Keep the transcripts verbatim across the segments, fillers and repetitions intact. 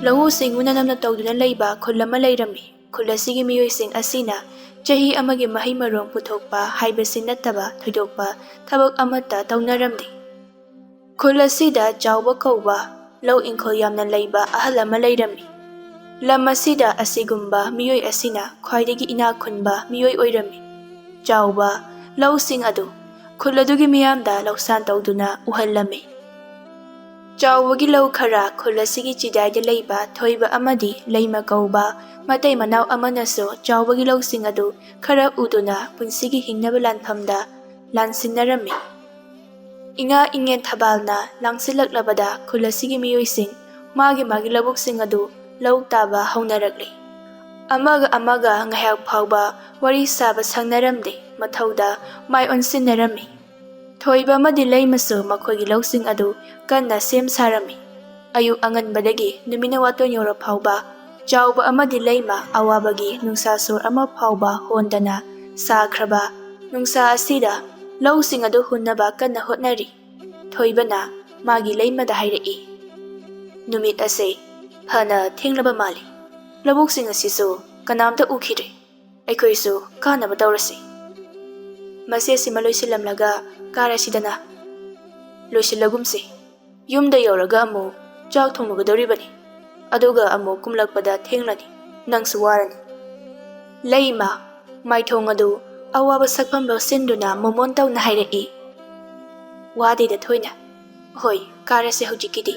ꯂꯧꯎ ꯁꯤꯡꯎꯅ ꯅꯝꯅ ꯇꯧꯗꯨꯅ ꯂꯩꯕ ꯈꯨꯜ ꯑꯃ ꯂꯩꯔꯝꯃꯤ꯫ ꯈꯨꯜ ꯑꯁꯤꯒꯤ ꯃꯤꯑꯣꯏꯁꯤꯡ ꯑꯁꯤꯅ ꯆꯍꯤ ꯑꯃꯒꯤ ꯃꯍꯩ ꯃꯔꯣꯡ ꯄꯨꯊꯣꯛꯄ ꯍꯥꯏꯕꯁꯤ ꯅꯠꯇꯕ ꯊꯣꯏꯗꯣꯛꯄ ꯊꯕꯛ ꯑꯃꯠꯇ ꯇꯧꯅꯔꯝꯗꯦ꯫ ꯈꯨꯜ ꯑꯁꯤꯗ ꯆꯥꯎꯕ ꯀꯧꯕ ꯂꯧ ꯏꯪꯈꯣꯜ ꯌꯥꯝꯅ ꯂꯩꯕ ꯑꯍꯜ ꯑꯃ ꯂꯩꯔꯝꯃꯤ꯫ ꯂꯝ ꯑꯁꯤꯗ ꯑꯁꯤꯒꯨꯝꯕ ꯃꯤꯑꯣꯏ ꯑꯁꯤꯅ ꯈ꯭ꯋꯥꯏꯗꯒꯤ ꯏꯅꯥꯛ ꯈꯨꯟꯕ ꯃꯤꯑꯣꯏ ꯑꯣꯏꯔꯝꯃꯤ꯫ ꯆꯥꯎꯕ ꯂꯧꯁꯤꯡ ꯑꯗꯨ ꯈꯨꯜ ꯑꯗꯨꯒꯤ ꯃꯤꯌꯥꯝꯗ ꯂꯧꯁꯥꯟ ꯇꯧꯗꯨꯅ ꯎꯍꯜꯂꯝꯃꯤ꯫ ꯆꯥꯎꯕꯒꯤ ꯂꯧ ꯈꯔ ꯈꯨꯜ ꯑꯁꯤꯒꯤ ꯆꯤꯗꯥꯏꯗ ꯂꯩꯕ ꯊꯣꯏꯕ ꯑꯃꯗꯤ ꯂꯩꯃ ꯀꯧꯕ ꯃꯇꯩ ꯃꯅꯥꯎ ꯑꯃꯅꯁꯨ ꯆꯥꯎꯕꯒꯤ ꯂꯧꯁꯤꯡ ꯑꯗꯨ ꯈꯔ ꯎꯗꯨꯅ ꯄꯨꯟꯁꯤꯒꯤ ꯍꯤꯡꯅꯕ ꯂꯥꯟꯐꯝꯗ ꯂꯥꯟꯁꯤꯟꯅꯔꯝꯃꯤ꯫ ꯏꯉꯥ ꯏꯉꯦꯟ ꯊꯕꯥꯜꯅ ꯂꯥꯡꯁꯤꯜꯂꯛꯂꯕꯗ ꯈꯨꯜ ꯑꯁꯤꯒꯤ ꯃꯤꯑꯣꯏꯁꯤꯡ ꯃꯥꯒꯤ ꯃꯥꯒꯤ ꯂꯧꯕꯨꯛꯁꯤꯡ ꯑꯗꯨ ꯂꯧ ꯇꯥꯕ ꯍꯧꯅꯔꯛꯂꯤ꯫ ꯑꯃꯒ ꯑꯃꯒ ꯉꯥꯏꯍꯥꯛ ꯐꯥꯎꯕ ꯋꯥꯔꯤ ꯁꯥꯕ ꯁꯪꯅꯔꯝꯗꯦ꯫ ꯃꯊꯧꯗ ꯃꯥꯏ ꯑꯣꯟꯁꯤꯟꯅꯔꯝꯃꯤ꯫ ꯊꯣꯏꯕ ꯑꯃꯗꯤ ꯂꯩꯃꯁꯨ ꯃꯈꯣꯏꯒꯤ ꯂꯧꯁꯤꯡ ꯑꯗꯨ ꯀꯟꯅ ꯁꯦꯝ ꯁꯥꯔꯝꯃꯤ꯫ ꯑꯌꯨꯛ ꯑꯉꯟꯕꯗꯒꯤ ꯅꯨꯃꯤꯠꯅ ꯋꯥꯇꯣꯟ ꯌꯧꯔ ꯐꯥꯎꯕ ꯆꯥꯎꯕ ꯑꯃꯗꯤ ꯂꯩꯃ ꯑꯋꯥꯕꯒꯤ ꯅꯨꯡꯁꯥ ꯁꯣꯔ ꯑꯃ ꯐꯥꯎꯕ ꯍꯣꯟꯗꯅ ꯁꯥꯈ꯭ꯔꯕ ꯅꯨꯡꯁꯥ ꯑꯁꯤꯗ ꯂꯧꯁꯤꯡ ꯑꯗꯨ ꯍꯨꯟꯅꯕ ꯀꯟꯅ ꯍꯣꯠꯅꯔꯤ꯫ ꯊꯣꯏꯕꯅ ꯃꯥꯒꯤ ꯂꯩꯃꯗ ꯍꯥꯏꯔꯛꯏ, "ꯅꯨꯃꯤꯠ ꯑꯁꯦ ꯐꯅ ꯊꯦꯡꯂꯕ ꯃꯥꯜꯂꯤ꯫ ꯂꯧꯕꯨꯛꯁꯤꯡ ꯑꯁꯤꯁꯨ ꯀꯅꯥꯝꯇ ꯎꯈꯤꯗ꯭ꯔꯦ꯫ ꯑꯩꯈꯣꯏꯁꯨ ꯀꯥꯅꯕ ꯇꯧꯔꯁꯤ꯫ ꯃꯁꯤ ꯑꯁꯤꯃ ꯂꯣꯏꯁꯤꯜꯂꯝꯂꯒ ꯀꯥꯔꯁꯤꯗꯅ꯫" "ꯂꯣꯏꯁꯤꯜꯂꯒꯨꯝꯁꯤ꯫ ꯌꯨꯝꯗ ꯌꯧꯔꯒ ꯑꯃꯨꯛ ꯆꯥꯛ ꯊꯣꯡꯂꯨꯒꯗꯧꯔꯤꯕꯅꯤ꯫ ꯑꯗꯨꯒ ꯑꯃꯨꯛ ꯀꯨꯝꯂꯛꯄꯗ ꯊꯦꯡꯂꯅꯤ꯫ ꯅꯪꯁꯨ ꯋꯥꯔꯅꯤ꯫" ꯂꯩꯃ ꯃꯥꯏꯊꯣꯡ ꯑꯗꯨ ꯑꯋꯥꯕ ꯁꯛꯐꯝ ꯂꯣꯠꯁꯤꯟꯗꯨꯅ ꯃꯣꯃꯣꯟ ꯇꯧꯅ ꯍꯥꯏꯔꯛꯏ, "ꯋꯥꯗꯦꯗ ꯊꯣꯏꯅ꯫ ꯍꯣꯏ, ꯀꯥꯔꯁꯦ ꯍꯧꯖꯤꯛꯀꯤꯗꯤ꯫"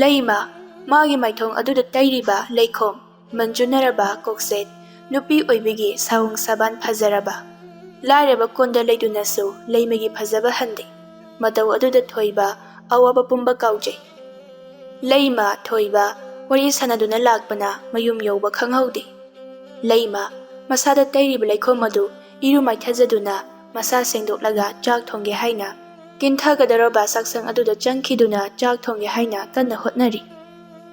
ꯂꯩꯃ ꯃꯥꯒꯤ ꯃꯥꯏꯊꯣꯡ ꯑꯗꯨꯗ ꯇꯩꯔꯤꯕ ꯂꯩꯈꯣꯝ, ꯃꯟꯖꯨꯅꯔꯕ ꯀꯣꯛꯁꯦꯠ, ꯅꯨꯄꯤ ꯑꯣꯏꯕꯤꯒꯤ ꯁꯥꯎꯡ ꯁꯥꯕꯥꯟ ꯐꯖꯔꯕ, ꯂꯥꯏꯔꯕ ꯀꯣꯟꯗ ꯂꯩꯗꯨꯅꯁꯨ ꯂꯩꯃꯒꯤ ꯐꯖꯕ ꯍꯟꯗꯦ꯫ ꯃꯇꯧ ꯑꯗꯨꯗ ꯊꯣꯏꯕ ꯑꯋꯥꯕ ꯄꯨꯝꯕ ꯀꯥꯎꯖꯩ꯫ ꯂꯩꯃ ꯊꯣꯏꯕ ꯋꯥꯔꯤ ꯁꯥꯟꯅꯗꯨꯅ ꯂꯥꯛꯄꯅ ꯃꯌꯨꯝ ꯌꯧꯕ ꯈꯪꯍꯧꯗꯦ꯫ ꯂꯩꯃ ꯃꯁꯥꯗ ꯇꯩꯔꯤꯕ ꯂꯩꯈꯣꯝ ꯑꯗꯨ ꯏꯔꯨ ꯃꯥꯏꯊꯖꯗꯨꯅ ꯃꯁꯥ ꯁꯦꯡꯗꯣꯛꯂꯒ ꯆꯥꯛ ꯊꯣꯡꯒꯦ ꯍꯥꯏꯅ ꯀꯤꯟꯊꯒꯗꯧꯔꯕ ꯆꯥꯛꯁꯪ ꯑꯗꯨꯗ ꯆꯪꯈꯤꯗꯨꯅ ꯆꯥꯛ ꯊꯣꯡꯒꯦ ꯍꯥꯏꯅ ꯀꯟꯅ ꯍꯣꯠꯅꯔꯤ꯫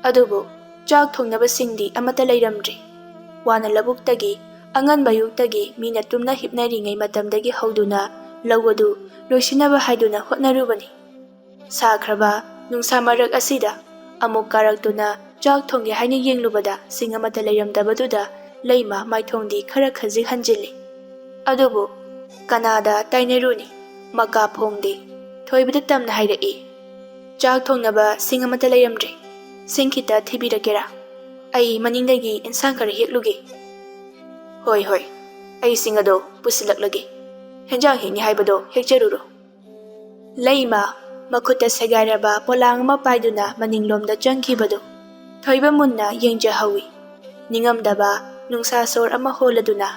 ꯑꯗꯨꯕꯨ ꯆꯥꯛ ꯊꯣꯡꯅꯕꯁꯤꯡꯗꯤ ꯑꯃꯠꯇ ꯂꯩꯔꯝꯗ꯭ꯔꯦ꯫ ꯋꯥꯅ ꯂꯧꯕꯨꯛꯇꯒꯤ ꯑꯉꯟꯕ ꯑꯌꯨꯛꯇꯒꯤ ꯃꯤꯅ ꯇꯨꯝꯅ ꯍꯤꯞꯅꯔꯤꯉꯩ ꯃꯇꯝꯗꯒꯤ ꯍꯧꯗꯨꯅ ꯂꯧ ꯑꯗꯨ ꯂꯣꯏꯁꯤꯟꯅꯕ ꯍꯥꯏꯗꯨꯅ ꯍꯣꯠꯅꯔꯨꯕꯅꯤ꯫ ꯁꯥꯈ꯭ꯔꯕ ꯅꯨꯡꯁꯥ ꯃꯔꯛ ꯑꯁꯤꯗ ꯑꯃꯨꯛ ꯀꯥꯔꯛꯇꯨꯅ ꯆꯥꯛ ꯊꯣꯡꯒꯦ ꯍꯥꯏꯅ ꯌꯦꯡꯂꯨꯕꯗ ꯁꯤꯡ ꯑꯃꯠꯇ ꯂꯩꯔꯝꯗꯕꯗꯨꯗ ꯂꯩꯃ ꯃꯥꯏꯊꯣꯡꯗꯤ ꯈꯔ ꯈꯖꯤꯛ ꯍꯟꯖꯤꯜꯂꯤ꯫ ꯑꯗꯨꯕꯨ ꯀꯅꯥꯗ ꯇꯥꯏꯅꯔꯨꯅꯤ? ꯃꯀꯥ ꯐꯣꯡꯗꯦ꯫ ꯊꯣꯏꯕꯗ ꯇꯝꯅ ꯍꯥꯏꯔꯛꯏ, "ꯆꯥꯛ ꯊꯣꯡꯅꯕ ꯁꯤꯡ ꯑꯃꯠꯇ ꯂꯩꯔꯝꯗ꯭ꯔꯦ꯫ ꯁꯤꯡ ꯈꯤꯇ ꯊꯤꯕꯤꯔꯛꯀꯦꯔꯥ? ꯑꯩ ꯃꯅꯤꯡꯗꯒꯤ ꯏꯟꯁꯥꯡ ꯈꯔ ꯍꯦꯛꯂꯨꯒꯦ꯫" "ꯍꯣꯏ, ꯍꯣꯏ, ꯑꯩ ꯁꯤꯡ ꯑꯗꯣ ꯄꯨꯁꯤꯜꯂꯛꯂꯒꯦ꯫ ꯍꯦꯟꯖꯥꯡ ꯍꯦꯛꯅꯤ ꯍꯥꯏꯕꯗꯣ ꯍꯦꯛꯆꯔꯨꯔꯣ꯫" ꯂꯩꯃ ꯃꯈꯨꯠꯇ ꯁꯦꯒꯥꯏꯔꯕ ꯄꯣꯂꯥꯡ ꯑꯃ ꯄꯥꯏꯗꯨꯅ ꯃꯅꯤꯡꯂꯣꯝꯗ ꯆꯪꯈꯤꯕꯗꯨ ꯊꯣꯏꯕ ꯃꯨꯟꯅ ꯌꯦꯡꯖꯍꯧꯏ꯫ ꯅꯤꯡꯉꯝꯗꯕ ꯅꯨꯡꯁꯥ ꯁꯣꯔ ꯑꯃ ꯍꯣꯜꯂꯗꯨꯅ꯫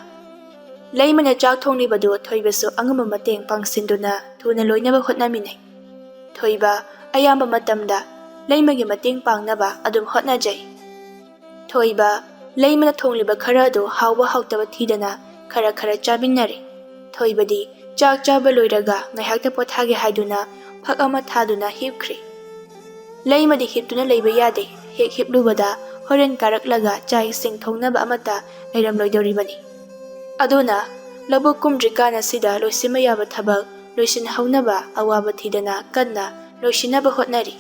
ꯂꯩꯃꯅ ꯆꯥꯛ ꯊꯣꯡꯂꯤꯕꯗꯨ ꯊꯣꯏꯕꯁꯨ ꯑꯉꯝꯕ ꯃꯇꯦꯡ ꯄꯥꯡꯁꯤꯟꯗꯨꯅ ꯊꯨꯅ ꯂꯣꯏꯅꯕ ꯍꯣꯠꯅꯃꯤꯟꯅꯩ꯫ ꯊꯣꯏꯕ ꯑꯌꯥꯝꯕ ꯃꯇꯝꯗ ꯂꯩꯃꯒꯤ ꯃꯇꯦꯡ ꯄꯥꯡꯅꯕ ꯑꯗꯨꯝ ꯍꯣꯠꯅꯖꯩ꯫ ꯊꯣꯏꯕ ꯂꯩꯃꯅ ꯊꯣꯡꯂꯤꯕ ꯈꯔ ꯑꯗꯨ ꯍꯥꯎꯕ ꯍꯥꯎꯇꯕ ꯊꯤꯗꯅ ꯈꯔ ꯈꯔ ꯆꯥꯃꯤꯟꯅꯔꯦ꯫ ꯊꯣꯏꯕꯗꯤ ꯆꯥꯛ ꯆꯥꯕ ꯂꯣꯏꯔꯒ ꯉꯥꯏꯍꯥꯛꯇ ꯄꯣꯊꯥꯒꯦ ꯍꯥꯏꯗꯨꯅ ꯐꯛ ꯑꯃ ꯊꯥꯗꯨꯅ ꯍꯤꯞꯈ꯭ꯔꯦ꯫ ꯂꯩꯃꯗꯤ ꯍꯤꯞꯇꯨꯅ ꯂꯩꯕ ꯌꯥꯗꯦ꯫ ꯍꯦꯛ ꯍꯤꯞꯂꯨꯕꯗ ꯍꯣꯔꯦꯟ ꯀꯥꯔꯛꯂꯒ ꯆꯥꯛ ꯏꯁꯤꯡ ꯊꯣꯡꯅꯕ ꯑꯃꯠꯇ ꯂꯩꯔꯝꯂꯣꯏꯗꯧꯔꯤꯕꯅꯤ꯫ ꯑꯗꯨꯅ ꯂꯧꯕꯨꯛ ꯀꯨꯝꯗ꯭ꯔꯤꯀꯥꯟ ꯑꯁꯤꯗ ꯂꯣꯏꯁꯤꯟꯕ ꯌꯥꯕ ꯊꯕꯛ ꯂꯣꯏꯁꯤꯟꯍꯧꯅꯕ ꯑꯋꯥꯕ ꯊꯤꯗꯅ ꯀꯟꯅ ꯂꯣꯏꯁꯤꯟꯅꯕ ꯍꯣꯠꯅꯔꯤ꯫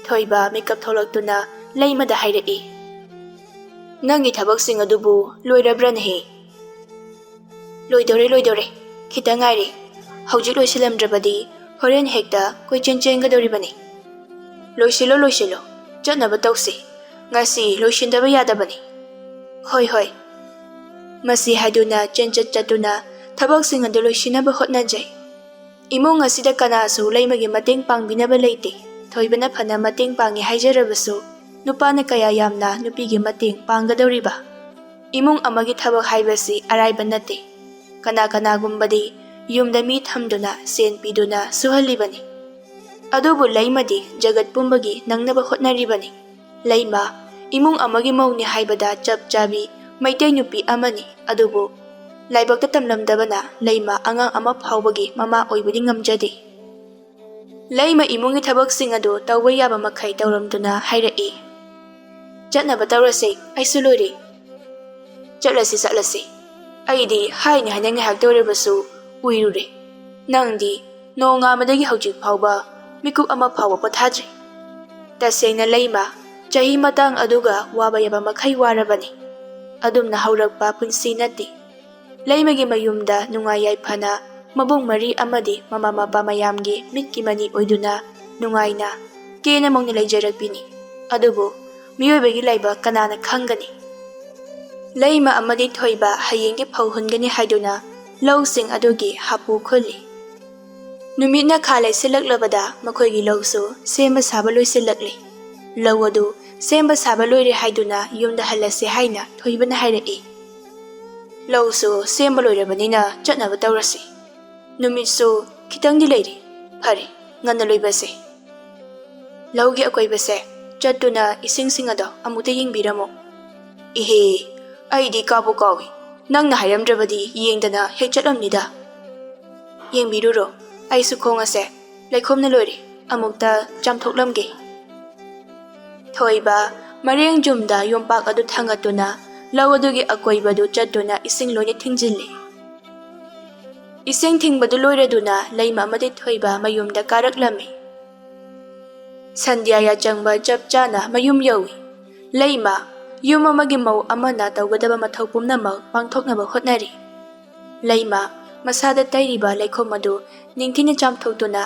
ꯊꯣꯏꯕ ꯃꯤꯀꯞ ꯊꯣꯛꯂꯛꯇꯨꯅ ꯂꯩꯃꯗ ꯍꯥꯏꯔꯛꯏ, "ꯅꯪꯒꯤ ꯊꯕꯛꯁꯤꯡ ꯑꯗꯨꯕꯨ ꯂꯣꯏꯔꯕ꯭ꯔꯅꯦꯍꯦ?" "ꯂꯣꯏꯗꯧꯔꯦ, ꯂꯣꯏꯗꯧꯔꯦ꯫ ꯈꯤꯇ ꯉꯥꯏꯔꯦ꯫ ꯍꯧꯖꯤꯛ ꯂꯣꯏꯁꯤꯜꯂꯝꯗ꯭ꯔꯕꯗꯤ ꯍꯣꯔꯦꯟ ꯍꯦꯛꯇ ꯀꯣꯏꯆꯦꯟ ꯆꯦꯟꯒꯗꯧꯔꯤꯕꯅꯤ꯫ ꯂꯣꯏꯁꯤꯜꯂꯣ, ꯂꯣꯏꯁꯤꯜꯂꯣ꯫ ꯆꯠꯅꯕ ꯇꯧꯁꯤ꯫ ꯉꯁꯤ ꯂꯣꯏꯁꯤꯟꯗꯕ ꯌꯥꯗꯕꯅꯤ꯫" "ꯍꯣꯏ, ꯍꯣꯏ꯫" ꯃꯁꯤ ꯍꯥꯏꯗꯨꯅ ꯆꯦꯟꯆꯠ ꯆꯠꯇꯨꯅ ꯊꯕꯛꯁꯤꯡ ꯑꯗꯨ ꯂꯣꯏꯁꯤꯟꯅꯕ ꯍꯣꯠꯅꯖꯩ꯫ ꯏꯃꯨꯡ ꯑꯁꯤꯗ ꯀꯅꯥꯁꯨ ꯂꯩꯃꯒꯤ ꯃꯇꯦꯡ ꯄꯥꯡꯕꯤꯅꯕ ꯂꯩꯇꯦ꯫ ꯊꯣꯏꯕꯅ ꯐꯅ ꯃꯇꯦꯡ ꯄꯥꯡꯉꯤ ꯍꯥꯏꯖꯔꯕꯁꯨ, ꯅꯨꯄꯥꯅ ꯀꯌꯥ ꯌꯥꯝꯅ ꯅꯨꯄꯤꯒꯤ ꯃꯇꯦꯡ ꯄꯥꯡꯒꯗꯧꯔꯤꯕ? ꯏꯃꯨꯡ ꯑꯃꯒꯤ ꯊꯕꯛ ꯍꯥꯏꯕꯁꯤ ꯑꯔꯥꯏꯕ ꯅꯠꯇꯦ꯫ ꯀꯅꯥ ꯀꯅꯥꯒꯨꯝꯕꯗꯤ ꯌꯨꯝꯗ ꯃꯤ ꯊꯝꯗꯨꯅ, ꯁꯦꯟ ꯄꯤꯗꯨꯅ ꯁꯨꯍꯜꯂꯤꯕꯅꯤ꯫ ꯑꯗꯨꯕꯨ ꯂꯩꯃꯗꯤ ꯖꯒꯠ ꯄꯨꯝꯕꯒꯤ ꯅꯪꯅꯕ ꯍꯣꯠꯅꯔꯤꯕꯅꯤ꯫ ꯂꯩꯃ ꯏꯃꯨꯡ ꯑꯃꯒꯤ ꯃꯧꯅꯤ ꯍꯥꯏꯕꯗ ꯆꯞ ꯆꯥꯕꯤ ꯃꯩꯇꯩ ꯅꯨꯄꯤ ꯑꯃꯅꯤ꯫ ꯑꯗꯨꯕꯨ ꯂꯥꯏꯕꯛꯇ ꯇꯝꯂꯝꯗꯕꯅ ꯂꯩꯃ ꯑꯉꯥꯡ ꯑꯃ ꯐꯥꯎꯕꯒꯤ ꯃꯃꯥ ꯑꯣꯏꯕꯗꯤ ꯉꯝꯖꯗꯦ꯫ ꯂꯩꯃ ꯏꯃꯨꯡꯒꯤ ꯊꯕꯛꯁꯤꯡ ꯑꯗꯨ ꯇꯧꯕ ꯌꯥꯕ ꯃꯈꯩ ꯇꯧꯔꯝꯗꯨꯅ ꯍꯥꯏꯔꯛꯏ, "ꯆꯠꯅꯕ ꯇꯧꯔꯁꯦ, ꯑꯩꯁꯨ ꯂꯣꯏꯔꯦ꯫ ꯆꯠꯂꯁꯤ, ꯆꯠꯂꯁꯤ꯫ ꯑꯩꯗꯤ ꯍꯥꯏꯅ ꯍꯥꯏꯅ ꯉꯥꯏꯍꯥꯛꯇ ꯑꯣꯏꯔꯕꯁꯨ ꯎꯏꯔꯨꯔꯦ꯫ ꯅꯪꯗꯤ ꯅꯣꯡꯉꯥꯟꯕꯗꯒꯤ ꯍꯧꯖꯤꯛ ꯐꯥꯎꯕ ꯃꯤꯀꯨꯞ ꯑꯃ ꯐꯥꯎꯕ ꯄꯣꯊꯥꯗ꯭ꯔꯤ꯫" ꯇꯁꯦꯡꯅ ꯂꯩꯃ, ꯆꯍꯤ ꯃꯇꯥꯡ ꯑꯗꯨꯒ ꯋꯥꯕ ꯌꯥꯕ ꯃꯈꯩ ꯋꯥꯔꯕꯅꯤ꯫ ꯑꯗꯨꯝꯅ ꯍꯧꯔꯛꯄ ꯄꯨꯟꯁꯤ ꯅꯠꯇꯦ꯫ ꯂꯩꯃꯒꯤ ꯃꯌꯨꯝꯗ ꯅꯨꯡꯉꯥꯏ ꯌꯥꯏꯐꯅ ꯃꯕꯨꯡ ꯃꯔꯤ ꯑꯃꯗꯤ ꯃꯃꯥ ꯃꯄꯥ ꯃꯌꯥꯝꯒꯤ ꯃꯤꯠꯀꯤ ꯃꯅꯤ ꯑꯣꯏꯗꯨꯅ ꯅꯨꯡꯉꯥꯏꯅ ꯀꯦꯅ ꯃꯧꯅ ꯂꯩꯖꯔꯛꯄꯤꯅꯤ꯫ ꯑꯗꯨꯕꯨ ꯃꯤꯑꯣꯏꯕꯒꯤ ꯂꯥꯏꯕꯛ ꯀꯅꯥꯅ ꯈꯪꯒꯅꯤ? ꯂꯩꯃ ꯑꯃꯗꯤ ꯊꯣꯏꯕ ꯍꯌꯦꯡꯒꯤ ꯐꯧ ꯍꯨꯟꯒꯅꯤ ꯍꯥꯏꯗꯨꯅ ꯂꯧꯁꯤꯡ ꯑꯗꯨꯒꯤ ꯍꯥꯄꯨ ꯈꯨꯜꯂꯤ꯫ ꯅꯨꯃꯤꯠꯅ ꯈꯥ ꯂꯩꯁꯤꯜꯂꯛꯂꯕꯗ ꯃꯈꯣꯏꯒꯤ ꯂꯧꯁꯨ ꯁꯦꯝꯕ ꯁꯥꯕ ꯂꯣꯏꯁꯤꯜꯂꯛꯂꯤ꯫ ꯂꯧ ꯑꯗꯨ ꯁꯦꯝꯕ ꯁꯥꯕ ꯂꯣꯏꯔꯦ ꯍꯥꯏꯗꯨꯅ ꯌꯨꯝꯗ ꯍꯜꯂꯁꯤ ꯍꯥꯏꯅ ꯊꯣꯏꯕꯅ ꯍꯥꯏꯔꯛꯏ꯫ "ꯂꯧꯁꯨ ꯁꯦꯝꯕ ꯂꯣꯏꯔꯕꯅꯤꯅ ꯆꯠꯅꯕ ꯇꯧꯔꯁꯤ꯫ ꯅꯨꯃꯤꯠꯁꯨ ꯈꯤꯇꯪꯗꯤ ꯂꯩꯔꯤ꯫ ꯐꯔꯦ, ꯉꯟꯅ ꯂꯣꯏꯕꯁꯦ꯫ ꯂꯧꯒꯤ ꯑꯀꯣꯏꯕꯁꯦ ꯆꯠꯇꯨꯅ ꯏꯁꯤꯡꯁꯤꯡ ꯑꯗꯣ ꯑꯃꯨꯛꯇ ꯌꯦꯡꯕꯤꯔꯝꯃꯨ꯫" "ꯏꯍꯦ, ꯑꯩꯗꯤ ꯀꯥꯎꯕꯨ ꯀꯥꯎꯏ꯫ ꯅꯪꯅ ꯍꯥꯏꯔꯝꯗ꯭ꯔꯕꯗꯤ ꯌꯦꯡꯗꯅ ꯍꯦꯛ ꯆꯠꯂꯝꯅꯤꯗ꯫" "ꯌꯦꯡꯕꯤꯔꯨꯔꯣ, ꯑꯩꯁꯨ ꯈꯣꯡ ꯑꯁꯦ ꯂꯩꯈꯣꯝꯅ ꯂꯣꯏꯔꯦ, ꯑꯃꯨꯛꯇ ꯆꯥꯝꯊꯣꯛꯂꯝꯒꯦ꯫" ꯊꯣꯏꯕ ꯃꯔꯦꯡ ꯌꯨꯝꯗ ꯌꯣꯝꯄꯥꯛ ꯑꯗꯨ ꯊꯥꯡꯒꯠꯇꯨꯅ ꯂꯧ ꯑꯗꯨꯒꯤ ꯑꯀꯣꯏꯕꯗꯨ ꯆꯠꯇꯨꯅ ꯏꯁꯤꯡ ꯂꯣꯏꯅ ꯊꯤꯡꯖꯤꯜꯂꯤ꯫ ꯏꯁꯤꯡ ꯊꯤꯡꯕꯗꯨ ꯂꯣꯏꯔꯗꯨꯅ ꯂꯩꯃ ꯑꯃꯗꯤ ꯊꯣꯏꯕ ꯃꯌꯨꯝꯗ ꯀꯥꯔꯛꯂꯝꯃꯤ꯫ ꯁꯟꯙ꯭ꯌꯥ ꯌꯥꯆꯪꯕ ꯆꯞ ꯆꯥꯅ ꯃꯌꯨꯝ ꯌꯧꯏ꯫ ꯂꯩꯃ, ꯌꯨꯝ ꯑꯃꯒꯤ ꯃꯧ ꯑꯃꯅ ꯇꯧꯒꯗꯕ ꯃꯊꯧ ꯄꯨꯝꯅꯃꯛ ꯄꯥꯡꯊꯣꯛꯅꯕ ꯍꯣꯠꯅꯔꯤ꯫ ꯂꯩꯃ, ꯃꯁꯥꯗ ꯇꯩꯔꯤꯕ ꯂꯩꯈꯣꯝ ꯑꯗꯨ ꯅꯤꯡꯊꯤꯅ ꯆꯥꯝꯊꯣꯛꯇꯨꯅ,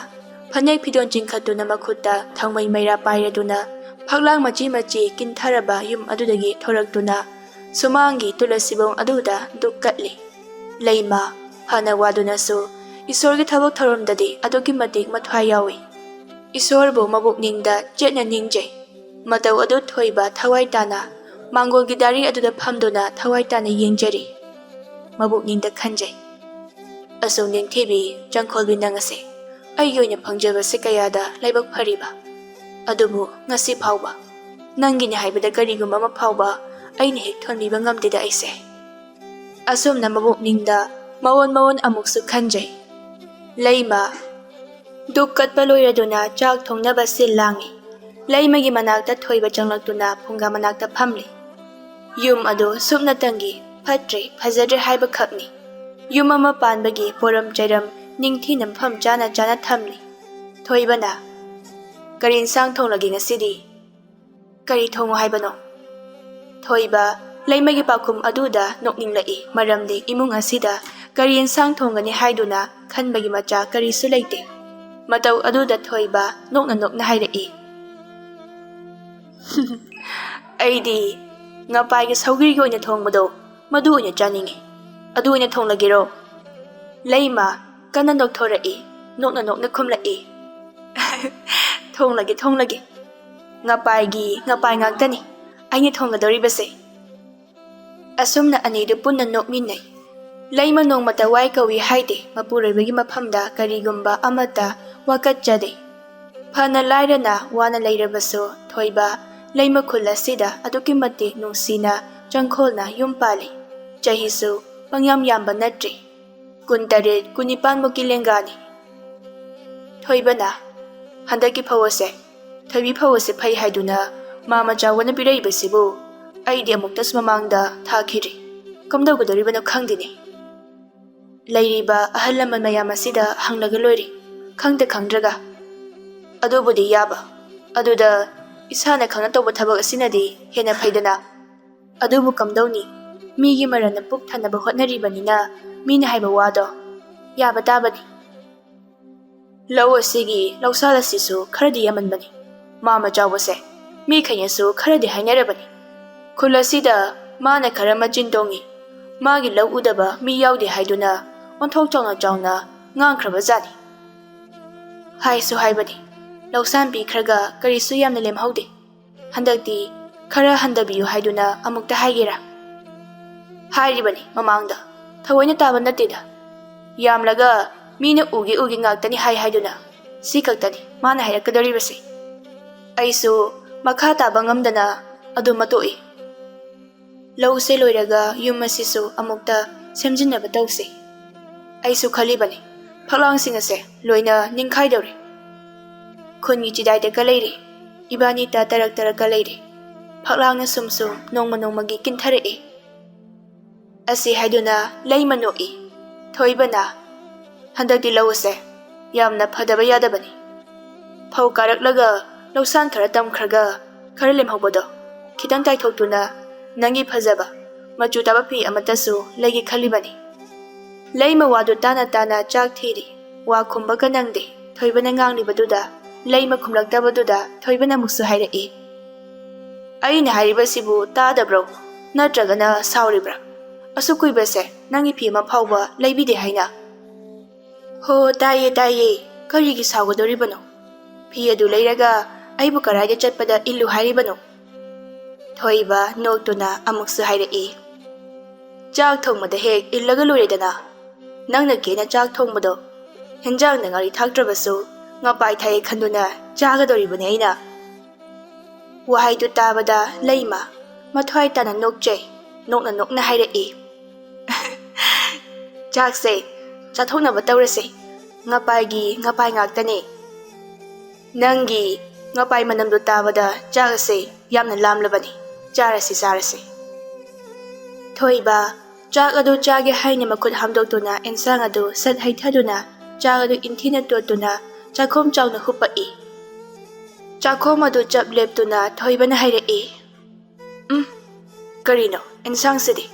ꯐꯅꯦꯛ ꯐꯤꯗꯣꯟ ꯆꯤꯡꯈꯠꯇꯨꯅ, ꯃꯈꯨꯠꯇ ꯊꯥꯎꯃꯩ ꯃꯩꯔꯥ ꯄꯥꯏꯔꯗꯨꯅ, ꯐꯛꯂꯥꯡ ꯃꯆꯤ ꯃꯆꯤ ꯀꯤꯟꯊꯔꯕ ꯌꯨꯝ ꯑꯗꯨꯗꯒꯤ ꯊꯣꯔꯛꯇꯨꯅ, ꯁꯨꯃꯥꯡꯒꯤ ꯇꯨꯂꯁꯤꯕꯣꯡ ꯑꯗꯨꯗ ꯗꯨꯛ ꯀꯠꯂꯤ꯫ ꯂꯩꯃ, ꯐꯅ ꯋꯥꯗꯨꯅꯁꯨ ꯏꯁꯣꯔꯒꯤ ꯊꯕꯛ ꯊꯧꯔꯝꯗꯗꯤ ꯑꯗꯨꯛꯀꯤ ꯃꯇꯤꯛ ꯃꯊ꯭ꯋꯥꯏ ꯌꯥꯎꯏ꯫ ꯏꯁꯣꯔꯕꯨ ꯃꯕꯨꯛꯅꯤꯡꯗ ꯆꯦꯠꯅ ꯅꯤꯡꯖꯩ꯫ ꯃꯇꯧ ꯑꯗꯨ ꯊꯣꯏꯕ ꯊꯋꯥꯏ ꯇꯥꯅ ꯃꯥꯡꯒꯣꯜꯒꯤ ꯗꯥꯔꯤ ꯑꯗꯨꯗ ꯐꯝꯗꯨꯅ ꯊꯋꯥꯏ ꯇꯥꯅ ꯌꯦꯡꯖꯔꯤ꯫ ꯃꯕꯨꯛꯅꯤꯡꯗ ꯈꯟꯖꯩ, "ꯑꯁꯨꯛ ꯅꯤꯡꯊꯤꯕꯤ ꯆꯪꯈꯣꯜꯕꯤ ꯅꯪ ꯑꯁꯦ ꯑꯩꯒꯤ ꯑꯣꯏꯅ ꯐꯪꯖꯕꯁꯦ ꯀꯌꯥꯗ ꯂꯥꯏꯕꯛ ꯐꯔꯤꯕ꯫ ꯑꯗꯨꯕꯨ ꯉꯁꯤ ꯐꯥꯎꯕ ꯅꯪꯒꯤꯅꯤ ꯍꯥꯏꯕꯗ ꯀꯔꯤꯒꯨꯝꯕ ꯑꯃ ꯐꯥꯎꯕ ꯑꯩꯅ ꯍꯦꯛ ꯊꯣꯟꯕꯤꯕ ꯉꯝꯗꯦꯗ ꯑꯩꯁꯦ꯫" ꯑꯁꯨꯝꯅ ꯃꯕꯨꯛꯅꯤꯡꯗ ꯃꯑꯣꯟ ꯃꯑꯣꯟ ꯑꯃꯨꯛꯁꯨ ꯈꯟꯖꯩ꯫ ꯂꯩꯃ꯫ ꯗꯨꯛ ꯀꯠꯄ ꯂꯣꯏꯔꯗꯨꯅ ꯆꯥꯛ ꯊꯣꯡꯅꯕ ꯁꯤꯜ ꯂꯥꯡꯏ꯫ ꯂꯩꯃꯒꯤ ꯃꯅꯥꯛꯇ ꯊꯣꯏꯕ ꯆꯪꯂꯛꯇꯨꯅ ꯐꯨꯡꯒꯥ ꯃꯅꯥꯛꯇ ꯐꯝꯂꯤ꯫ ꯌꯨꯝ ꯑꯗꯨ ꯁꯨꯞꯅꯇꯪꯒꯤ ꯐꯠꯇ꯭ꯔꯦ, ꯐꯖꯗ꯭ꯔꯦ ꯍꯥꯏꯕꯈꯛꯅꯤ꯫ ꯌꯨꯝ ꯑꯃ ꯄꯥꯟꯕꯒꯤ ꯄꯣꯔꯝ ꯆꯩꯔꯝ ꯅꯤꯡꯊꯤꯅ ꯃꯐꯝ ꯆꯥꯅ ꯆꯥꯅ ꯊꯝꯂꯤ꯫ ꯊꯣꯏꯕꯅ, "ꯀꯔꯤ ꯏꯟꯁꯥꯡ ꯊꯣꯡꯂꯒꯦ ꯉꯁꯤꯗꯤ?" "ꯀꯔꯤ ꯊꯣꯡꯉꯣ ꯍꯥꯏꯕꯅꯣ?" ꯊꯣꯏꯕ ꯂꯩꯃꯒꯤ ꯄꯥꯎꯈꯨꯝ ꯑꯗꯨꯗ ꯅꯣꯛꯅꯤꯡꯂꯛꯏ, ꯃꯔꯝꯗꯤ ꯏꯃꯨꯡ ꯑꯁꯤꯗ ꯀꯔꯤ ꯏꯟꯁꯥꯡ ꯊꯣꯡꯒꯅꯤ ꯍꯥꯏꯗꯨꯅ ꯈꯟꯕꯒꯤ ꯃꯆꯥꯛ ꯀꯔꯤꯁꯨ ꯂꯩꯇꯦ꯫ ꯃꯇꯧ ꯑꯗꯨꯗ ꯊꯣꯏꯕ ꯅꯣꯛꯅ ꯅꯣꯛꯅ ꯍꯥꯏꯔꯛꯏ, "ꯑꯩꯗꯤ ꯉꯄꯥꯏꯒꯤ ꯁꯧꯒ꯭ꯔꯤꯒꯤ ꯑꯣꯏꯅ ꯊꯣꯡꯕꯗꯣ, ꯃꯗꯨ ꯑꯣꯏꯅ ꯆꯥꯅꯤꯡꯉꯤ꯫ ꯑꯗꯨ ꯑꯣꯏꯅ ꯊꯣꯡꯂꯒꯦꯔꯣ?" ꯂꯩꯃ ꯀꯟꯅ ꯅꯣꯛꯊꯣꯔꯛꯏ, ꯅꯣꯛꯅ ꯅꯣꯛꯅ ꯈꯨꯝꯂꯛꯏ, "ꯊꯣꯡꯂꯒꯦ, ꯊꯣꯡꯂꯒꯦ꯫ ꯉꯄꯥꯏꯒꯤ ꯉꯄꯥꯏ ꯉꯥꯛꯇꯅꯤ ꯑꯩꯅ ꯊꯣꯡꯒꯗꯧꯔꯤꯕꯁꯦ꯫" ꯑꯁꯨꯝꯅ ꯑꯅꯤꯗꯨ ꯄꯨꯟꯅ ꯅꯣꯛꯃꯤꯟꯅꯩ꯫ ꯂꯩꯃ ꯅꯣꯡꯃꯇ ꯋꯥꯏ ꯀꯧꯏ ꯍꯥꯏꯗꯦ, ꯃꯄꯨꯔꯣꯏꯕꯒꯤ ꯃꯐꯝꯗ ꯀꯔꯤꯒꯨꯝꯕ ꯑꯃꯠꯇ ꯋꯥꯀꯠꯆꯗꯦ꯫ ꯐꯅ ꯂꯥꯏꯔꯅ ꯋꯥꯅ ꯂꯩꯔꯕꯁꯨ ꯊꯣꯏꯕ ꯂꯩꯃ ꯈꯨꯜ ꯑꯁꯤꯗ ꯑꯗꯨꯛꯀꯤ ꯃꯇꯤꯛ ꯅꯨꯡꯁꯤꯅ ꯆꯪꯈꯣꯜꯅ ꯌꯨꯝ ꯄꯥꯜꯂꯤ꯫ ꯆꯍꯤꯁꯨ ꯄꯪꯌꯥꯝ ꯌꯥꯝꯕ ꯅꯠꯇ꯭ꯔꯤ꯫ ꯀꯨꯟꯇꯔꯦꯠ, ꯀꯨꯟꯅꯤꯄꯥꯟꯃꯨꯛꯀꯤ ꯂꯦꯡꯒꯥꯅꯤ꯫ ꯊꯣꯏꯕꯅ, "ꯍꯟꯗꯛꯀꯤ ꯐꯧ ꯑꯁꯦ, ꯊꯣꯏꯕꯤ ꯐꯧ ꯑꯁꯦ ꯐꯩ ꯍꯥꯏꯗꯨꯅ ꯃꯥꯃ ꯆꯥꯎꯕꯅ ꯄꯤꯔꯛꯏꯕꯁꯤꯕꯨ ꯑꯩꯗꯤ ꯑꯃꯨꯛꯇꯁꯨ ꯃꯃꯥꯡꯗ ꯊꯥꯈꯤꯗ꯭ꯔꯤ꯫ ꯀꯝꯗꯧꯒꯗꯧꯔꯤꯕꯅꯣ ꯈꯪꯗꯦꯅꯦ꯫" ꯂꯩꯔꯤꯕ ꯑꯍꯜ ꯂꯃꯟ ꯃꯌꯥꯝ ꯑꯁꯤꯗ ꯍꯪꯂꯒ ꯂꯣꯏꯔꯦ, ꯈꯪꯗ ꯈꯪꯗ꯭ꯔꯒ꯫ ꯑꯗꯨꯕꯨꯗꯤ ꯌꯥꯕ, ꯑꯗꯨꯗ ꯏꯁꯥꯅ ꯈꯪꯅ ꯇꯧꯕ ꯊꯕꯛ ꯑꯁꯤꯅꯗꯤ ꯍꯦꯟꯅ ꯐꯩꯗꯅ꯫ ꯑꯗꯨꯕꯨ ꯀꯝꯗꯧꯅꯤ, ꯃꯤꯒꯤ ꯃꯔꯟꯅ ꯄꯨꯛ ꯊꯟꯅꯕ ꯍꯣꯠꯅꯔꯤꯕꯅꯤꯅ ꯃꯤꯅ ꯍꯥꯏꯕ ꯋꯥꯗꯣ ꯌꯥꯕ ꯇꯥꯕꯅꯤ꯫ ꯂꯧ ꯑꯁꯤꯒꯤ ꯂꯧꯁꯥꯜ ꯑꯁꯤꯁꯨ ꯈꯔꯗꯤ ꯌꯥꯝꯃꯟꯕꯅꯤ꯫ ꯃꯥꯃ ꯆꯥꯎꯕꯁꯦ ꯃꯤꯈꯩꯅꯁꯨ ꯈꯔꯗꯤ ꯍꯥꯏꯅꯔꯕꯅꯤ꯫ ꯈꯨꯜ ꯑꯁꯤꯗ ꯃꯥꯅ ꯈꯔ ꯃꯆꯤꯟ ꯇꯣꯡꯉꯤ, ꯃꯥꯒꯤ ꯂꯧ ꯎꯗꯕ ꯃꯤ ꯌꯥꯎꯗꯦ ꯍꯥꯏꯗꯨꯅ ꯑꯣꯟꯊꯣꯛ ꯆꯥꯎꯅ ꯆꯥꯎꯅ ꯉꯥꯡꯈ꯭ꯔꯕ ꯖꯥꯠꯅꯤ꯫ ꯍꯥꯏꯁꯨ ꯍꯥꯏꯕꯅꯤ, ꯂꯧꯁꯥꯟ ꯄꯤꯈ꯭ꯔꯒ ꯀꯔꯤꯁꯨ ꯌꯥꯝꯅ ꯂꯦꯝꯍꯧꯗꯦ꯫ ꯍꯟꯗꯛꯇꯤ ꯈꯔ ꯍꯟꯊꯕꯤꯌꯨ ꯍꯥꯏꯗꯨꯅ ꯑꯃꯨꯛꯇ ꯍꯥꯏꯒꯦꯔꯥ? ꯍꯥꯏꯔꯤꯕꯅꯤ ꯃꯃꯥꯡꯗ, ꯊꯑꯣꯏꯅ ꯇꯥꯕ ꯅꯠꯇꯦꯗ꯫ ꯌꯥꯝꯂꯒ ꯃꯤꯅ ꯎꯒꯦ ꯎꯒꯦ ꯉꯥꯛꯇꯅꯤ ꯍꯥꯏ ꯍꯥꯏꯗꯨꯅ, ꯁꯤ ꯈꯛꯇꯅꯤ ꯃꯥꯅ ꯍꯥꯏꯔꯛꯀꯗꯧꯔꯤꯕꯁꯦ꯫ ꯑꯩꯁꯨ ꯃꯈꯥ ꯇꯥꯕ ꯉꯝꯗꯅ ꯑꯗꯨꯝ ꯃꯇꯣꯛꯏ꯫ ꯂꯧꯁꯦ ꯂꯣꯏꯔꯒ ꯌꯨꯝ ꯑꯁꯤꯁꯨ ꯑꯃꯨꯛꯇ ꯁꯦꯝꯖꯤꯟꯅꯕ ꯇꯧꯁꯤ꯫ ꯑꯩꯁꯨ ꯈꯜꯂꯤꯕꯅꯤ, ꯐꯛꯂꯥꯡꯁꯤꯡ ꯑꯁꯦ ꯂꯣꯏꯅ ꯅꯤꯡꯈꯥꯏꯗꯧꯔꯦ꯫ ꯈꯨꯟꯒꯤ ꯆꯤꯗꯥꯏꯗꯒ ꯂꯩꯔꯦ, ꯏꯕꯥꯅꯤꯇ ꯇꯔꯛ ꯇꯔꯛꯀ ꯂꯩꯔꯦ꯫ ꯐꯛꯂꯥꯡꯅ ꯁꯨꯝ ꯁꯨꯝ ꯅꯣꯡꯃ ꯅꯣꯡꯃꯒꯤ ꯀꯤꯟꯊꯔꯛꯑꯦ꯫ ꯑꯁꯤ ꯍꯥꯏꯗꯨꯅ ꯂꯩꯃ ꯅꯣꯛꯏ꯫ ꯊꯣꯏꯕꯅ, "ꯍꯟꯗꯛꯇꯤ ꯂꯧ ꯑꯁꯦ ꯌꯥꯝꯅ ꯐꯗꯕ ꯌꯥꯗꯕꯅꯤ꯫ ꯐꯧ ꯀꯥꯔꯛꯂꯒ ꯂꯧꯁꯥꯟ ꯈꯔ ꯇꯝꯈ꯭ꯔꯒ ꯈꯔ ꯂꯦꯝꯍꯧꯕꯗꯣ ꯈꯤꯇꯪ ꯇꯥꯏꯊꯣꯛꯇꯨꯅ ꯅꯪꯒꯤ ꯐꯖꯕ ꯃꯆꯨ ꯇꯥꯕ ꯐꯤ ꯑꯃꯠꯇꯁꯨ ꯂꯩꯒꯦ ꯈꯜꯂꯤꯕꯅꯤ꯫ ꯂꯩꯃ ꯋꯥꯗꯨ ꯇꯥꯅ ꯇꯥꯅ ꯆꯥꯛ ꯊꯤꯔꯤ꯫ ꯋꯥ ꯈꯨꯝꯕꯒ ꯅꯪꯗꯦ꯫ ꯊꯣꯏꯕꯅ ꯉꯥꯡꯂꯤꯕꯗꯨꯗ ꯂꯩꯃ ꯈꯨꯝꯂꯛꯇꯕꯗꯨꯗ ꯊꯣꯏꯕꯅ ꯑꯃꯨꯛꯁꯨ ꯍꯥꯏꯔꯛꯏ, "ꯑꯩꯅ ꯍꯥꯏꯔꯤꯕꯁꯤꯕꯨ ꯇꯥꯗꯕ꯭ꯔꯣ? ꯅꯠꯇ꯭ꯔꯒꯅ ꯁꯥꯎꯔꯤꯕ꯭ꯔꯥ? ꯑꯁꯨꯛ ꯀꯨꯏꯕꯁꯦ ꯅꯪꯒꯤ ꯐꯤ ꯑꯃ ꯐꯥꯎꯕ ꯂꯩꯕꯤꯗꯦ ꯍꯥꯏꯅ?" "ꯍꯣ, ꯇꯥꯏꯌꯦ, ꯇꯥꯏꯌꯦ꯫ ꯀꯔꯤꯒꯤ ꯁꯥꯎꯒꯗꯧꯔꯤꯕꯅꯣ? ꯐꯤ ꯑꯗꯨ ꯂꯩꯔꯒ ꯑꯩꯕꯨ ꯀꯔꯥꯏꯗ ꯆꯠꯄꯗ ꯏꯜꯂꯨ ꯍꯥꯏꯔꯤꯕꯅꯣ?" ꯊꯣꯏꯕ ꯅꯣꯛꯇꯨꯅ ꯑꯃꯨꯛꯁꯨ ꯍꯥꯏꯔꯛꯏ, "ꯆꯥꯛ ꯊꯣꯡꯕꯗ ꯍꯦꯛ ꯏꯜꯂꯒ ꯂꯣꯏꯔꯦꯗꯅ꯫ ꯅꯪꯅ ꯀꯦꯅ ꯆꯥꯛ ꯊꯣꯡꯕꯗꯣ ꯍꯦꯟꯖꯥꯡꯗ ꯉꯥꯔꯤ ꯊꯥꯛꯇ꯭ꯔꯕꯁꯨ ꯉꯄꯥꯏ ꯊꯥꯛꯑꯦ ꯈꯟꯗꯨꯅ ꯆꯥꯒꯗꯧꯔꯤꯕꯅꯤ ꯑꯩꯅ꯫" ꯋꯥꯍꯩꯗꯨ ꯇꯥꯕꯗ ꯂꯩꯃ ꯃꯊ꯭ꯋꯥꯏ ꯇꯥꯅ ꯅꯣꯛꯆꯩ꯫ ꯅꯣꯛꯅ ꯅꯣꯛꯅ ꯍꯥꯏꯔꯛꯏ, "ꯆꯥꯛꯁꯦ ꯆꯥꯊꯣꯛꯅꯕ ꯇꯧꯔꯁꯦ꯫ ꯉꯄꯥꯏꯒꯤ ꯉꯄꯥꯏ ꯉꯥꯛꯇꯅꯦ꯫ ꯅꯪꯒꯤ ꯉꯄꯥꯏ ꯃꯅꯝꯗꯨ ꯇꯥꯕꯗ ꯆꯥꯛ ꯑꯁꯦ ꯌꯥꯝꯅ ꯂꯥꯝꯂꯕꯅꯤ꯫ ꯆꯥꯔꯁꯤ, ꯆꯥꯔꯁꯤ꯫" ꯊꯣꯏꯕ ꯆꯥꯛ ꯑꯗꯨ ꯆꯥꯒꯦ ꯍꯥꯏꯅ ꯃꯈꯨꯠ ꯍꯥꯝꯗꯣꯛꯇꯨꯅ ꯑꯦꯟꯁꯥꯡ ꯑꯗꯨ ꯁꯠ ꯍꯩꯊꯗꯨꯅ ꯆꯥꯛ ꯑꯗꯨ ꯏꯟꯊꯤꯅ ꯇꯣꯠꯇꯨꯅ ꯆꯥꯛꯈꯣꯝ ꯆꯥꯎꯅ ꯍꯨꯞꯄꯛꯏ꯫ ꯆꯥꯛꯈꯣꯝ ꯑꯗꯨ ꯆꯞ ꯂꯦꯞꯇꯨꯅ ꯊꯣꯏꯕꯅ ꯍꯥꯏꯔꯛꯏ, "ꯎꯝ, ꯀꯔꯤꯅꯣ ꯑꯦꯟꯁꯥꯡꯁꯤꯗꯤ?"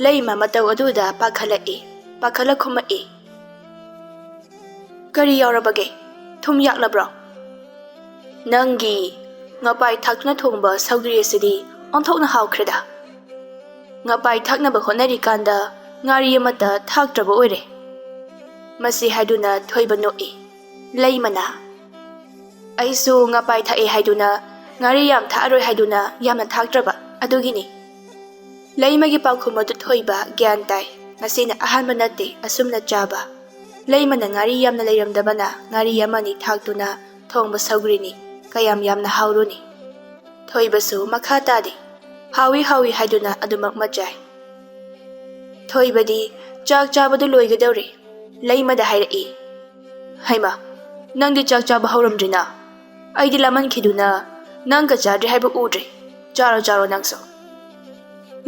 ꯂꯩꯃ ꯃꯇꯧ ꯑꯗꯨꯗ ꯄꯥꯈꯠꯂꯛꯏ꯫ ꯄꯥꯈꯠꯂ ꯈꯨꯝꯃꯛꯏ, "ꯀꯔꯤ ꯌꯥꯎꯔꯕꯒꯦ? ꯊꯨꯝ ꯌꯥꯛꯂꯕ꯭ꯔꯣ?" "ꯅꯪꯒꯤ ꯉꯄꯥꯏ ꯊꯥꯛꯇꯨꯅ ꯊꯣꯡꯕ ꯁꯧꯒ꯭ꯔꯤ ꯑꯁꯤꯗꯤ ꯑꯣꯟꯊꯣꯛꯅ ꯍꯥꯎꯈ꯭ꯔꯦꯗ꯫ ꯉꯄꯥꯏ ꯊꯥꯛꯅꯕ ꯍꯣꯠꯅꯔꯤꯀꯥꯟꯗ ꯉꯥꯔꯤ ꯑꯃꯠꯇ ꯊꯥꯛꯇ꯭ꯔꯕ ꯑꯣꯏꯔꯦ꯫" ꯃꯁꯤ ꯍꯥꯏꯗꯨꯅ ꯊꯣꯏꯕ ꯅꯣꯛꯏ꯫ ꯂꯩꯃꯅ, "ꯑꯩꯁꯨ ꯉꯄꯥꯏ ꯊꯥꯛꯑꯦ ꯍꯥꯏꯗꯨꯅ, ꯉꯥꯔꯤ ꯌꯥꯝ ꯊꯥꯛꯑꯔꯣꯏ ꯍꯥꯏꯗꯨꯅ ꯌꯥꯝꯅ ꯊꯥꯛꯇ꯭ꯔꯕ ꯑꯗꯨꯒꯤꯅꯤ꯫" ꯂꯩꯃꯒꯤ ꯄꯥꯎꯈꯨꯝ ꯑꯗꯨ ꯊꯣꯏꯕ ꯒ꯭ꯌꯥꯟ ꯇꯥꯏ꯫ ꯃꯁꯤꯅ ꯑꯍꯥꯟꯕ ꯅꯠꯇꯦ ꯑꯁꯨꯝꯅ ꯆꯥꯕ꯫ ꯂꯩꯃꯅ ꯉꯥꯔꯤ ꯌꯥꯝꯅ ꯂꯩꯔꯝꯗꯕꯅ ꯉꯥꯔꯤ ꯑꯃꯅꯤ ꯊꯥꯛꯇꯨꯅ ꯊꯣꯡꯕ ꯁꯧꯒ꯭ꯔꯤꯅꯤ꯫ ꯀꯌꯥꯝ ꯌꯥꯝꯅ ꯍꯥꯎꯔꯨꯅꯤ꯫ ꯊꯣꯏꯕꯁꯨ ꯃꯈꯥ ꯇꯥꯗꯦ꯫ ꯍꯥꯎꯏ ꯍꯥꯎꯏ ꯍꯥꯏꯗꯨꯅ ꯑꯗꯨꯃꯛ ꯃꯆꯥꯏ꯫ ꯊꯣꯏꯕꯗꯤ ꯆꯥꯛ ꯆꯥꯕꯗꯨ ꯂꯣꯏꯒꯗꯧꯔꯦ꯫ ꯂꯩꯃꯗ ꯍꯥꯏꯔꯛꯏ, "ꯍꯩꯃꯥ, ꯅꯪꯗꯤ ꯆꯥꯛ ꯆꯥꯕ ꯍꯧꯔꯝꯗ꯭ꯔꯤꯅ? ꯑꯩꯗꯤ ꯂꯥꯃꯟꯈꯤꯗꯨꯅ ꯅꯪꯒ ꯆꯥꯗ꯭ꯔꯤ ꯍꯥꯏꯕ ꯎꯗ꯭ꯔꯦ꯫ ꯆꯥꯔꯣ, ꯆꯥꯔꯣ ꯅꯪꯁꯨ꯫"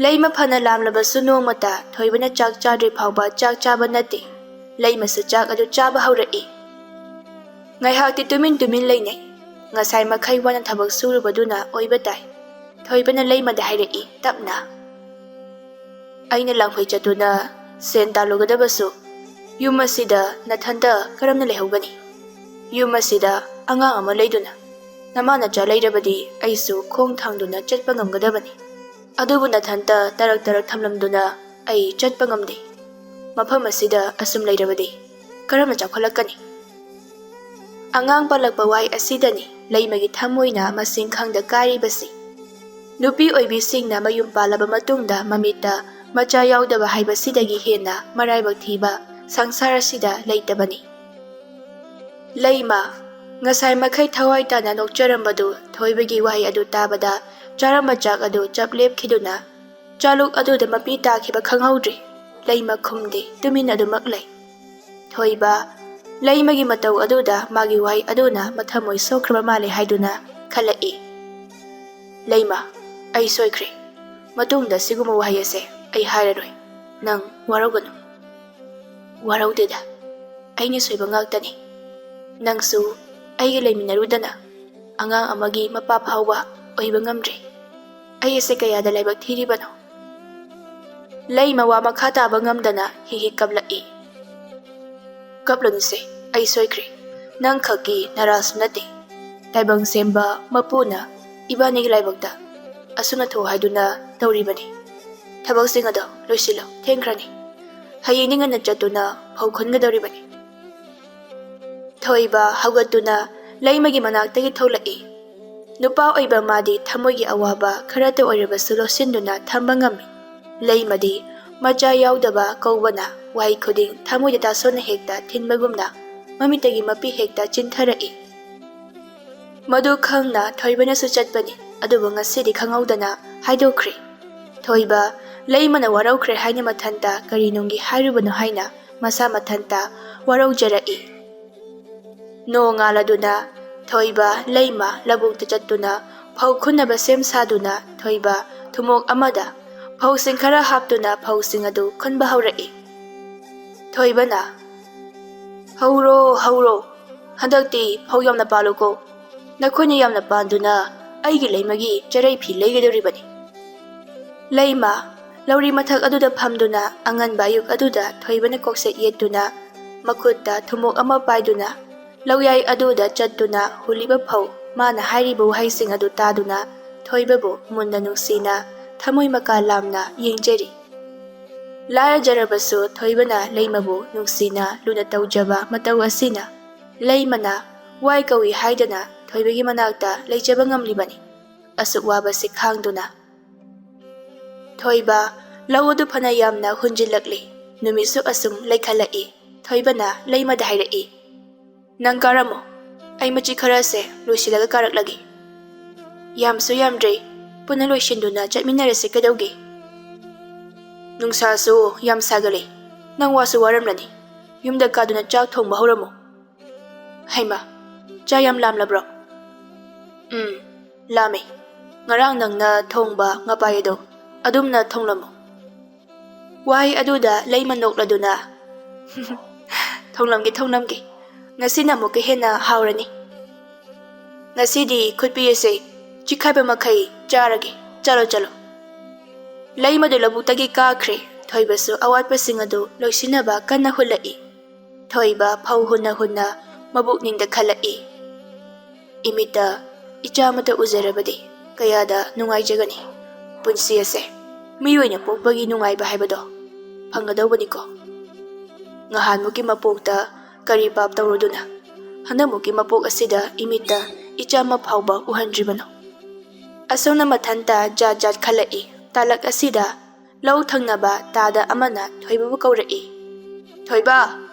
ꯂꯩꯃ ꯐꯅ ꯂꯥꯝꯂꯕꯁꯨ ꯅꯣꯡꯃꯇ ꯊꯣꯏꯕꯅ ꯆꯥꯛ ꯆꯥꯗ꯭ꯔꯤ ꯐꯥꯎꯕ ꯆꯥꯛ ꯆꯥꯕ ꯅꯠꯇꯦ꯫ ꯂꯩꯃꯁꯨ ꯆꯥꯛ ꯑꯗꯨ ꯆꯥꯕ ꯍꯧꯔꯛꯏ꯫ ꯉꯥꯏꯍꯥꯛꯇꯤ ꯇꯨꯃꯤꯟ ꯇꯨꯃꯤꯟ ꯂꯩꯅꯩ꯫ ꯉꯁꯥꯏ ꯃꯈꯩ ꯋꯥꯅ ꯊꯕꯛ ꯁꯨꯔꯨꯕꯗꯨꯅ ꯑꯣꯏꯕ ꯇꯥꯏ꯫ ꯊꯣꯏꯕꯅ ꯂꯩꯃꯗ ꯍꯥꯏꯔꯛꯏ ꯇꯞꯅ꯫ ꯑꯩꯅ ꯂꯥꯡꯐꯩ ꯆꯠꯇꯨꯅ ꯁꯦꯟ ꯇꯥꯜꯂꯨꯒꯗꯕꯁꯨ ꯌꯨꯝ ꯑꯁꯤꯗ ꯅꯊꯟꯇ ꯀꯔꯝꯅ ꯂꯩꯍꯧꯒꯅꯤ? ꯌꯨꯝ ꯑꯁꯤꯗ ꯑꯉꯥꯡ ꯑꯃ ꯂꯩꯗꯨꯅ ꯅꯃꯥ ꯅꯆꯥ ꯂꯩꯔꯕꯗꯤ ꯑꯩꯁꯨ ꯈꯣꯡ ꯊꯥꯡꯗꯨꯅ ꯆꯠꯄ ꯉꯝꯒꯗꯕꯅꯤ꯫ ꯑꯗꯨꯕꯨ ꯅꯊꯟꯇ ꯇꯔꯛ ꯇꯔꯛ ꯊꯝꯂꯝꯗꯨꯅ ꯑꯩ ꯆꯠꯄ ꯉꯝꯗꯦ꯫ ꯃꯐꯝ ꯑꯁꯤꯗ ꯑꯁꯨꯝ ꯂꯩꯔꯕꯗꯤ ꯀꯔꯝꯅ ꯆꯥꯎꯈꯠꯂꯛꯀꯅꯤ? ꯑꯉꯥꯡ ꯄꯜꯂꯛꯄ ꯋꯥꯍꯩ ꯑꯁꯤꯗꯅꯤ ꯂꯩꯃꯒꯤ ꯊꯃꯣꯏꯅ ꯃꯁꯤꯡ ꯈꯪꯗ ꯀꯥꯏꯔꯤꯕꯁꯤ꯫ ꯅꯨꯄꯤ ꯑꯣꯏꯕꯤꯁꯤꯡꯅ ꯃꯌꯨꯝ ꯄꯥꯜꯂꯕ ꯃꯇꯨꯡꯗ ꯃꯃꯤꯠꯇ ꯃꯆꯥ ꯌꯥꯎꯗꯕ ꯍꯥꯏꯕꯁꯤꯗꯒꯤ ꯍꯦꯟꯅ ꯃꯔꯥꯏꯕꯛ ꯊꯤꯕ ꯁꯪꯁꯥꯔ ꯑꯁꯤꯗ ꯂꯩꯇꯕꯅꯤ꯫ ꯂꯩꯃ, ꯉꯁꯥꯏ ꯃꯈꯩ ꯊꯋꯥꯏ ꯇꯥꯅ ꯅꯣꯛꯆꯔꯝꯕꯗꯨ ꯊꯣꯏꯕꯒꯤ ꯋꯥꯍꯩ ꯑꯗꯨ ꯇꯥꯕꯗ ꯆꯥꯔꯝꯕ ꯆꯥꯛ ꯑꯗꯨ ꯆꯞ ꯂꯦꯞꯈꯤꯗꯨꯅ ꯆꯥꯂꯨꯛ ꯑꯗꯨꯗ ꯃꯄꯤ ꯇꯥꯈꯤꯕ ꯈꯪꯍꯧꯗ꯭ꯔꯦ꯫ ꯂꯩꯃ ꯈꯨꯝꯗꯦ, ꯇꯨꯃꯤꯟ ꯑꯗꯨꯃꯛ ꯂꯩ꯫ ꯊꯣꯏꯕ, ꯂꯩꯃꯒꯤ ꯃꯇꯧ ꯑꯗꯨꯗ ꯃꯥꯒꯤ ꯋꯥꯍꯩ ꯑꯗꯨꯅ ꯃꯊꯃꯣꯏ ꯁꯣꯛꯈ꯭ꯔꯕ ꯃꯥꯜꯂꯦ ꯍꯥꯏꯗꯨꯅ ꯈꯜꯂꯛꯏ꯫ ꯂꯩꯃ, ꯑꯩ ꯁꯣꯏꯈ꯭ꯔꯦ꯫ ꯃꯇꯨꯡꯗ ꯁꯤꯒꯨꯝꯕ ꯋꯥꯍꯩ ꯑꯁꯦ ꯑꯩ ꯍꯥꯏꯔꯔꯣꯏ꯫ ꯅꯪ ꯋꯥꯔꯧꯒꯅꯨ꯫ ꯋꯥꯔꯧꯗꯦꯗ꯫ ꯑꯩꯅ ꯁꯣꯏꯕ ꯉꯥꯛꯇꯅꯤ꯫ ꯅꯪꯁꯨ ꯑꯩꯒ ꯂꯩꯃꯤꯟꯅꯔꯨꯗꯅ ꯑꯉꯥꯡ ꯑꯃꯒꯤ ꯃꯄꯥ ꯐꯥꯎꯕ ꯑꯣꯏꯕ ꯉꯝꯗ꯭ꯔꯦ꯫ ꯑꯩ ꯑꯁꯦ ꯀꯌꯥꯗ ꯂꯥꯏꯕꯛ ꯊꯤꯔꯤꯕꯅꯣ? ꯂꯩꯃ ꯋꯥ ꯃꯈꯥ ꯇꯥꯕ ꯉꯝꯗꯅ ꯍꯤꯛ ꯍꯤꯛ ꯀꯞꯂꯛꯏ꯫ ꯀꯞꯂꯨꯅꯨꯁꯦ, ꯑꯩ ꯁꯣꯏꯈ꯭ꯔꯦ꯫ ꯅꯪ ꯈꯛꯀꯤ ꯅꯔꯥꯁꯨ ꯅꯠꯇꯦ꯫ ꯇꯥꯏꯕꯪ ꯁꯦꯝꯕ ꯃꯄꯨꯅ ꯏꯕꯥꯅꯤꯒꯤ ꯂꯥꯏꯕꯛꯇ ꯑꯁꯨꯝꯅ ꯊꯣꯛ ꯍꯥꯏꯗꯨꯅ ꯇꯧꯔꯤꯕꯅꯤ꯫ ꯊꯕꯛꯁꯤꯡ ꯑꯗꯣ ꯂꯣꯏꯁꯤꯜꯂꯣ, ꯊꯦꯡꯈ꯭ꯔꯅꯤ꯫ ꯍꯌꯦꯡꯗꯤ ꯉꯟꯅ ꯆꯠꯇꯨꯅ ꯐꯧ ꯈꯨꯟꯒꯗꯧꯔꯤꯕꯅꯤ꯫ ꯊꯣꯏꯕ ꯍꯧꯒꯠꯇꯨꯅ ꯂꯩꯃꯒꯤ ꯃꯅꯥꯛꯇꯒꯤ ꯊꯣꯛꯂꯛꯏ꯫ ꯅꯨꯄꯥ ꯑꯣꯏꯕ ꯃꯥꯗꯤ ꯊꯃꯣꯏꯒꯤ ꯑꯋꯥꯕ ꯈꯔꯇ ꯑꯣꯏꯔꯕꯁꯨ ꯂꯣꯠꯁꯤꯟꯗꯨꯅ ꯊꯝꯕ ꯉꯝꯃꯤ꯫ ꯂꯩꯃꯗꯤ ꯃꯆꯥ ꯌꯥꯎꯗꯕ ꯀꯧꯕꯅ ꯋꯥꯍꯩ ꯈꯨꯗꯤꯡ ꯊꯃꯣꯏꯗ ꯇꯥꯁꯣꯟꯅ ꯍꯦꯛꯇ ꯊꯤꯟꯕꯒꯨꯝꯅ ꯃꯃꯤꯠꯇꯒꯤ ꯃꯄꯤ ꯍꯦꯛꯇ ꯆꯤꯟꯊꯔꯛꯏ꯫ ꯃꯗꯨ ꯈꯪꯅ ꯊꯣꯏꯕꯅꯁꯨ ꯆꯠꯄꯅꯤ, ꯑꯗꯨꯕꯨ ꯉꯁꯤꯗꯤ ꯈꯪꯍꯧꯗꯅ ꯍꯥꯏꯗꯣꯛꯈ꯭ꯔꯦ꯫ ꯊꯣꯏꯕ, ꯂꯩꯃꯅ ꯋꯥꯔꯧꯈ꯭ꯔꯦ ꯍꯥꯏꯅ ꯃꯊꯟꯇ ꯀꯔꯤ ꯅꯨꯡꯒꯤ ꯍꯥꯏꯔꯨꯕꯅꯣ ꯍꯥꯏꯅ ꯃꯁꯥ ꯃꯊꯟꯇ ꯋꯥꯔꯧꯖꯔꯛꯏ꯫ ꯅꯣꯡꯉꯥꯜꯂꯗꯨꯅ ꯊꯣꯏꯕ ꯂꯩꯃ ꯂꯧꯕꯨꯛꯇ ꯆꯠꯇꯨꯅ ꯐꯧ ꯈꯨꯟꯅꯕ ꯁꯦꯝ ꯁꯥꯗꯨꯅ ꯊꯣꯏꯕ ꯊꯨꯃꯣꯛ ꯑꯃꯗ ꯐꯧꯁꯤꯡ ꯈꯔ ꯍꯥꯞꯇꯨꯅ ꯐꯧꯁꯤꯡ ꯑꯗꯨ ꯈꯨꯟꯕ ꯍꯧꯔꯛꯏ꯫ ꯊꯣꯏꯕꯅ, "ꯍꯧꯔꯣ, ꯍꯧꯔꯣ, ꯍꯟꯗꯛꯇꯤ ꯐꯧ ꯌꯥꯝꯅ ꯄꯥꯜꯂꯨꯀꯣ꯫ ꯅꯈꯣꯏꯅ ꯌꯥꯝꯅ ꯄꯥꯟꯗꯨꯅ ꯑꯩꯒꯤ ꯂꯩꯃꯒꯤ ꯆꯔꯩ ꯐꯤ ꯂꯩꯒꯗꯧꯔꯤꯕꯅꯤ꯫ ꯂꯩꯃ, ꯂꯧꯔꯤ ꯃꯊꯛ ꯑꯗꯨꯗ ꯐꯝꯗꯨꯅ ꯑꯉꯟꯕ ꯑꯌꯨꯛ ꯑꯗꯨꯗ ꯊꯣꯏꯕꯅ ꯀꯣꯛꯁꯦꯠ ꯌꯦꯠꯇꯨꯅ, ꯃꯈꯨꯠꯇ ꯊꯨꯝꯃꯣꯛ ꯑꯃ ꯄꯥꯏꯗꯨꯅ, ꯂꯧꯌꯥꯏ ꯑꯗꯨꯗ ꯆꯠꯇꯨꯅ ꯍꯨꯜꯂꯤꯕ ꯐꯧ, ꯃꯥꯅ ꯍꯥꯏꯔꯤꯕ ꯋꯥꯍꯩꯁꯤꯡ ꯑꯗꯨ ꯇꯥꯗꯨꯅ ꯊꯣꯏꯕꯕꯨ ꯃꯨꯟꯅ ꯅꯨꯡꯁꯤꯅ, ꯊꯃꯣꯏ ꯃꯀꯥ ꯂꯥꯝꯅ ꯌꯦꯡꯖꯔꯤ꯫ ꯂꯥꯏꯔꯖꯔꯕꯁꯨ ꯊꯣꯏꯕꯅ ꯂꯩꯃꯕꯨ ꯅꯨꯡꯁꯤꯅ ꯂꯨꯅ ꯇꯧꯖꯕ ꯃꯇꯧ ꯑꯁꯤꯅ ꯂꯩꯃꯅ ꯋꯥꯏ ꯀꯧꯏ ꯍꯥꯏꯗꯅ ꯊꯣꯏꯕꯒꯤ ꯃꯅꯥꯛꯇ ꯂꯩꯖꯕ ꯉꯝꯂꯤꯕꯅꯤ꯫ ꯑꯁꯨꯛ ꯋꯥꯕꯁꯤ ꯈꯥꯡꯗꯨꯅ꯫ ꯊꯣꯏꯕ, ꯂꯧ ꯑꯗꯨ ꯐꯅ ꯌꯥꯝꯅ ꯍꯨꯟꯖꯤꯜꯂꯛꯂꯤ꯫ ꯅꯨꯃꯤꯠꯁꯨ ꯑꯁꯨꯝ ꯂꯩꯈꯠꯂꯛꯏ꯫ ꯊꯣꯏꯕꯅ ꯂꯩꯃꯗ ꯍꯥꯏꯔꯛꯏ, "ꯅꯪ ꯀꯥꯔꯝꯃꯣ, ꯑꯩ ꯃꯆꯤ ꯈꯔꯁꯦ ꯂꯣꯏꯁꯤꯜꯂꯒ ꯀꯥꯔꯛꯂꯒꯦ꯫ ꯌꯥꯝꯁꯨ ꯌꯥꯝꯗ꯭ꯔꯦ, ꯄꯨꯟꯅ ꯂꯣꯏꯁꯤꯟꯗꯨꯅ ꯆꯠꯃꯤꯟꯅꯔꯁꯦ ꯀꯩꯗꯧꯒꯦ? ꯅꯨꯡꯁꯥꯁꯨ ꯌꯥꯝ ꯁꯥꯒꯠꯂꯦ, ꯅꯪ ꯋꯥꯁꯨ ꯋꯥꯔꯝꯂꯅꯤ꯫ ꯌꯨꯝꯗ ꯀꯥꯗꯨꯅ ꯆꯥꯛ ꯊꯣꯡꯕ ꯍꯧꯔꯝꯃꯣ꯫" "ꯍꯩꯃ, ꯆꯥ ꯌꯥꯝ ꯂꯥꯝꯂꯕ꯭ꯔꯣ?" "ꯎꯝ, ꯂꯥꯝꯃꯦ꯫ ꯉꯔꯥꯡ ꯅꯪꯅ ꯊꯣꯡꯕ ꯉꯄꯥꯏ ꯑꯗꯣ ꯑꯗꯨꯝꯅ ꯊꯣꯡꯂꯝꯃꯣ꯫" ꯋꯥꯍꯩ ꯑꯗꯨꯗ ꯂꯩꯃ ꯅꯣꯛꯂꯗꯨꯅ, "ꯊꯣꯡꯂꯝꯒꯦ, ꯊꯣꯡꯂꯝꯒꯦ꯫ ꯉꯁꯤꯅ ꯑꯃꯨꯛꯀ ꯍꯦꯟꯅ ꯍꯥꯎꯔꯅꯤ꯫ ꯉꯁꯤꯗꯤ ꯈꯨꯠꯄꯤꯔꯁꯦ, ꯆꯤꯛꯈꯥꯏꯕ ꯃꯈꯩ ꯆꯥꯔꯒꯦ꯫ ꯆꯠꯂꯣ, ꯆꯠꯂꯣ꯫" ꯂꯩꯃꯗꯨ ꯂꯧꯕꯨꯛꯇꯒꯤ ꯀꯥꯈ꯭ꯔꯦ꯫ ꯊꯣꯏꯕꯁꯨ ꯑꯋꯥꯠꯄꯁꯤꯡ ꯑꯗꯨ ꯂꯣꯏꯁꯤꯟꯅꯕ ꯀꯟꯅ ꯍꯨꯜꯂꯛꯏ꯫ ꯊꯣꯏꯕ ꯐꯧ ꯍꯨꯟꯅ ꯍꯨꯟꯅ ꯃꯕꯨꯛꯅꯤꯡꯗ ꯈꯜꯂꯛꯏ, "ꯏꯃꯤꯠꯇ ꯏꯆꯥ ꯑꯃꯠꯇ ꯎꯖꯔꯕꯗꯤ ꯀꯌꯥꯗ ꯅꯨꯡꯉꯥꯏꯖꯒꯅꯤ꯫ ꯄꯨꯟꯁꯤ ꯑꯁꯦ ꯃꯤꯑꯣꯏꯅ ꯄꯣꯛꯄꯒꯤ ꯅꯨꯡꯉꯥꯏꯕ ꯍꯥꯏꯕꯗꯣ ꯐꯪꯒꯗꯧꯕꯅꯤꯀꯣ꯫ ꯉꯍꯥꯟꯃꯨꯛꯀꯤ ꯃꯄꯣꯛꯇ ꯀꯔꯤ ꯄꯥꯞ ꯇꯧꯔꯨꯗꯨꯅ ꯍꯟꯗꯛꯃꯨꯛꯀꯤ ꯃꯄꯣꯛ ꯑꯁꯤꯗ ꯏꯃꯤꯠꯇ ꯏꯆꯥ ꯑꯃ ꯐꯥꯎꯕ ꯎꯍꯟꯗ꯭ꯔꯤꯕꯅꯣ?" ꯑꯁꯨꯝꯅ ꯃꯊꯟꯇ ꯖꯥꯠ ꯖꯥꯠ ꯈꯜꯂꯛꯏ꯫ ꯇꯥꯂꯛ ꯑꯁꯤꯗ ꯂꯧ ꯊꯪꯅꯕ ꯇꯥꯗ ꯑꯃꯅ ꯊꯣꯏꯕꯕꯨ ꯀꯧꯔꯛꯏ꯫ "ꯊꯣꯏꯕ!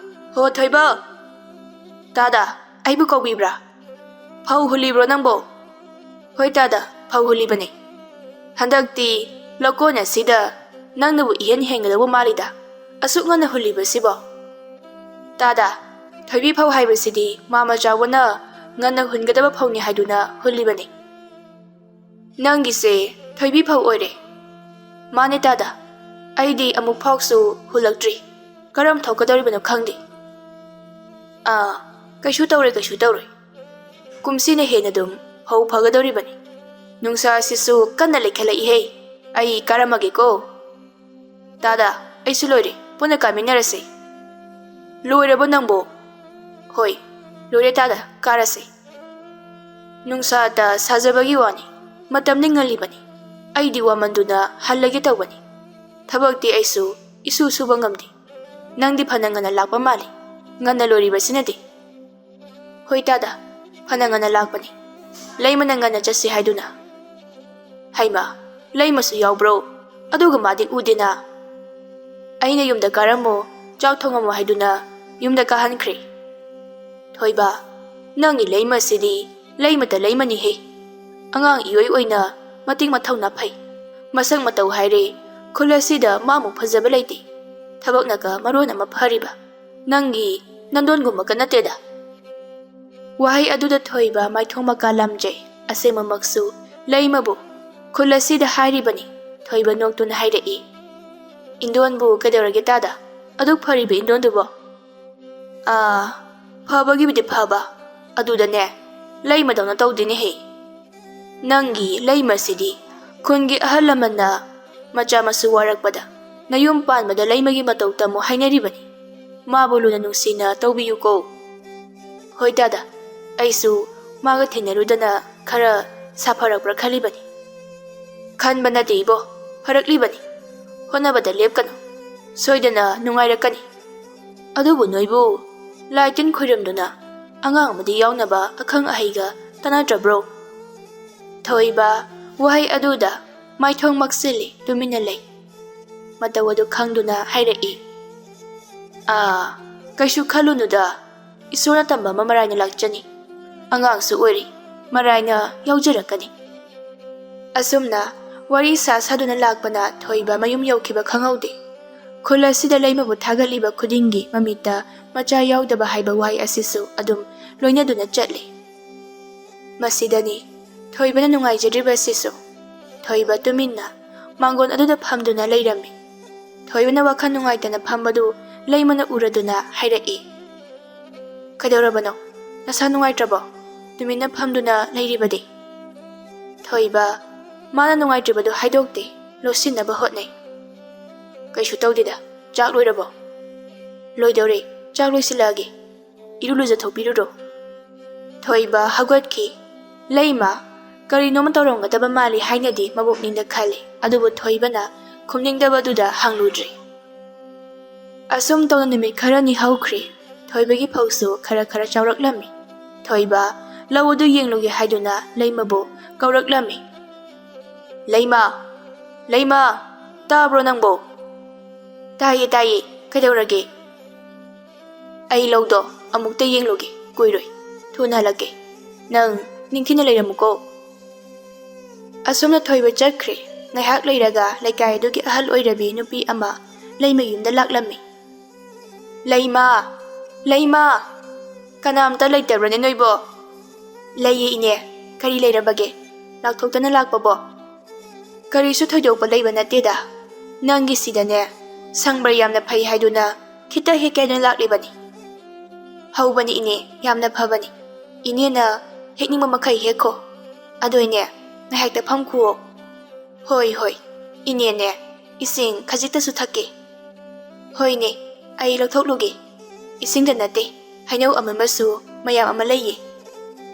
ꯍꯣ ꯊꯣꯏꯕ!" "ꯇꯥꯗ, ꯑꯩꯕꯨ ꯀꯧꯕꯤꯕ꯭ꯔꯥ? ꯐꯧ ꯍꯨꯜꯂꯤꯕ꯭ꯔꯣ ꯅꯪꯕꯣ?" "ꯍꯣꯏ ꯇꯥꯗ, ꯐꯧ ꯍꯨꯜꯂꯤꯕꯅꯤ꯫ ꯍꯟꯗꯛꯇꯤ ꯂꯧꯀꯣꯟ ꯑꯁꯤꯗ ꯅꯪꯅꯕꯨ ꯏꯍꯦꯟ ꯍꯦꯟꯒꯗꯧꯕ ꯃꯥꯜꯂꯤꯗ, ꯑꯁꯨꯛ ꯉꯟꯅ ꯍꯨꯜꯂꯤꯕꯁꯤꯕꯣ?" "ꯇꯥꯗ, ꯊꯣꯏꯕꯤ ꯐꯧ ꯍꯥꯏꯕꯁꯤꯗꯤ ꯃꯥꯃ ꯆꯥꯎꯕꯅ ꯉꯟꯅ ꯍꯨꯟꯒꯗꯕ ꯐꯧꯅꯤ ꯍꯥꯏꯗꯨꯅ ꯍꯨꯜꯂꯤꯕꯅꯤ꯫" "ꯅꯪꯒꯤꯁꯦ ꯊꯣꯏꯕꯤ ꯐꯧ ꯑꯣꯏꯔꯦ꯫" "ꯃꯥꯅꯦ ꯇꯥꯗ, ꯑꯩꯗꯤ ꯑꯃꯨꯛ ꯐꯥꯎꯁꯨ ꯍꯨꯜꯂꯛꯇ꯭ꯔꯤ꯫ ꯀꯔꯝ ꯊꯣꯛꯀꯗꯧꯔꯤꯕꯅꯣ ꯈꯪꯗꯦ꯫" "ꯑꯥ, "ꯀꯩꯁꯨ ꯇꯧꯔꯣꯏ, ꯀꯩꯁꯨ ꯇꯧꯔꯣꯏ꯫ ꯀꯨꯝꯁꯤꯅ ꯍꯦꯟꯅ ꯑꯗꯨꯝ ꯐꯧ ꯐꯒꯗꯧꯔꯤꯕꯅꯤ꯫ ꯅꯨꯡꯁꯥ ꯑꯁꯤꯁꯨ ꯀꯟꯅ ꯂꯩꯈꯠꯂꯛꯏꯍꯦ꯫ ꯑꯩ ꯀꯥꯔꯝꯃꯒꯦꯀꯣ꯫ ꯇꯥꯗ, ꯑꯩꯁꯨ ꯂꯣꯏꯔꯦ, ꯄꯨꯟꯅ ꯀꯥꯃꯤꯟꯅꯔꯁꯦ꯫" "ꯂꯣꯏꯔꯕꯣ ꯅꯪꯕꯣ?" "ꯍꯣꯏ, ꯂꯣꯏꯔꯦ ꯇꯥꯗ, ꯀꯥꯔꯁꯦ꯫" "ꯅꯨꯡꯁꯥꯇ ꯁꯥꯖꯕꯒꯤ ꯋꯥꯅꯤ, ꯃꯇꯝꯗꯤ ꯉꯜꯂꯤꯕꯅꯤ꯫ ꯑꯩꯗꯤ ꯋꯥꯃꯟꯗꯨꯅ ꯍꯜꯂꯒꯦ ꯇꯧꯕꯅꯤ꯫ ꯊꯕꯛꯇꯤ ꯑꯩꯁꯨ ꯏꯁꯨ ꯁꯨꯕ ꯉꯝꯗꯦ꯫ ꯅꯪꯗꯤ ꯐꯅ ꯉꯟꯅ ꯂꯥꯛꯄ ꯃꯥꯜꯂꯤ, ꯉꯟꯅ ꯂꯣꯏꯔꯤꯕꯁꯤꯅꯗꯤ꯫" "ꯍꯣꯏ ꯇꯥꯗ, ꯐꯅ ꯉꯟꯅ ꯂꯥꯛꯄꯅꯤ꯫ ꯂꯩꯃꯅ ꯉꯟꯅ ꯆꯠꯁꯤ ꯍꯥꯏꯗꯨꯅ꯫" "ꯍꯩꯃ, ꯂꯩꯃꯁꯨ ꯌꯥꯎꯕ꯭ꯔꯣ? ꯑꯗꯨꯒ ꯃꯥꯗꯤ ꯎꯗꯦꯅ꯫ ꯑꯩꯅ ꯌꯨꯝꯗ ꯀꯥꯔꯝꯃꯣ, ꯆꯥꯛ ꯊꯣꯡꯉꯝꯃꯣ ꯍꯥꯏꯗꯨꯅ ꯌꯨꯝꯗ ꯀꯥꯍꯟꯈ꯭ꯔꯦ꯫" "ꯊꯣꯏꯕ, ꯅꯪꯒꯤ ꯂꯩꯃꯁꯤꯗꯤ ꯂꯩꯃꯇ ꯂꯩꯃꯅꯤꯍꯦ꯫ ꯑꯉꯥꯡ ꯏꯑꯣꯏ ꯑꯣꯏꯅ ꯃꯇꯤꯛ ꯃꯊꯧꯅꯥ ꯐꯩ꯫ ꯃꯁꯛ ꯃꯇꯧ ꯍꯥꯏꯔꯦ, ꯈꯨꯜ ꯑꯁꯤꯗ ꯃꯥꯃꯨꯛ ꯐꯖꯕ ꯂꯩꯇꯦ꯫ ꯊꯕꯛꯅꯒ ꯃꯔꯣꯟ ꯑꯃ ꯐꯔꯤꯕ꯫ ꯅꯪꯒꯤ ꯅꯟꯗꯣꯟꯒꯨꯝꯕꯒ ꯅꯠꯇꯦꯗ꯫" ꯋꯥꯍꯩ ꯑꯗꯨꯗ ꯊꯣꯏꯕ ꯃꯥꯏꯊꯣꯡ ꯃꯀꯥ ꯂꯥꯝꯖꯩ꯫ ꯑꯁꯦꯡꯕꯃꯛꯁꯨ ꯂꯩꯃꯕꯨ ꯈꯨꯜ ꯑꯁꯤꯗ ꯍꯥꯏꯔꯤꯕꯅꯤ꯫ ꯊꯣꯏꯕ ꯅꯣꯛꯇꯨꯅ ꯍꯥꯏꯔꯛꯏ, "ꯏꯟꯗꯣꯟꯕꯨ ꯀꯩꯗꯧꯔꯒꯦ ꯇꯥꯗ? ꯑꯗꯨꯛ ꯐꯔꯤꯕ ꯏꯟꯗꯣꯟꯗꯨꯕꯣ?" "ꯑꯥ, ꯐꯕꯒꯤꯕꯨꯗꯤ ꯐꯕ, ꯑꯗꯨꯗꯅꯦ, ꯂꯩꯃꯗꯧꯅ ꯇꯧꯗꯦꯅꯦꯍꯦ꯫ ꯅꯪꯒꯤ ꯂꯩꯃꯁꯤꯗꯤ ꯈꯨꯟꯒꯤ ꯑꯍꯜ ꯂꯃꯟꯅ ꯃꯆꯥ ꯃꯁꯨ ꯋꯥꯔꯛꯄꯗ ꯅꯌꯨꯝ ꯄꯥꯟꯕꯗ ꯂꯩꯃꯒꯤ ꯃꯇꯧ ꯇꯝꯃꯨ ꯍꯥꯏꯅꯔꯤꯕꯅꯤ꯫ ꯃꯥꯕꯨ ꯂꯨꯅ ꯅꯨꯡꯁꯤꯅ ꯇꯧꯕꯤꯌꯨꯀꯣ꯫" "ꯍꯣꯏ ꯇꯥꯗ, ꯑꯩꯁꯨ ꯃꯥꯒ ꯊꯦꯡꯅꯔꯨꯗꯅ ꯈꯔ ꯁꯥꯐꯔꯛꯄ꯭ꯔꯥ ꯈꯜꯂꯤꯕꯅꯤ꯫" "ꯈꯟꯕ ꯅꯠꯇꯦ ꯏꯕꯣ, ꯐꯔꯛꯂꯤꯕꯅꯤ꯫ ꯍꯣꯠꯅꯕꯗ ꯂꯦꯞꯀꯅꯨ, ꯁꯣꯏꯗꯅ ꯅꯨꯡꯉꯥꯏꯔꯛꯀꯅꯤ꯫ ꯑꯗꯨꯕꯨ ꯅꯣꯏꯕꯨ ꯂꯥꯏ ꯇꯤꯟ ꯈꯣꯏꯔꯝꯗꯨꯅ ꯑꯉꯥꯡ ꯑꯃꯗꯤ ꯌꯥꯎꯅꯕ ꯑꯈꯪ ꯑꯍꯩꯒ ꯇꯥꯟꯅꯗ꯭ꯔꯕ꯭ꯔꯣ?" ꯊꯣꯏꯕ ꯋꯥꯍꯩ ꯑꯗꯨꯗ ꯃꯥꯏꯊꯣꯡ ꯃꯛꯁꯤꯜꯂꯤ, ꯇꯨꯃꯤꯟꯅ ꯂꯩ꯫ ꯃꯇꯧ ꯑꯗꯨ ꯈꯪꯗꯨꯅ ꯍꯥꯏꯔꯛꯏ, "ꯑꯥ, ꯀꯩꯁꯨ ꯈꯜꯂꯨꯅꯨꯗ, ꯏꯁꯣꯔꯅ ꯇꯝꯕ ꯑꯃ ꯃꯔꯥꯏꯅ ꯂꯥꯛꯆꯅꯤ꯫ ꯑꯉꯥꯡꯁꯨ ꯑꯣꯏꯔꯤ, ꯃꯔꯥꯏꯅ ꯌꯥꯎꯖꯔꯛꯀꯅꯤ꯫" ꯑꯁꯨꯝꯅ ꯋꯥꯔꯤ ꯁꯥ ꯁꯥꯗꯨꯅ ꯂꯥꯛꯄꯅ ꯊꯣꯏꯕ ꯃꯌꯨꯝ ꯌꯧꯈꯤꯕ ꯈꯪꯍꯧꯗꯦ꯫ ꯈꯨꯜ ꯑꯁꯤꯗ ꯂꯩꯃꯕꯨ ꯊꯥꯒꯠꯂꯤꯕ ꯈꯨꯗꯤꯡꯒꯤ ꯃꯃꯤꯠꯇ ꯃꯆꯥ ꯌꯥꯎꯗꯕ ꯍꯥꯏꯕ ꯋꯥꯍꯩ ꯑꯁꯤꯁꯨ ꯑꯗꯨꯝ ꯂꯣꯏꯅꯗꯨꯅ ꯆꯠꯂꯤ꯫ ꯃꯁꯤꯗꯅꯤ ꯊꯣꯏꯕꯅ ꯅꯨꯡꯉꯥꯏꯖꯗ꯭ꯔꯤꯕ ꯑꯁꯤꯁꯨ꯫ ꯊꯣꯏꯕ ꯇꯨꯃꯤꯟꯅ ꯃꯥꯡꯒꯣꯟ ꯑꯗꯨꯗ ꯐꯝꯗꯨꯅ ꯂꯩꯔꯝꯃꯤ꯫ ꯊꯣꯏꯕꯅ ꯋꯥꯈꯜ ꯅꯨꯡꯉꯥꯏꯇꯅ ꯐꯝꯕꯗꯨ ꯂꯩꯃꯅ ꯎꯔꯗꯨꯅ ꯍꯥꯏꯔꯛꯏ, "ꯀꯩꯗꯧꯔꯕꯅꯣ? ꯅꯁꯥ ꯅꯨꯡꯉꯥꯏꯇ꯭ꯔꯕꯣ? ꯇꯨꯃꯤꯟꯅ ꯐꯝꯗꯨꯅ ꯂꯩꯔꯤꯕꯗꯤ?" ꯊꯣꯏꯕ ꯃꯥꯅ ꯅꯨꯡꯉꯥꯏꯇ꯭ꯔꯤꯕꯗꯨ ꯍꯥꯏꯗꯣꯛꯇꯦ, ꯂꯣꯠꯁꯤꯟꯅꯕ ꯍꯣꯠꯅꯩ꯫ "ꯀꯩꯁꯨ ꯇꯧꯗꯦꯗ꯫ ꯆꯥꯛ ꯂꯣꯏꯔꯕꯣ?" "ꯂꯣꯏꯗꯧꯔꯦ꯫ ꯆꯥꯛ ꯂꯣꯏꯁꯤꯜꯂꯛꯑꯒꯦ꯫ ꯏꯔꯨ ꯂꯨꯖꯊꯣꯛꯄꯤꯔꯨꯔꯣ꯫" ꯊꯣꯏꯕ ꯍꯧꯒꯠꯈꯤ꯫ "ꯂꯩꯃ, ꯀꯔꯤꯅꯣꯃ ꯇꯧꯔꯝꯒꯗꯕ ꯃꯥꯜꯂꯤ" ꯍꯥꯏꯅꯗꯤ ꯃꯕꯨꯛꯅꯤꯡꯗ ꯈꯜꯂꯤ, ꯑꯗꯨꯕꯨ ꯊꯣꯏꯕꯅ ꯈꯨꯝꯅꯤꯡꯗꯕꯗꯨꯗ ꯍꯪꯂꯨꯗ꯭ꯔꯦ꯫ ꯑꯁꯨꯝ ꯇꯧꯅ ꯅꯨꯃꯤꯠ ꯈꯔꯅꯤ ꯍꯧꯈ꯭ꯔꯦ꯫ ꯊꯣꯏꯕꯒꯤ ꯐꯧꯁꯨ ꯈꯔ ꯈꯔ ꯆꯥꯎꯔꯛꯂꯝꯃꯤ꯫ ꯊꯣꯏꯕ ꯂꯧ ꯑꯗꯨ ꯌꯦꯡꯂꯨꯒꯦ ꯍꯥꯏꯗꯨꯅ ꯂꯩꯃꯕꯨ ꯀꯧꯔꯛꯂꯝꯃꯤ꯫ "ꯂꯩꯃ! ꯂꯩꯃ! ꯇꯥꯕ꯭ꯔꯣ ꯅꯪꯕꯣ?" "ꯇꯥꯏꯌꯦ, ꯇꯥꯏꯌꯦ꯫ ꯀꯩꯗꯧꯔꯒꯦ?" "ꯑꯩ ꯂꯧꯗꯣ ꯑꯃꯨꯛꯇ ꯌꯦꯡꯂꯨꯒꯦ, ꯀꯨꯏꯔꯣꯏ꯫ ꯊꯨꯅ ꯍꯜꯂꯛꯀꯦ꯫ ꯅꯪ ꯅꯤꯡꯊꯤꯅ ꯂꯩꯔꯝꯃꯨꯀꯣ꯫" ꯑꯁꯨꯝꯅ ꯊꯣꯏꯕ ꯆꯠꯈ꯭ꯔꯦ꯫ ꯉꯥꯏꯍꯥꯛ ꯂꯩꯔꯒ ꯂꯩꯀꯥꯏ ꯑꯗꯨꯒꯤ ꯑꯍꯜ ꯑꯣꯏꯔꯕꯤ ꯅꯨꯄꯤ ꯑꯃ ꯂꯩꯃ ꯌꯨꯝꯗ ꯂꯥꯛꯂꯝꯃꯤ꯫ "ꯂꯩꯃ! ꯂꯩꯃ! ꯀꯅꯥꯝꯇ ꯂꯩꯇꯕ꯭ꯔꯅꯦ ꯅꯣꯏꯕꯣ?" "ꯂꯩꯌꯦ ꯏꯅꯦ, ꯀꯔꯤ ꯂꯩꯔꯕꯒꯦ? ꯂꯥꯎꯊꯣꯛꯇꯅ ꯂꯥꯛꯄꯕꯣ?" "ꯀꯔꯤꯁꯨ ꯊꯣꯏꯗꯣꯛꯄ ꯂꯩꯕ ꯅꯠꯇꯦꯗ꯫ ꯅꯪꯒꯤꯁꯤꯗꯅꯦ, ꯁꯪꯕ꯭ꯔꯩ ꯌꯥꯝꯅ ꯐꯩ ꯍꯥꯏꯗꯨꯅ ꯈꯤꯇ ꯍꯦꯛꯀꯦ ꯍꯥꯏꯗꯨꯅ ꯂꯥꯛꯂꯤꯕꯅꯤ꯫" "ꯍꯧꯕꯅꯤ ꯏꯅꯦ, ꯌꯥꯝꯅ ꯐꯕꯅꯤ꯫ ꯏꯅꯦꯅ ꯍꯦꯛꯅꯤꯡꯕ ꯃꯈꯩ ꯍꯦꯛꯈꯣ꯫ ꯑꯗꯣ ꯏꯅꯦ, ꯉꯥꯏꯍꯥꯛꯇ ꯐꯝꯈꯨꯑꯣ꯫" "ꯍꯣꯏ, ꯍꯣꯏ꯫ ꯏꯅꯦꯅꯦ, ꯏꯁꯤꯡ ꯈꯖꯤꯛꯇꯁꯨ ꯊꯛꯀꯦ꯫" "ꯍꯣꯏꯅꯦ, ꯑꯩ ꯂꯧꯊꯣꯛꯂꯨꯒꯦ꯫ ꯏꯁꯤꯡꯗ ꯅꯠꯇꯦ, ꯍꯩꯅꯧ ꯑꯃꯨꯟꯕꯁꯨ ꯃꯌꯥꯝ ꯑꯃ ꯂꯩꯌꯦ꯫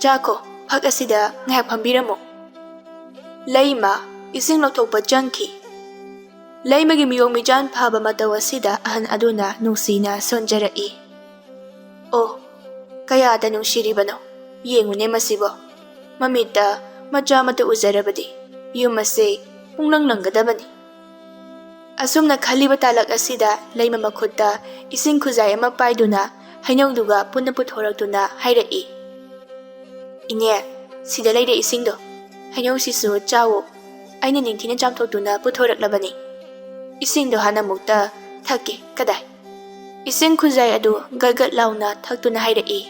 ꯆꯥꯈꯣ, ꯐꯛ ꯑꯁꯤꯗ ꯉꯥꯏꯍꯥꯛ ꯐꯝꯕꯤꯔꯝꯃꯣ꯫" ꯂꯩꯃ ꯏꯁꯤꯡ ꯂꯧꯊꯣꯛꯄ ꯆꯪꯈꯤ꯫ ꯂꯩꯃꯒꯤ ꯃꯤꯑꯣꯡ ꯃꯤꯖꯥꯟ ꯐꯕ ꯃꯇꯧ ꯑꯁꯤꯗ ꯑꯍꯟ ꯑꯗꯨꯅ ꯅꯨꯡꯁꯤꯅ ꯁꯣꯟꯖꯔꯛꯏ꯫ "ꯑꯣ, ꯀꯌꯥꯗ ꯅꯨꯡꯁꯤꯔꯤꯕꯅꯣ꯫ ꯌꯦꯡꯉꯨꯅꯦ ꯃꯁꯤꯕꯣ꯫ ꯃꯃꯤꯠꯇ ꯃꯆꯥ ꯑꯃꯠꯇ ꯎꯖꯔꯕꯗꯤ ꯌꯨꯝ ꯑꯁꯦ ꯄꯨꯡꯂꯪ ꯂꯪꯒꯗꯕꯅꯤ꯫" ꯑꯁꯨꯝꯅ ꯈꯜꯂꯤꯕ ꯇꯥꯂꯛ ꯑꯁꯤꯗ ꯂꯩꯃ ꯃꯈꯨꯠꯇ ꯏꯁꯤꯡ ꯈꯨꯖꯥꯏ ꯑꯃ ꯄꯥꯏꯗꯨꯅ ꯍꯩꯅꯧꯗꯨꯒ ꯄꯨꯟꯅ ꯄꯨꯊꯣꯔꯛꯇꯨꯅ ꯍꯥꯏꯔꯛꯏ꯫ "ꯏꯅꯦ, ꯁꯤꯗ ꯂꯩꯔꯦ ꯏꯁꯤꯡꯗꯣ꯫ ꯍꯩꯅꯧꯁꯤꯁꯨ ꯆꯥꯎꯋꯣ꯫ ꯑꯩꯅ ꯅꯤꯡꯊꯤꯅ ꯆꯥꯝꯊꯣꯛꯇꯨꯅ ꯄꯨꯊꯣꯔꯛꯂꯕꯅꯤ꯫ ꯏꯁꯤꯡꯗꯣ ꯍꯥꯟꯅ ꯑꯃꯨꯛꯇ ꯊꯛꯀꯦ, ꯀꯗꯥꯏ꯫" ꯏꯁꯤꯡ ꯈꯨꯖꯥꯏ ꯑꯗꯨ ꯒꯠ ꯒꯠ ꯂꯥꯎꯅ ꯊꯛꯇꯨꯅ ꯍꯥꯏꯔꯛꯏ꯫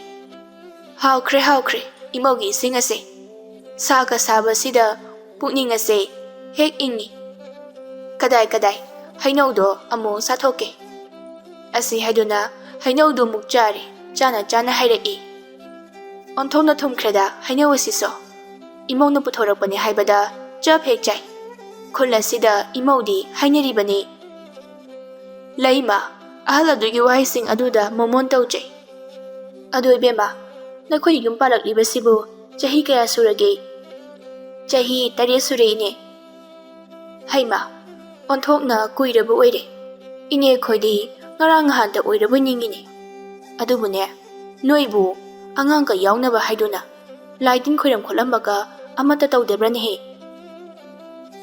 "ꯍꯥꯎꯈ꯭ꯔꯦ, ꯍꯥꯎꯈ꯭ꯔꯦ ꯏꯃꯧꯒꯤ ꯏꯁꯤꯡ ꯑꯁꯦ꯫ ꯁꯥꯒ ꯁꯥꯕꯁꯤꯗ ꯄꯨꯛꯅꯤꯡ ꯑꯁꯦ ꯍꯦꯛ ꯏꯪꯉꯤ꯫ ꯀꯗꯥꯏ, ꯀꯗꯥꯏ, ꯍꯩꯅꯧꯗꯣ ꯑꯃꯨꯛ ꯆꯥꯊꯣꯛꯀꯦ꯫" ꯑꯁꯤ ꯍꯥꯏꯗꯨꯅ ꯍꯩꯅꯧꯗꯨ ꯑꯃꯨꯛ ꯆꯥꯔꯦ꯫ ꯆꯥꯅ ꯆꯥꯅ ꯍꯥꯏꯔꯛꯏ꯫ "ꯑꯣꯟꯊꯣꯛꯅ ꯊꯨꯝꯈ꯭ꯔꯦꯗ ꯍꯩꯅꯧ ꯑꯁꯤꯁꯨ꯫ ꯏꯃꯧꯅ ꯄꯨꯊꯣꯔꯛꯄꯅꯤ ꯍꯥꯏꯕꯗ ꯆꯞ ꯍꯦꯛ ꯆꯥꯏ꯫ ꯈꯨꯜ ꯑꯁꯤꯗ ꯏꯃꯧꯗꯤ ꯍꯥꯏꯅꯔꯤꯕꯅꯤ꯫" ꯂꯩꯃ, ꯑꯍꯜ ꯑꯗꯨꯒꯤ ꯋꯥꯍꯩꯁꯤꯡ ꯑꯗꯨꯗ ꯃꯣꯃꯣꯟ ꯇꯧꯖꯩ꯫ "ꯑꯗꯨ ꯏꯕꯦꯝꯃ, ꯅꯈꯣꯏ ꯌꯨꯝ ꯄꯥꯜꯂꯛꯂꯤꯕꯁꯤꯕꯨ ꯆꯍꯤ ꯀꯌꯥ ꯁꯨꯔꯒꯦ?" "ꯆꯍꯤ ꯇꯔꯦꯠ ꯁꯨꯔꯦ, ꯏꯅꯦ꯫" "ꯍꯩꯃ, ꯑꯣꯟꯊꯣꯛꯅ ꯀꯨꯏꯔꯕ ꯑꯣꯏꯔꯦ꯫ ꯏꯅꯦ ꯑꯩꯈꯣꯏꯗꯤ ꯉꯔꯥꯡ ꯅꯍꯥꯟꯗ ꯑꯣꯏꯔꯕꯣꯏ ꯅꯤꯡꯉꯤꯅꯦ꯫ ꯑꯗꯨꯕꯨꯅꯦ, ꯅꯣꯏꯕꯨ ꯑꯉꯥꯡꯒ ꯌꯥꯎꯅꯕ ꯍꯥꯏꯗꯨꯅ ꯂꯥꯏ ꯇꯤꯟ ꯈꯣꯏꯔꯝ ꯈꯣꯠꯂꯝꯕꯒ ꯑꯃꯠꯇ ꯇꯧꯗꯕ꯭ꯔꯅꯦꯍꯦ?"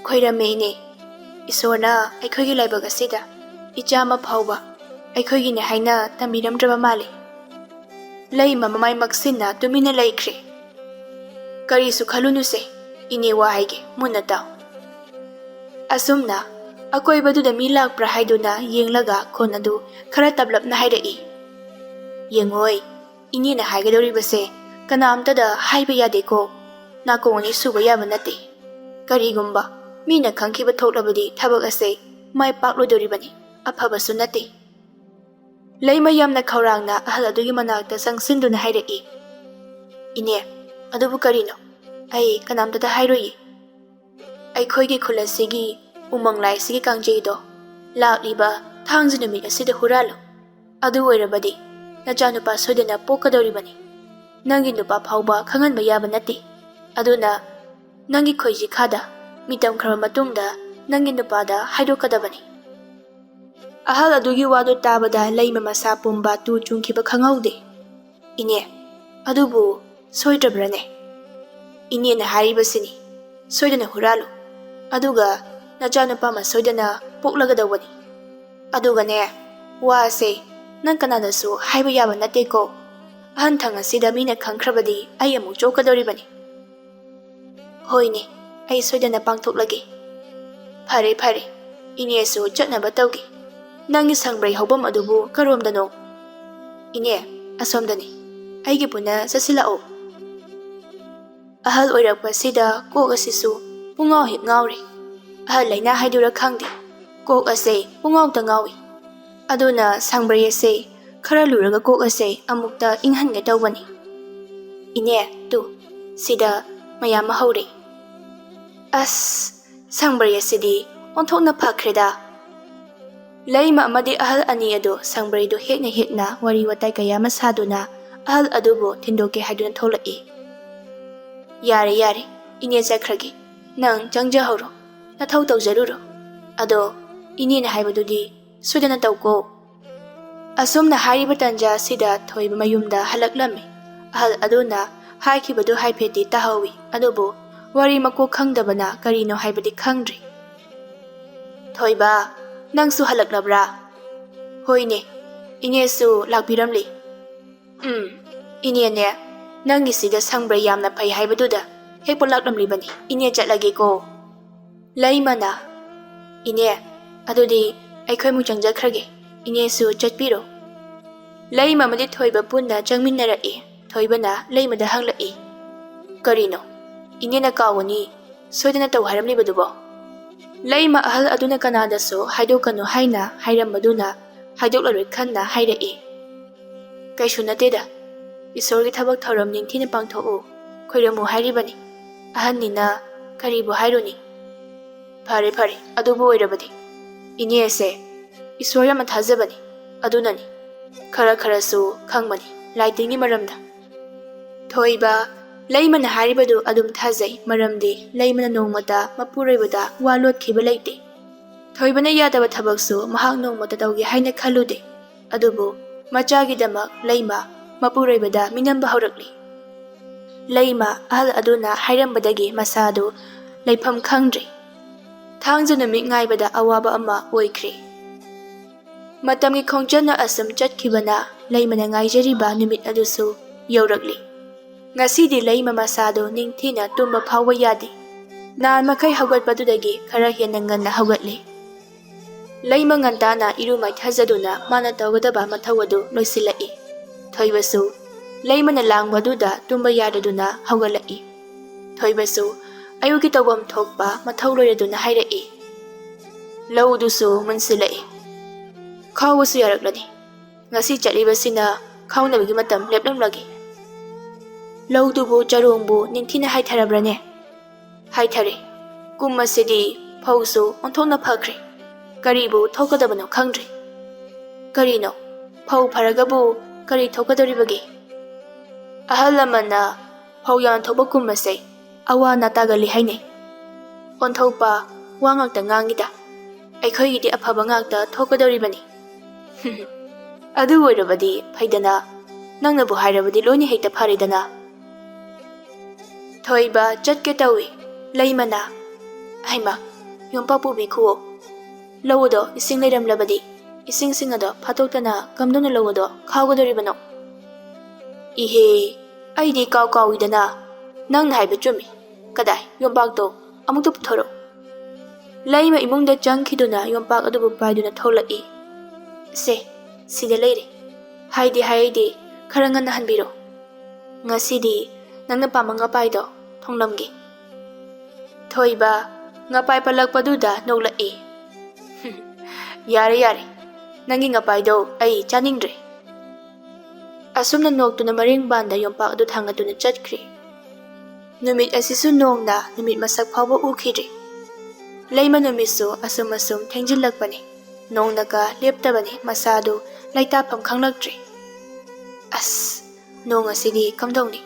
"ꯈꯣꯏꯔꯝꯃꯦ, ꯏꯅꯦ꯫ ꯏꯁꯣꯔꯅ ꯑꯩꯈꯣꯏꯒꯤ ꯂꯥꯏꯕꯛ ꯑꯁꯤꯗ ꯏꯆꯥ ꯑꯃ ꯐꯥꯎꯕ ꯑꯩꯈꯣꯏꯒꯤꯅꯦ ꯍꯥꯏꯅ ꯇꯝꯕꯤꯔꯝꯗ꯭ꯔꯕ ꯃꯥꯜꯂꯦ꯫" ꯂꯩꯃ ꯃꯃꯥꯏ ꯃꯛꯁꯤꯟꯅ ꯇꯨꯃꯤꯟꯅ ꯂꯩꯈ꯭ꯔꯦ꯫ "ꯀꯔꯤꯁꯨ ꯈꯜꯂꯨꯅꯨꯁꯦ, ꯏꯅꯦ ꯋꯥ ꯍꯥꯏꯒꯦ, ꯃꯨꯟꯅ ꯇꯥꯎ꯫" ꯑꯁꯨꯝꯅ ꯑꯀꯣꯏꯕꯗꯨꯗ ꯃꯤ ꯂꯥꯛꯄ꯭ꯔꯥ ꯍꯥꯏꯗꯨꯅ ꯌꯦꯡꯂꯒ ꯈꯣꯟ ꯑꯗꯨ ꯈꯔ ꯇꯞꯂꯞꯅ ꯍꯥꯏꯔꯛꯏ꯫ "ꯌꯦꯡꯉꯣꯏ, ꯏꯅꯦꯅ ꯍꯥꯏꯒꯗꯧꯔꯤꯕꯁꯦ ꯀꯅꯥꯝꯇꯗ ꯍꯥꯏꯕ ꯌꯥꯗꯦꯀꯣ꯫ ꯅꯥꯀꯣꯡ ꯑꯅꯤ ꯁꯨꯕ ꯌꯥꯕ ꯅꯠꯇꯦ꯫ ꯀꯔꯤꯒꯨꯝꯕ ꯃꯤꯅ ꯈꯪꯈꯤꯕ ꯊꯣꯛꯂꯕꯗꯤ ꯊꯕꯛ ꯑꯁꯦ ꯃꯥꯏ ꯄꯥꯛꯂꯣꯏꯗꯧꯔꯤꯕꯅꯤ, ꯑꯐꯕꯁꯨ ꯅꯠꯇꯦ꯫" ꯂꯩꯃ ꯌꯥꯝꯅ ꯈꯧꯔꯥꯡꯅ ꯑꯍꯜ ꯑꯗꯨꯒꯤ ꯃꯅꯥꯛꯇ ꯆꯪꯁꯤꯟꯗꯨꯅ ꯍꯥꯏꯔꯛꯏ꯫ "ꯏꯅꯦ, ꯑꯗꯨꯕꯨ ꯀꯔꯤꯅꯣ? ꯑꯩ ꯀꯅꯥꯝꯇꯗ ꯍꯥꯏꯔꯣꯏꯌꯦ꯫ ꯑꯩꯈꯣꯏꯒꯤ ꯈꯨꯜ ꯑꯁꯤꯒꯤ ꯎꯃꯪ ꯂꯥꯏꯁꯤꯒꯤ ꯀꯥꯡꯖꯩꯗꯣ ꯂꯥꯛꯂꯤꯕ ꯊꯥꯡꯖ ꯅꯨꯃꯤꯠ ꯑꯁꯤꯗ ꯍꯨꯔꯥꯜꯂꯨ꯫ ꯑꯗꯨ ꯑꯣꯏꯔꯕꯗꯤ ꯅꯆꯥꯅꯨꯄꯥ ꯁꯣꯏꯗꯅ ꯄꯣꯛꯀꯗꯧꯔꯤꯕꯅꯤ꯫ ꯅꯪꯒꯤ ꯅꯨꯄꯥ ꯐꯥꯎꯕ ꯈꯪꯍꯟꯕ ꯌꯥꯕ ꯅꯠꯇꯦ꯫ ꯑꯗꯨꯅ ꯅꯪꯒꯤ ꯈꯣꯏꯖꯤꯈꯥꯗ ꯃꯤꯇꯝꯈ꯭ꯔꯕ ꯃꯇꯨꯡꯗ ꯅꯪꯒꯤ ꯅꯨꯄꯥꯗ ꯍꯥꯏꯗꯣꯛꯀꯗꯕꯅꯤ꯫" ꯑꯍꯜ ꯑꯗꯨꯒꯤ ꯋꯥꯗꯨ ꯇꯥꯕꯗ ꯂꯩꯃ ꯃꯁꯥ ꯄꯨꯝꯕ ꯇꯨ ꯆꯨꯡꯈꯤꯕ ꯈꯪꯍꯧꯗꯦ꯫ "ꯏꯅꯦ, ꯑꯗꯨꯕꯨ ꯁꯣꯏꯗ꯭ꯔꯕ꯭ꯔꯅꯦ? ꯏꯅꯦꯅ ꯍꯥꯏꯔꯤꯕꯁꯤꯅꯤ, ꯁꯣꯏꯗꯅ ꯍꯨꯔꯥꯜꯂꯨ, ꯑꯗꯨꯒ ꯅꯆꯥꯅꯨꯄꯥ ꯑꯃ ꯁꯣꯏꯗꯅ ꯄꯣꯛꯂꯒꯗꯧꯕꯅꯤ꯫ ꯑꯗꯨꯒꯅꯦ, ꯋꯥꯁꯦ ꯅꯪ ꯀꯅꯥꯗꯁꯨ ꯍꯥꯏꯕ ꯌꯥꯕ ꯅꯠꯇꯦꯀꯣ꯫ ꯑꯍꯟ ꯊꯪ ꯑꯁꯤꯗ ꯃꯤꯅ ꯈꯪꯈ꯭ꯔꯕꯗꯤ ꯑꯩ ꯑꯃꯨꯛ ꯆꯣꯛꯀꯗꯧꯔꯤꯕꯅꯤ꯫" "ꯍꯣꯏꯅꯦ, ꯑꯩ ꯁꯣꯏꯗꯅ ꯄꯥꯡꯊꯣꯛꯂꯒꯦ꯫" "ꯐꯔꯦ, ꯐꯔꯦ, ꯏꯅꯦꯁꯨ ꯆꯠꯅꯕ ꯇꯧꯒꯦ꯫ ꯅꯪꯒꯤ ꯁꯪꯕ꯭ꯔꯩ ꯍꯧꯐꯝ ꯑꯗꯨꯕꯨ ꯀꯔꯣꯝꯗꯅꯣ?" "ꯏꯅꯦ, ꯑꯁꯣꯝꯗꯅꯤ꯫ ꯑꯩꯒꯤ ꯄꯨꯟꯅ ꯆꯠꯁꯤꯜꯂꯛꯑꯣ꯫" ꯑꯍꯜ ꯑꯣꯏꯔꯛꯄꯁꯤꯗ ꯀꯣꯛ ꯑꯁꯤꯁꯨ ꯄꯨꯡꯉꯥꯎ ꯍꯦꯛ ꯉꯥꯎꯔꯦ꯫ ꯑꯍꯜ ꯂꯩꯅꯥ ꯍꯥꯏꯗꯨꯔꯥ ꯈꯪꯗꯦ, ꯀꯣꯛ ꯑꯁꯦ ꯄꯨꯡꯉꯥꯎꯇ ꯉꯥꯎꯏ꯫ ꯑꯗꯨꯅ ꯁꯪꯕ꯭ꯔꯩ ꯑꯁꯦ ꯈꯔ ꯂꯨꯔꯒ ꯀꯣꯛ ꯑꯁꯦ ꯑꯃꯨꯛꯇ ꯏꯪꯍꯟꯒꯦ ꯇꯧꯕꯅꯤ꯫ ꯏꯅꯦ, ꯇꯨ, ꯁꯤꯗ ꯃꯌꯥꯝ ꯑꯃ ꯍꯧꯔꯦ꯫ ꯑꯁ, ꯁꯪꯕ꯭ꯔꯩ ꯑꯁꯤꯗꯤ ꯑꯣꯟꯊꯣꯛꯅ ꯐꯈ꯭ꯔꯦꯗ꯫ ꯂꯩꯃ ꯑꯃꯗꯤ ꯑꯍꯜ ꯑꯅꯤ ꯑꯗꯨ ꯁꯪꯕ꯭ꯔꯩꯗꯨ ꯍꯦꯛꯅ ꯍꯦꯛꯅ ꯋꯥꯔꯤ ꯋꯥꯇꯥꯏ ꯀꯌꯥ ꯑꯃ ꯁꯥꯗꯨꯅ ꯑꯍꯜ ꯑꯗꯨꯕꯨ ꯊꯤꯟꯗꯣꯛꯀꯦ ꯍꯥꯏꯗꯨꯅ ꯊꯣꯛꯂꯛꯏ꯫ "ꯌꯥꯔꯦ, ꯌꯥꯔꯦ, ꯏꯅꯦ ꯆꯠꯈ꯭ꯔꯒꯦ꯫ ꯅꯪ ꯆꯪꯖꯍꯧꯔꯣ, ꯅꯊꯧ ꯇꯧꯖꯔꯨꯔꯣ꯫ ꯑꯗꯣ ꯏꯅꯦꯅ ꯍꯥꯏꯕꯗꯨꯗꯤ ꯁꯣꯏꯗꯅ ꯇꯧꯀꯣ꯫" ꯑꯁꯨꯝꯅ ꯍꯥꯏꯔꯤꯕ ꯇꯟꯖꯥ ꯑꯁꯤꯗ ꯊꯣꯏꯕ ꯃꯌꯨꯝꯗ ꯍꯜꯂꯛꯂꯝꯃꯤ꯫ ꯑꯍꯜ ꯑꯗꯨꯅ ꯍꯥꯏꯈꯤꯕꯗꯨ ꯍꯥꯏꯐꯦꯠꯇꯤ ꯇꯥꯍꯧꯏ, ꯑꯗꯨꯕꯨ ꯋꯥꯔꯤ ꯃꯀꯣꯛ ꯈꯪꯗꯕꯅ ꯀꯔꯤꯅꯣ ꯍꯥꯏꯕꯗꯤ ꯈꯪꯗ꯭ꯔꯤ꯫ "ꯊꯣꯏꯕ, ꯅꯪꯁꯨ ꯍꯜꯂꯛꯂꯕ꯭ꯔꯥ?" "ꯍꯣꯏꯅꯦ, ꯏꯅꯦꯁꯨ ꯂꯥꯛꯄꯤꯔꯝꯂꯤ꯫" "ꯎꯝ, ꯏꯅꯦꯅꯦ, ꯅꯪꯒꯤꯁꯤꯗ ꯁꯪꯕ꯭ꯔꯩ ꯌꯥꯝꯅ ꯐꯩ ꯍꯥꯏꯕꯗꯨꯗ ꯍꯦꯛꯄ ꯂꯥꯛꯂꯝꯂꯤꯕꯅꯤ꯫ ꯏꯅꯦ ꯆꯠꯂꯒꯦꯀꯣ꯫" ꯂꯩꯃꯅ, "ꯏꯅꯦ, ꯑꯗꯨꯗꯤ ꯑꯩꯈꯣꯏ ꯑꯃꯨꯛ ꯆꯪꯖꯈ꯭ꯔꯒꯦ꯫ ꯏꯅꯦꯁꯨ ꯆꯠꯄꯤꯔꯣ꯫" ꯂꯩꯃ ꯑꯃꯗꯤ ꯊꯣꯏꯕ ꯄꯨꯟꯅ ꯆꯪꯃꯤꯟꯅꯔꯛꯏ꯫ ꯊꯣꯏꯕꯅ ꯂꯩꯃꯗ ꯍꯪꯂꯛꯏ, "ꯀꯔꯤꯅꯣ? ꯏꯅꯦꯅ ꯀꯥꯎꯒꯅꯤ ꯁꯣꯏꯗꯅ ꯇꯧ ꯍꯥꯏꯔꯝꯂꯤꯕꯗꯨꯕꯣ?" ꯂꯩꯃ ꯑꯍꯜ ꯑꯗꯨꯅ ꯀꯅꯥꯗꯁꯨ ꯍꯥꯏꯗꯣꯛꯀꯅꯨ ꯍꯥꯏꯅ ꯍꯥꯏꯔꯝꯕꯗꯨꯅ ꯍꯥꯏꯗꯣꯛꯂꯔꯣꯏ ꯈꯟꯅ ꯍꯥꯏꯔꯛꯏ, "ꯀꯩꯁꯨ ꯅꯠꯇꯦꯗ꯫ ꯏꯁꯣꯔꯒꯤ ꯊꯕꯛ ꯊꯧꯔꯝ ꯅꯤꯡꯊꯤꯅ ꯄꯥꯡꯊꯣꯛꯎ, ꯈꯣꯏꯔꯝꯃꯨ ꯍꯥꯏꯔꯤꯕꯅꯤ꯫ ꯑꯍꯟꯅꯤꯅ ꯀꯔꯤꯕꯨ ꯍꯥꯏꯔꯨꯅꯤ?" "ꯐꯔꯦ, ꯐꯔꯦ, ꯑꯗꯨꯕꯨ ꯑꯣꯏꯔꯕꯗꯤ꯫ ꯏꯅꯦꯁꯦ ꯏꯁꯣꯔ ꯌꯥꯝꯅ ꯊꯥꯖꯕꯅꯤ, ꯑꯗꯨꯅꯅꯤ꯫ ꯈꯔ ꯈꯔꯁꯨ ꯈꯪꯕꯅꯤ ꯂꯥꯏꯇꯤꯟꯒꯤ ꯃꯔꯝꯗ꯫" ꯊꯣꯏꯕ, ꯂꯩꯃꯅ ꯍꯥꯏꯔꯤꯕꯗꯨ ꯑꯗꯨꯝ ꯊꯥꯖꯩ, ꯃꯔꯝꯗꯤ ꯂꯩꯃꯅ ꯅꯣꯡꯃꯇ ꯃꯄꯨꯔꯣꯏꯕꯗ ꯋꯥ ꯂꯣꯠꯈꯤꯕ ꯂꯩꯇꯦ꯫ ꯊꯣꯏꯕꯅ ꯌꯥꯗꯕ ꯊꯕꯛꯁꯨ ꯃꯍꯥꯛ ꯅꯣꯡꯃꯇ ꯇꯧꯒꯦ ꯍꯥꯏꯅ ꯈꯜꯂꯨꯗꯦ꯫ ꯑꯗꯨꯕꯨ ꯃꯆꯥꯒꯤꯗꯃꯛ ꯂꯩꯃ ꯃꯄꯨꯔꯣꯏꯕꯗ ꯃꯤꯅꯝꯕ ꯍꯧꯔꯛꯂꯤ꯫ ꯂꯩꯃ ꯑꯍꯜ ꯑꯗꯨꯅ ꯍꯥꯏꯔꯝꯕꯗꯒꯤ ꯃꯁꯥꯗꯨ ꯂꯩꯐꯝ ꯈꯪꯗ꯭ꯔꯦ꯫ ꯊꯥꯡꯖ ꯅꯨꯃꯤꯠ ꯉꯥꯏꯕꯗ ꯑꯋꯥꯕ ꯑꯃ ꯑꯣꯏꯈ꯭ꯔꯦ꯫ ꯃꯇꯝꯒꯤ ꯈꯣꯡꯆꯠꯅ ꯑꯁꯨꯝ ꯆꯠꯈꯤꯕꯅ ꯂꯩꯃꯅ ꯉꯥꯏꯖꯔꯤꯕ ꯅꯨꯃꯤꯠ ꯑꯗꯨꯁꯨ ꯌꯧꯔꯛꯂꯤ꯫ ꯉꯁꯤꯗꯤ ꯂꯩꯃ ꯃꯁꯥꯗꯨ ꯅꯤꯡꯊꯤꯅ ꯇꯨꯝꯕ ꯐꯥꯎꯕ ꯌꯥꯗꯦ꯫ ꯅꯍꯥꯟ ꯃꯈꯩ ꯍꯧꯒꯠꯄꯗꯨꯗꯒꯤ ꯈꯔ ꯍꯦꯟꯅ ꯉꯟꯅ ꯍꯧꯒꯠꯂꯤ꯫ ꯂꯩꯃ ꯉꯟꯇꯥꯅ ꯏꯔꯨ ꯃꯥꯏꯊꯖꯗꯨꯅ ꯃꯥꯅ ꯇꯧꯒꯗꯕ ꯃꯊꯧ ꯑꯗꯨ ꯂꯣꯏꯁꯤꯜꯂꯛꯏ꯫ ꯊꯣꯏꯕꯁꯨ ꯂꯩꯃꯅ ꯂꯥꯡꯕꯗꯨꯗ ꯇꯨꯝꯕ ꯌꯥꯗꯗꯨꯅ ꯍꯧꯒꯠꯂꯛꯏ꯫ ꯊꯣꯏꯕꯁꯨ ꯑꯌꯨꯛꯀꯤ ꯇꯧꯐꯝ ꯊꯣꯛꯄ ꯃꯊꯧ ꯂꯣꯏꯔꯗꯨꯅ ꯍꯥꯏꯔꯛꯏ꯫ ꯂꯧꯗꯨꯁꯨ ꯃꯨꯟꯁꯤꯜꯂꯛꯏ꯫ ꯈꯥꯎꯕꯁꯨ ꯌꯥꯔꯛꯂꯅꯤ꯫ ꯉꯁꯤ ꯆꯠꯂꯤꯕꯁꯤꯅ ꯈꯥꯎꯅꯕꯒꯤ ꯃꯇꯝ ꯂꯦꯞꯂꯝꯂꯒꯦ꯫ ꯂꯧꯗꯨꯕꯨ ꯆꯔꯣꯡꯕꯨ ꯅꯤꯡꯊꯤꯅ ꯍꯥꯏꯊꯔꯕ꯭ꯔꯅꯦ? ꯍꯥꯏꯊꯔꯦ꯫ ꯀꯨꯝ ꯑꯁꯤꯗꯤ ꯐꯧꯁꯨ ꯑꯣꯟꯊꯣꯛꯅ ꯐꯈ꯭ꯔꯦ꯫ ꯀꯔꯤꯕꯨ ꯊꯣꯛꯀꯗꯕꯅꯣ ꯈꯪꯗ꯭ꯔꯦ꯫ ꯀꯔꯤꯅꯣ? ꯐꯧ ꯐꯔꯒꯕꯨ ꯀꯔꯤ ꯊꯣꯛꯀꯗꯧꯔꯤꯕꯒꯦ? ꯑꯍꯜ ꯂꯃꯟꯅ ꯐꯧ ꯌꯥꯝ ꯊꯣꯛꯄ ꯀꯨꯝ ꯑꯁꯦ ꯑꯋꯥ ꯑꯅꯥ ꯇꯥꯒꯜꯂꯤ ꯍꯥꯏꯅꯩ꯫ ꯑꯣꯟꯊꯣꯛꯄ ꯋꯥ ꯉꯥꯛꯇ ꯉꯥꯡꯉꯤꯗ꯫ ꯑꯩꯈꯣꯏꯒꯤꯗꯤ ꯑꯐꯕ ꯉꯥꯛꯇ ꯊꯣꯛꯀꯗꯧꯔꯤꯕꯅꯤ꯫ ꯑꯗꯨ ꯑꯣꯏꯔꯕꯗꯤ ꯐꯩꯗꯅ, ꯅꯪꯅꯕꯨ ꯍꯥꯏꯔꯕꯗꯤ ꯂꯣꯏꯅ ꯍꯦꯛꯇ ꯐꯔꯦꯗꯅ꯫ ꯊꯣꯏꯕ ꯆꯠꯀꯦ ꯇꯧꯏ꯫ ꯂꯩꯃꯅ, "ꯍꯩꯃꯥ, ꯌꯣꯝꯄꯥꯛ ꯄꯨꯕꯤꯈꯨꯑꯣ꯫ ꯂꯧ ꯑꯗꯣ ꯏꯁꯤꯡ ꯂꯩꯔꯝꯂꯕꯗꯤ ꯏꯁꯤꯡꯁꯤꯡ ꯑꯗꯣ ꯐꯥꯠꯇꯣꯛꯇꯅ ꯀꯝꯗꯧꯅ ꯂꯧ ꯑꯗꯣ ꯈꯥꯎꯒꯗꯧꯔꯤꯕꯅꯣ?" "ꯏꯍꯦ, ꯑꯩꯗꯤ ꯀꯥꯎ ꯀꯥꯎꯏꯗꯅ꯫ ꯅꯪꯅ ꯍꯥꯏꯕ ꯆꯨꯝꯃꯤ꯫ ꯀꯗꯥꯏ, ꯌꯣꯝꯄꯥꯛꯇꯣ ꯑꯃꯨꯛꯇ ꯄꯨꯊꯣꯔꯛꯎ꯫" ꯂꯩꯃ ꯏꯃꯨꯡꯗ ꯆꯪꯈꯤꯗꯨꯅ ꯌꯣꯝꯄꯥꯛ ꯑꯗꯨꯕꯨ ꯄꯥꯏꯗꯨꯅ ꯊꯣꯛꯂꯛꯏ꯫ "ꯁꯦ, ꯁꯤꯗ ꯂꯩꯔꯦ꯫ ꯍꯥꯏꯗꯤ ꯍꯥꯏꯗꯤ ꯈꯔ ꯉꯟꯅ ꯍꯟꯕꯤꯔꯣ꯫ ꯉꯁꯤꯗꯤ ꯅꯪꯅ ꯄꯥꯝꯕ ꯉꯄꯥꯏꯗꯣ ꯊꯣꯡꯂꯝꯒꯦ꯫" ꯊꯣꯏꯕ ꯉꯄꯥꯏ ꯄꯜꯂꯛꯄꯗꯨꯗ ꯅꯣꯛꯂꯛꯏ꯫ "ꯌꯥꯔꯦ, ꯌꯥꯔꯦ, ꯅꯪꯒꯤ ꯉꯄꯥꯏꯗꯣ ꯑꯩ ꯆꯥꯅꯤꯡꯗ꯭ꯔꯦ꯫" ꯑꯁꯨꯝꯅ ꯅꯣꯛꯇꯨꯅ ꯃꯔꯤꯡ ꯄꯥꯟꯗ ꯌꯣꯝꯄꯥꯛ ꯑꯗꯨ ꯊꯥꯡꯒꯠꯇꯨꯅ ꯆꯠꯈ꯭ꯔꯤ꯫ ꯅꯨꯃꯤꯠ ꯑꯁꯤꯁꯨ ꯅꯣꯡꯅ ꯅꯨꯃꯤꯠ ꯃꯁꯛ ꯐꯥꯎꯕ ꯎꯈꯤꯗ꯭ꯔꯤ꯫ ꯂꯩꯃ ꯅꯨꯃꯤꯠꯁꯨ ꯑꯁꯨꯝ ꯑꯁꯨꯝ ꯊꯦꯡꯖꯤꯜꯂꯛꯄꯅꯤ꯫ ꯅꯣꯡꯅꯒ ꯂꯦꯞꯇꯕꯅꯤ, ꯃꯁꯥꯗꯨ ꯂꯩꯇꯥꯐꯝ ꯈꯪꯂꯛꯇ꯭ꯔꯤ꯫ "ꯑꯁ, ꯅꯣꯡ ꯑꯁꯤꯗꯤ ꯀꯝꯗꯧꯅꯤ?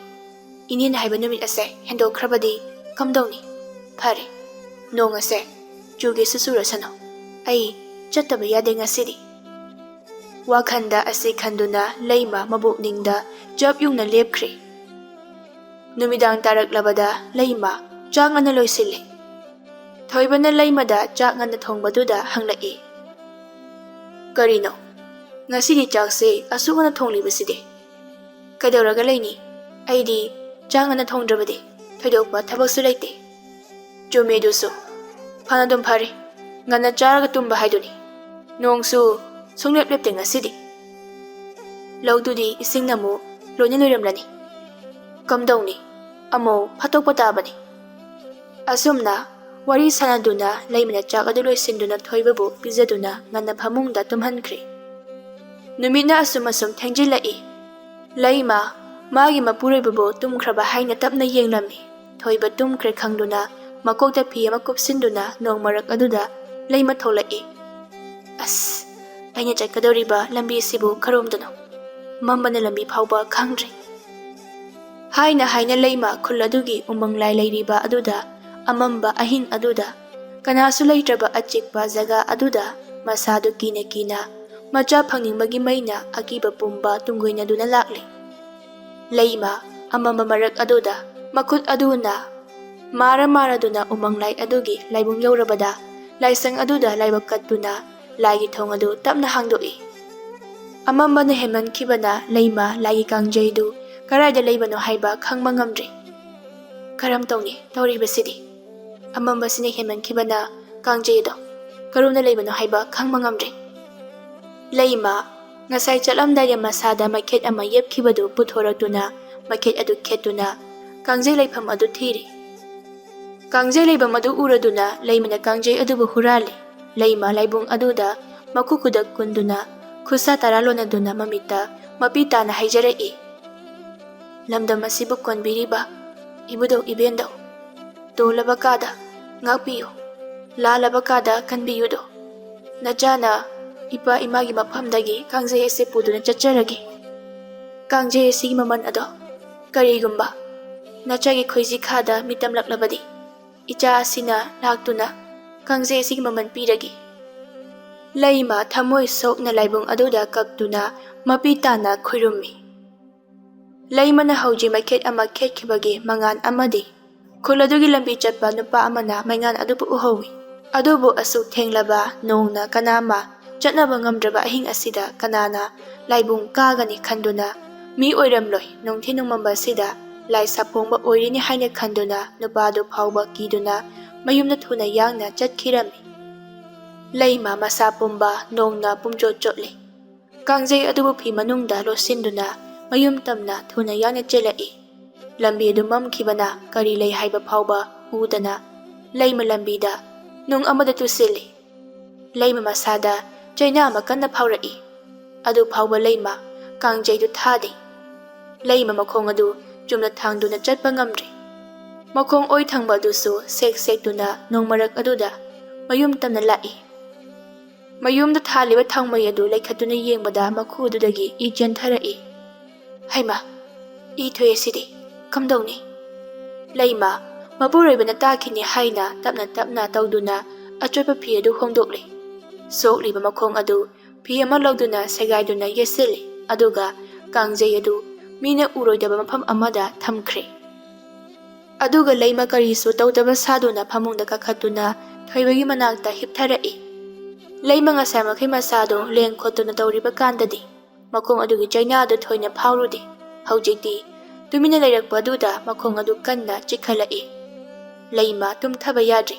ꯏꯅꯦꯅ ꯍꯥꯏꯕ ꯅꯨꯃꯤꯠ ꯑꯁꯦ ꯍꯦꯟꯗꯣꯛꯈ꯭ꯔꯕꯗꯤ ꯀꯝꯗꯧꯅꯤ? ꯐꯔꯦ, ꯅꯣꯡ ꯑꯁꯦ ꯆꯨꯒꯦꯁꯨ ꯆꯨꯔꯁꯅꯨ꯫ ꯑꯩ ꯆꯠꯇꯕ ꯌꯥꯗꯦ ꯉꯁꯤꯗꯤ꯫" ꯋꯥꯈꯟꯗ ꯑꯁꯤ ꯈꯟꯗꯨꯅ ꯂꯩꯃ ꯃꯕꯣꯛꯅꯤꯡꯗ ꯆꯞ ꯌꯨꯡꯅ ꯂꯦꯞꯈ꯭ꯔꯦ꯫ ꯅꯨꯃꯤꯗꯥꯡ ꯇꯥꯔꯛꯂꯕꯗ ꯂꯩꯃ ꯆꯥꯛ ꯉꯟꯅ ꯂꯣꯏꯁꯤꯜꯂꯦ꯫ ꯊꯣꯏꯕꯅ ꯂꯩꯃꯗ ꯆꯥꯛ ꯉꯟꯅ ꯊꯣꯡꯕꯗꯨꯗ ꯍꯪꯂꯛꯏ, "ꯀꯔꯤꯅꯣ? ꯉꯁꯤꯒꯤ ꯆꯥꯛꯁꯦ ꯑꯁꯨꯛ ꯉꯟꯅ ꯊꯣꯡꯂꯤꯕꯁꯤꯗꯤ? ꯀꯩꯗꯧꯔꯒ ꯂꯩꯅꯤ? ꯑꯩꯗꯤ ꯆꯥꯛ ꯉꯟꯅ ꯊꯣꯡꯗ꯭ꯔꯕꯗꯤ ꯊꯣꯏꯗꯣꯛꯄ ꯊꯕꯛꯁꯨ ꯂꯩꯇꯦ꯫" "ꯆꯨꯝꯃꯦ ꯑꯗꯨꯁꯨ꯫ ꯐꯅ ꯑꯗꯨꯝ ꯐꯔꯦ꯫ ꯉꯟꯅ ꯆꯥꯔꯒ ꯇꯨꯝꯕ ꯍꯥꯏꯗꯨꯅꯤ꯫ ꯅꯣꯡꯁꯨ ꯁꯨꯡꯂꯦꯞ ꯂꯦꯞꯇꯦ ꯉꯁꯤꯗꯤ꯫ ꯂꯧꯗꯨꯗꯤ ꯏꯁꯤꯡꯅ ꯑꯃꯨꯛ ꯂꯣꯏꯅ ꯂꯣꯏꯔꯝꯂꯅꯤ꯫ ꯀꯝꯗꯧꯅꯤ? ꯑꯃꯨꯛ ꯐꯥꯠꯇꯣꯛꯄ ꯇꯥꯕꯅꯤ꯫" ꯑꯁꯨꯝꯅ ꯋꯥꯔꯤ ꯁꯥꯟꯅꯗꯨꯅ ꯂꯩꯃꯅ ꯆꯥꯛ ꯑꯗꯨ ꯂꯣꯏꯁꯤꯟꯗꯨꯅ ꯊꯣꯏꯕꯕꯨ ꯄꯤꯖꯗꯨꯅ ꯉꯟꯅ ꯐꯃꯨꯡꯗ ꯇꯨꯝꯍꯟꯈ꯭ꯔꯦ꯫ ꯅꯨꯃꯤꯠꯅ ꯑꯁꯨꯝ ꯑꯁꯨꯝ ꯊꯦꯡꯖꯤꯜꯂꯛꯏ꯫ ꯂꯩꯃ ꯃꯥꯒꯤ ꯃꯄꯨꯔꯣꯏꯕꯕꯨ ꯇꯨꯝꯈ꯭ꯔꯕ ꯍꯥꯏꯅ ꯇꯞꯅ ꯌꯦꯡꯂꯝꯃꯤ꯫ ꯊꯣꯏꯕ ꯇꯨꯝꯈ꯭ꯔꯦ ꯈꯪꯗꯨꯅ ꯃꯀꯣꯛꯇ ꯐꯤ ꯑꯃ ꯀꯨꯞꯁꯤꯟꯗꯨꯅ ꯅꯣꯡ ꯃꯔꯛ ꯑꯗꯨꯗ ꯂꯩꯃ ꯊꯣꯛꯂꯛꯏ꯫ "ꯑꯁ, ꯑꯩꯅ ꯆꯠꯀꯗꯧꯔꯤꯕ ꯂꯝꯕꯤꯁꯤꯕꯨ ꯀꯔꯣꯝꯗꯅꯣ? ꯃꯝꯕꯅ ꯂꯝꯕꯤ ꯐꯥꯎꯕ ꯈꯪꯗ꯭ꯔꯦ꯫" ꯍꯥꯏꯅ ꯍꯥꯏꯅ ꯂꯩꯃ ꯈꯨꯜ ꯑꯗꯨꯒꯤ ꯎꯃꯪ ꯂꯥꯏ ꯂꯩꯔꯤꯕ ꯑꯗꯨꯗ, ꯑꯃꯝꯕ ꯑꯍꯤꯡ ꯑꯗꯨꯗ, ꯀꯅꯥꯁꯨ ꯂꯩꯇ꯭ꯔꯕ ꯑꯆꯤꯛꯄ ꯖꯒꯥ ꯑꯗꯨꯗ ꯃꯁꯥꯗꯨ ꯀꯤꯅ ꯀꯤꯅ ꯃꯆꯥ ꯐꯪꯅꯤꯡꯕꯒꯤ ꯃꯩꯅ ꯑꯀꯤꯕ ꯄꯨꯝꯕ ꯇꯨꯡꯒꯣꯏꯅꯗꯨꯅ ꯂꯥꯛꯂꯤ꯫ ꯂꯩꯃ ꯑꯃꯝꯕ ꯃꯔꯛ ꯑꯗꯨꯗ ꯃꯈꯨꯠ ꯑꯗꯨꯅ ꯃꯥꯔ ꯃꯥꯔꯗꯨꯅ ꯎꯃꯪ ꯂꯥꯏ ꯑꯗꯨꯒꯤ ꯂꯥꯏꯕꯨꯡ ꯌꯧꯔꯕꯗ, ꯂꯥꯏꯁꯪ ꯑꯗꯨꯗ ꯂꯥꯏꯕꯛ ꯀꯠꯇꯨꯅ ꯂꯥꯏꯒꯤ ꯊꯣꯡ ꯑꯗꯨ ꯇꯞꯅ ꯍꯥꯡꯗꯣꯛꯏ꯫ ꯑꯃꯝꯕꯅ ꯍꯦꯟꯃꯟꯈꯤꯕꯅ ꯂꯩꯃ ꯂꯥꯏꯒꯤ ꯀꯥꯡꯖꯩꯗꯨ ꯀꯗꯥꯏꯗ ꯂꯩꯕꯅꯣ ꯍꯥꯏꯕ ꯈꯪꯕ ꯉꯝꯗ꯭ꯔꯦ꯫ "ꯀꯔꯝ ꯇꯧꯅꯤ ꯇꯧꯔꯤꯕꯁꯤꯗꯤ? ꯑꯃꯝꯕꯁꯤꯅ ꯍꯦꯟꯃꯟꯈꯤꯕꯅ ꯀꯥꯡꯖꯩ ꯑꯗꯣ ꯀꯔꯣꯝꯗ ꯂꯩꯕꯅꯣ ꯍꯥꯏꯕ ꯈꯪꯕ ꯉꯝꯗ꯭ꯔꯦ꯫" ꯂꯩꯃ ꯉꯁꯥꯏ ꯆꯠꯂꯝꯗꯥꯏꯗ ꯃꯁꯥꯗ ꯃꯩꯈꯦꯠ ꯑꯃ ꯌꯦꯞꯈꯤꯕꯗꯨ ꯄꯨꯊꯣꯔꯛꯇꯨꯅ ꯃꯩꯈꯦꯠ ꯑꯗꯨ ꯈꯦꯠꯇꯨꯅ ꯀꯥꯡꯖꯩ ꯂꯩꯐꯝ ꯑꯗꯨ ꯊꯤꯔꯤ꯫ ꯀꯥꯡꯖꯩ ꯂꯩꯐꯝ ꯑꯗꯨ ꯎꯔꯗꯨꯅ ꯂꯩꯃꯅ ꯀꯥꯡꯖꯩ ꯑꯗꯨꯕꯨ ꯍꯨꯔꯥꯜꯂꯤ꯫ ꯂꯩꯃ ꯂꯥꯏꯕꯨꯡ ꯑꯗꯨꯗ ꯃꯈꯨ ꯈꯨꯗꯛ ꯀꯨꯟꯗꯨꯅ ꯈꯨꯠꯁꯥ ꯇꯔꯥ ꯂꯣꯟꯅꯗꯨꯅ ꯃꯃꯤꯠꯇ ꯃꯄꯤ ꯇꯥꯅ ꯍꯥꯏꯖꯔꯛꯏ꯫ "ꯂꯝꯗꯝ ꯑꯁꯤꯕꯨ ꯀꯣꯟꯕꯤꯔꯤꯕ ꯏꯕꯨꯙꯧ ꯏꯕꯦꯟꯗꯧ, ꯇꯣꯜꯂꯕ ꯀꯥꯗ ꯉꯥꯛꯄꯤꯌꯨ, ꯂꯥꯜꯂꯕ ꯀꯥꯗ ꯀꯟꯕꯤꯌꯨꯗꯣ꯫ ꯅꯆꯥꯅ ꯏꯄꯥ ꯏꯃꯥꯒꯤ ꯃꯐꯝꯗꯒꯤ ꯀꯥꯡꯖꯩ ꯑꯁꯤ ꯄꯨꯗꯨꯅ ꯆꯠꯆꯔꯒꯦ꯫ ꯀꯥꯡꯖꯩ ꯑꯁꯤꯒꯤ ꯃꯃꯜ ꯑꯗꯣ ꯀꯔꯤꯒꯨꯝꯕ ꯅꯆꯥꯒꯤ ꯈꯣꯏꯖꯤ ꯈꯥꯗ ꯃꯤꯇꯝꯂꯛꯂꯕꯗꯤ, ꯏꯆꯥ ꯑꯁꯤꯅ ꯂꯥꯛꯇꯨꯅ ꯀꯥꯡꯖꯩ ꯑꯁꯤꯒꯤ ꯃꯃꯜ ꯄꯤꯔꯒꯦ꯫" ꯂꯩꯃ ꯊꯃꯣꯏ ꯁꯣꯛꯅ ꯂꯥꯏꯕꯨꯡ ꯑꯗꯨꯗ ꯀꯞꯇꯨꯅ ꯃꯄꯤ ꯇꯥꯅ ꯈꯨꯔꯨꯝꯃꯤ꯫ ꯂꯩꯃꯅ ꯍꯧꯖꯤꯛ ꯃꯩꯈꯦꯠ ꯑꯃ ꯈꯦꯠꯈꯤꯕꯒꯤ ꯃꯉꯥꯜ ꯑꯃꯗꯤ ꯈꯨꯜ ꯑꯗꯨꯒꯤ ꯂꯝꯕꯤ ꯆꯠꯄ ꯅꯨꯄꯥ ꯑꯃꯅ ꯃꯩꯉꯥꯜ ꯑꯗꯨꯕꯨ ꯎꯍꯧꯏ꯫ ꯑꯗꯨꯕꯨ ꯑꯁꯨꯛ ꯊꯦꯡꯂꯕ ꯅꯣꯡꯅ ꯀꯅꯥ ꯑꯃ ꯆꯠꯅꯕ ꯉꯝꯗ꯭ꯔꯕ ꯑꯍꯤꯡ ꯑꯁꯤꯗ ꯀꯅꯥꯅ ꯂꯥꯏꯕꯨꯡ ꯀꯥꯒꯅꯤ ꯈꯟꯗꯨꯅ, ꯃꯤ ꯑꯣꯏꯔꯝꯂꯣꯏ, ꯅꯨꯡꯊꯤꯜ ꯅꯣꯡꯃꯝꯕ ꯑꯁꯤꯗ ꯂꯥꯏ ꯁꯥꯐꯣꯡꯕ ꯑꯣꯏꯔꯤꯅꯤ ꯍꯥꯏꯅ ꯈꯟꯗꯨꯅ ꯅꯨꯄꯥꯗꯨ ꯐꯥꯎꯕ ꯀꯤꯗꯨꯅ ꯃꯌꯨꯝꯗ ꯊꯨꯅ ꯌꯥꯡꯅ ꯆꯠꯈꯤꯔꯝꯃꯤ꯫ ꯂꯩꯃ ꯃꯁꯥ ꯄꯨꯝꯕ ꯅꯣꯡꯅ ꯄꯨꯝꯆꯣꯠ ꯆꯣꯠꯂꯤ꯫ ꯀꯥꯡꯖꯩ ꯑꯗꯨꯕꯨ ꯐꯤ ꯃꯅꯨꯡꯗ ꯂꯣꯠꯁꯤꯟꯗꯨꯅ ꯃꯌꯨꯝ ꯇꯝꯅ ꯊꯨꯅ ꯌꯥꯡꯅ ꯆꯦꯜꯂꯛꯏ꯫ ꯂꯝꯕꯤ ꯑꯗꯨ ꯃꯝꯈꯤꯕꯅ ꯀꯔꯤ ꯂꯩ ꯍꯥꯏꯕ ꯐꯥꯎꯕ ꯎꯗꯅ ꯂꯩꯃ ꯂꯝꯕꯤꯗ ꯅꯨꯡ ꯑꯃꯗ ꯇꯨꯁꯤꯜꯂꯤ꯫ ꯂꯩꯃ ꯃꯁꯥꯗ ꯆꯩꯅꯥ ꯑꯃ ꯀꯟꯅ ꯐꯥꯎꯔꯛꯏ꯫ ꯑꯗꯨ ꯐꯥꯎꯕ ꯂꯩꯃ ꯀꯥꯡꯖꯩꯗꯨ ꯊꯥꯗꯦ꯫ ꯂꯩꯃ ꯃꯈꯣꯡ ꯑꯗꯨ ꯆꯨꯝꯅ ꯊꯥꯡꯗꯨꯅ ꯆꯠꯄ ꯉꯝꯗ꯭ꯔꯦ꯫ ꯃꯈꯣꯡ ꯑꯣꯏ ꯊꯪꯕ ꯑꯗꯨꯁꯨ ꯁꯦꯛ ꯁꯦꯛꯇꯨꯅ ꯅꯣꯡꯃꯔꯛ ꯑꯗꯨꯗ ꯃꯌꯨꯝ ꯇꯝꯅ ꯂꯥꯛꯏ꯫ ꯃꯌꯨꯝꯗ ꯊꯥꯜꯂꯤꯕ ꯊꯥꯎꯃꯩ ꯑꯗꯨ ꯂꯩꯈꯠꯇꯨꯅ ꯌꯦꯡꯕꯗ ꯃꯈꯨ ꯑꯗꯨꯗꯒꯤ ꯏ ꯆꯦꯟꯊꯔꯛꯏ꯫ "ꯍꯩꯃꯥ, ꯏ ꯊꯣꯛꯑꯦ ꯁꯤꯗꯤ꯫ ꯀꯝꯗꯧꯅꯤ?" ꯂꯩꯃ ꯃꯄꯨꯔꯣꯏꯕꯅ ꯇꯥꯈꯤꯅꯤ ꯍꯥꯏꯅ ꯇꯞꯅ ꯇꯞꯅ ꯇꯧꯗꯨꯅ ꯑꯆꯣꯠꯄ ꯐꯤ ꯑꯗꯨ ꯍꯣꯡꯗꯣꯛꯂꯦ꯫ ꯁꯣꯛꯂꯤꯕ ꯃꯈꯣꯡ ꯑꯗꯨ ꯐꯤ ꯑꯃ ꯂꯧꯗꯨꯅ ꯁꯦꯒꯥꯏꯗꯨꯅ ꯌꯦꯠꯁꯤꯜꯂꯦ, ꯑꯗꯨꯒ ꯀꯥꯡꯖꯩ ꯑꯗꯨ ꯃꯤꯅ ꯎꯔꯣꯏꯗꯕ ꯃꯐꯝ ꯑꯃꯗ ꯊꯝꯈ꯭ꯔꯦ꯫ ꯑꯗꯨꯒ ꯂꯩꯃ ꯀꯔꯤꯁꯨ ꯇꯧꯗꯕ ꯁꯥꯗꯨꯅ ꯐꯃꯨꯡꯗ ꯀꯥꯈꯠꯇꯨꯅ ꯊꯣꯏꯕꯒꯤ ꯃꯅꯥꯛꯇ ꯍꯤꯞꯊꯔꯛꯏ꯫ ꯂꯩꯃ ꯉꯁꯥꯏ ꯃꯈꯩ ꯃꯁꯥꯗꯨ ꯂꯦꯡ ꯈꯣꯠꯇꯨꯅ ꯇꯧꯔꯤꯕ ꯀꯥꯟꯗꯗꯤ ꯃꯈꯣꯡ ꯑꯗꯨꯒꯤ ꯆꯩꯅꯥꯗꯨ ꯊꯣꯏꯅ ꯐꯥꯎꯔꯨꯗꯦ꯫ ꯍꯧꯖꯤꯛꯇꯤ ꯇꯨꯃꯤꯟꯅ ꯂꯩꯔꯛꯄ ꯑꯗꯨꯗ ꯃꯈꯣꯡ ꯑꯗꯨ ꯀꯟꯅ ꯆꯤꯛꯈꯠꯂꯛꯏ꯫ ꯂꯩꯃ ꯇꯨꯝꯊꯕ ꯌꯥꯗ꯭ꯔꯤ꯫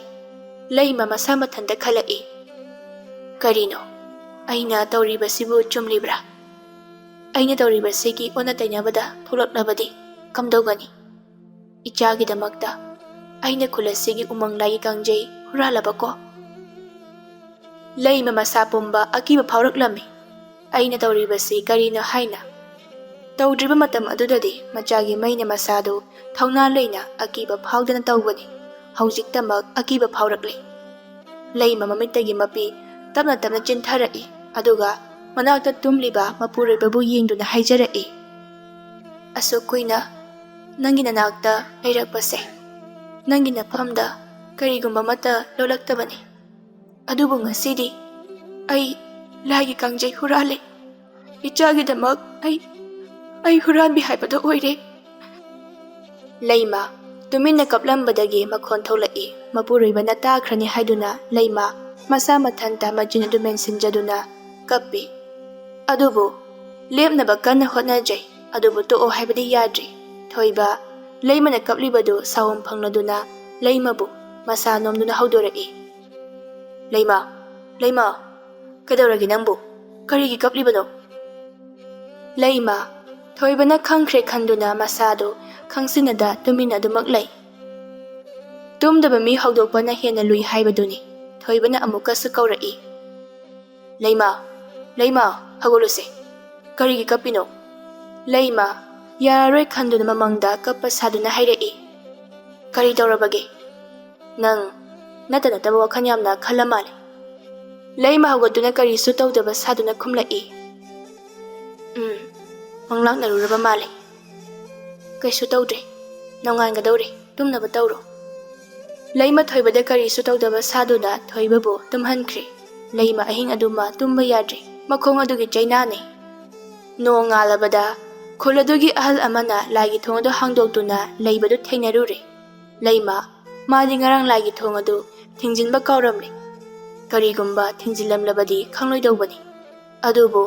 ꯂꯩꯃ ꯃꯁꯥ ꯃꯊꯟꯇ ꯈꯜꯂꯛꯏ, "ꯀꯔꯤꯅꯣ? ꯑꯩꯅ ꯇꯧꯔꯤꯕꯁꯤꯕꯨ ꯆꯨꯝꯂꯤꯕ꯭ꯔꯥ? ꯑꯩꯅ ꯇꯧꯔꯤꯕꯁꯤꯒꯤ ꯑꯣꯟꯅ ꯇꯩꯅꯕꯗ ꯊꯣꯛꯂꯛꯂꯕꯗꯤ ꯀꯝꯗꯧꯒꯅꯤ? ꯏꯆꯥꯒꯤꯗꯃꯛꯇ ꯑꯩꯅ ꯈꯨꯜ ꯑꯁꯤꯒꯤ ꯎꯃꯪ ꯂꯥꯏꯒꯤ ꯀꯥꯡꯖꯩ ꯍꯨꯔꯥꯜꯂꯕꯀꯣ?" ꯂꯩꯃ ꯃꯁꯥ ꯄꯨꯝꯕ ꯑꯀꯤꯕ ꯐꯥꯎꯔꯛꯂꯝꯃꯤ꯫ ꯑꯩꯅ ꯇꯧꯔꯤꯕꯁꯤ ꯀꯔꯤꯅꯣ ꯍꯥꯏꯅ꯫ ꯇꯧꯗ꯭ꯔꯤꯕ ꯃꯇꯝ ꯑꯗꯨꯗꯗꯤ ꯃꯆꯥꯒꯤ ꯃꯩꯅ ꯃꯁꯥꯗꯨ ꯊꯧꯅꯥ ꯂꯩꯅ ꯑꯀꯤꯕ ꯐꯥꯎꯗꯅ ꯇꯧꯕꯅꯤ꯫ ꯍꯧꯖꯤꯛꯇꯃꯛ ꯑꯀꯤꯕ ꯐꯥꯎꯔꯛꯂꯦ꯫ ꯂꯩꯃ ꯃꯃꯤꯠꯇꯒꯤ ꯃꯄꯤ ꯇꯞꯅ ꯇꯞꯅ ꯆꯤꯟꯊꯔꯛꯏ, ꯑꯗꯨꯒ ꯃꯅꯥꯛꯇ ꯇꯨꯝꯂꯤꯕ ꯃꯄꯨꯔꯣꯏꯕꯕꯨ ꯌꯦꯡꯗꯨꯅ ꯍꯥꯏꯖꯔꯛꯏ, "ꯑꯁꯨꯛ ꯀꯨꯏꯅ ꯅꯪꯒꯤ ꯅꯅꯥꯛꯇ ꯂꯩꯔꯛꯄꯁꯦ, ꯅꯪꯒꯤ ꯅꯐꯝꯗ ꯀꯔꯤꯒꯨꯝꯕ ꯑꯃꯠꯇ ꯂꯣꯜꯂꯛꯇꯕꯅꯤ꯫ ꯑꯗꯨꯕꯨ ꯉꯁꯤꯗꯤ ꯑꯩ ꯂꯥꯏꯒꯤ ꯀꯥꯡꯖꯩ ꯍꯨꯔꯥꯜꯂꯦ꯫ ꯏꯆꯥꯒꯤꯗꯃꯛ ꯑꯩ, ꯑꯩ ꯍꯨꯔꯥꯟꯕꯤ ꯍꯥꯏꯕꯗꯣ ꯑꯣꯏꯔꯦ꯫" ꯂꯩꯃ ꯇꯨꯃꯤꯟꯅ ꯀꯞꯂꯝꯕꯗꯒꯤ ꯃꯈꯣꯟ ꯊꯣꯛꯂꯛꯏ꯫ ꯃꯄꯨꯔꯣꯏꯕꯅ ꯇꯥꯈ꯭ꯔꯅꯤ ꯍꯥꯏꯗꯨꯅ ꯂꯩꯃ ꯃꯁꯥ ꯃꯊꯟꯇ ꯃꯆꯤꯟ ꯑꯗꯨ ꯃꯦꯟꯁꯤꯟꯖꯗꯨꯅ ꯀꯞꯄꯤ꯫ ꯑꯗꯨꯕꯨ ꯂꯦꯞꯅꯕ ꯀꯟꯅ ꯍꯣꯠꯅꯖꯩ, ꯑꯗꯨꯕꯨ ꯇꯣꯛꯑꯣ ꯍꯥꯏꯕꯗꯤ ꯌꯥꯗ꯭ꯔꯤ꯫ ꯊꯣꯏꯕ ꯂꯩꯃꯅ ꯀꯞꯂꯤꯕꯗꯨ ꯁꯥꯎꯍꯝ ꯐꯪꯂꯗꯨꯅ ꯂꯩꯃꯕꯨ ꯃꯁꯥ ꯅꯣꯝꯗꯨꯅ ꯍꯧꯗꯣꯔꯛꯏ꯫ "ꯂꯩꯃ, ꯂꯩꯃ, ꯀꯩꯗꯧꯔꯒꯦ ꯅꯪꯕꯨ? ꯀꯔꯤꯒꯤ ꯀꯞꯂꯤꯕꯅꯣ?" ꯂꯩꯃ ꯊꯣꯏꯕꯅ ꯈꯪꯈ꯭ꯔꯦ ꯈꯟꯗꯨꯅ ꯃꯁꯥꯗꯨ ꯈꯪꯁꯤꯟꯅꯗ ꯇꯨꯃꯤꯟꯅ ꯑꯗꯨꯃꯛ ꯂꯩ꯫ ꯇꯨꯝꯗꯕ ꯃꯤ ꯍꯧꯗꯣꯛꯄꯅ ꯍꯦꯟꯅ ꯂꯨꯏ ꯍꯥꯏꯕꯗꯨꯅꯤ꯫ ꯊꯣꯏꯕꯅ ꯑꯃꯨꯛꯀꯁꯨ ꯀꯧꯔꯛꯏ, "ꯂꯩꯃ, "ꯂꯩꯃ, ꯍꯧꯒꯠꯂꯨꯁꯦ꯫ ꯀꯔꯤꯒꯤ ꯀꯞꯄꯤꯅꯣ?" ꯂꯩꯃ ꯌꯥꯔꯔꯣꯏ ꯈꯟꯗꯨꯅ ꯃꯃꯪꯗ ꯀꯞꯄ ꯁꯥꯗꯨꯅ ꯍꯥꯏꯔꯛꯏ꯫ "ꯀꯔꯤ ꯇꯧꯔꯕꯒꯦ? ꯅꯪ ꯅꯠꯇ ꯅꯠꯇꯕ ꯋꯥꯈꯜ ꯌꯥꯝꯅ ꯈꯜꯂ ꯃꯥꯜꯂꯦ꯫" ꯂꯩꯃ ꯍꯧꯒꯠꯇꯨꯅ ꯀꯔꯤꯁꯨ ꯇꯧꯗꯕ ꯁꯥꯗꯨꯅ ꯈꯨꯝꯂꯛꯏ꯫ "ꯎꯝ, ꯃꯪꯂꯥꯛꯅꯔꯨꯔꯕ ꯃꯥꯜꯂꯦ꯫ ꯀꯩꯁꯨ ꯇꯧꯗ꯭ꯔꯦ꯫ ꯅꯣꯡꯉꯥꯟꯒꯗꯧꯔꯦ꯫ ꯇꯨꯝꯅꯕ ꯇꯧꯔꯣ꯫" ꯂꯩꯃ ꯊꯣꯏꯕꯗ ꯀꯔꯤꯁꯨ ꯇꯧꯗꯕ ꯁꯥꯗꯨꯅ ꯊꯣꯏꯕꯕꯨ ꯇꯨꯝꯍꯟꯈ꯭ꯔꯦ꯫ ꯂꯩꯃ ꯑꯍꯤꯡ ꯑꯗꯨꯃ ꯇꯨꯝꯕ ꯌꯥꯗ꯭ꯔꯦ꯫ ꯃꯈꯣꯡ ꯑꯗꯨꯒꯤ ꯆꯩꯅꯥꯅꯦ꯫ ꯅꯣꯡ ꯉꯥꯜꯂꯕꯗ ꯈꯨꯜ ꯑꯗꯨꯒꯤ ꯑꯍꯜ ꯑꯃꯅ ꯂꯥꯏꯒꯤ ꯊꯣꯡ ꯑꯗꯨ ꯍꯥꯡꯗꯣꯛꯇꯨꯅ ꯂꯩꯕꯗꯨ ꯊꯦꯡꯅꯔꯨꯔꯦ꯫ ꯂꯩꯃ, ꯃꯥꯗꯤ ꯉꯔꯥꯡ ꯂꯥꯏꯒꯤ ꯊꯣꯡ ꯑꯗꯨ ꯊꯤꯡꯖꯤꯟꯕ ꯀꯥꯎꯔꯝꯂꯦ꯫ ꯀꯔꯤꯒꯨꯝꯕ ꯊꯤꯡꯖꯤꯜꯂꯝꯂꯕꯗꯤ ꯈꯪꯂꯣꯏꯗꯧꯕꯅꯤ꯫ ꯑꯗꯨꯕꯨ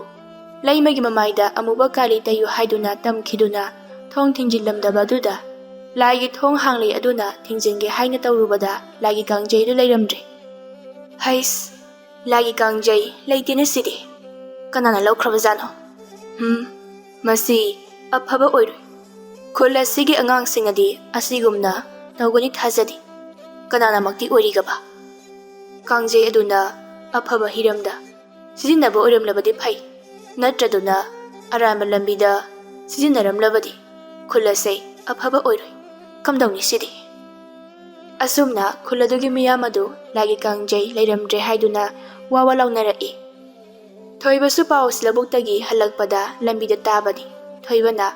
ꯂꯩꯃꯒꯤ ꯃꯃꯥꯏꯗ ꯑꯃꯨꯕ ꯀꯥꯂꯤ ꯇꯩꯌꯨ ꯍꯥꯏꯗꯨꯅ ꯇꯝꯈꯤꯗꯨꯅ ꯊꯣꯡ ꯊꯤꯡꯖꯤꯜꯂꯝꯗꯕ ꯑꯗꯨꯗ ꯂꯥꯏꯒꯤ ꯊꯣꯡ ꯍꯥꯡꯂꯤ ꯑꯗꯨꯅ ꯊꯤꯡꯖꯤꯟꯒꯦ ꯍꯥꯏꯅ ꯇꯧꯔꯨꯕꯗ ꯂꯥꯏꯒꯤ ꯀꯥꯡꯖꯩꯗꯨ ꯂꯩꯔꯝꯗ꯭ꯔꯦ꯫ "ꯍꯩꯁ, ꯂꯥꯏꯒꯤ ꯀꯥꯡꯖꯩ ꯂꯩꯇꯦꯅꯦ ꯁꯤꯗꯤ꯫ ꯀꯅꯥꯅ ꯂꯧꯈ꯭ꯔꯕꯖꯥꯠꯅꯣ? ꯍꯝ, ꯃꯁꯤ ꯑꯐꯕ ꯑꯣꯏꯔꯣꯏ꯫ ꯈꯨꯜ ꯑꯁꯤꯒꯤ ꯑꯉꯥꯡꯁꯤꯡꯅꯗꯤ ꯑꯁꯤꯒꯨꯝꯅ ꯇꯧꯒꯅꯤ ꯊꯥꯖꯗꯦ꯫ ꯀꯅꯥꯅꯃꯛꯇꯤ ꯑꯣꯏꯔꯤꯒꯕ?" ꯀꯥꯡꯖꯩ ꯑꯗꯨꯅ ꯑꯐꯕ ꯍꯤꯔꯝꯗ ꯁꯤꯖꯤꯟꯅꯕ ꯑꯣꯏꯔꯝꯂꯕꯗꯤ ꯐꯩ, ꯅꯠꯇ꯭ꯔꯗꯨꯅ ꯑꯔꯥꯟꯕ ꯂꯝꯕꯤꯗ ꯁꯤꯖꯤꯟꯅꯔꯝꯂꯕꯗꯤ ꯈꯨꯜ ꯑꯁꯦ ꯑꯐꯕ ꯑꯣꯏꯔꯣꯏ꯫ ꯀꯝꯗꯧꯅꯤ ꯁꯤꯗꯤ? ꯑꯁꯨꯝꯅ ꯈꯨꯜ ꯑꯗꯨꯒꯤ ꯃꯤꯌꯥꯝ ꯑꯗꯨ ꯂꯥꯏꯒꯤ ꯀꯥꯡꯖꯩ ꯂꯩꯔꯝꯗ꯭ꯔꯦ ꯍꯥꯏꯗꯨꯅ ꯋꯥ ꯋꯥ ꯂꯥꯎꯅꯔꯛꯏ꯫ ꯊꯣꯏꯕꯁꯨ ꯄꯥꯎꯁꯤ ꯂꯧꯕꯨꯛꯇꯒꯤ ꯍꯜꯂꯛꯄꯗ ꯂꯝꯕꯤꯗ ꯇꯥꯕꯅꯤ꯫ ꯊꯣꯏꯕꯅ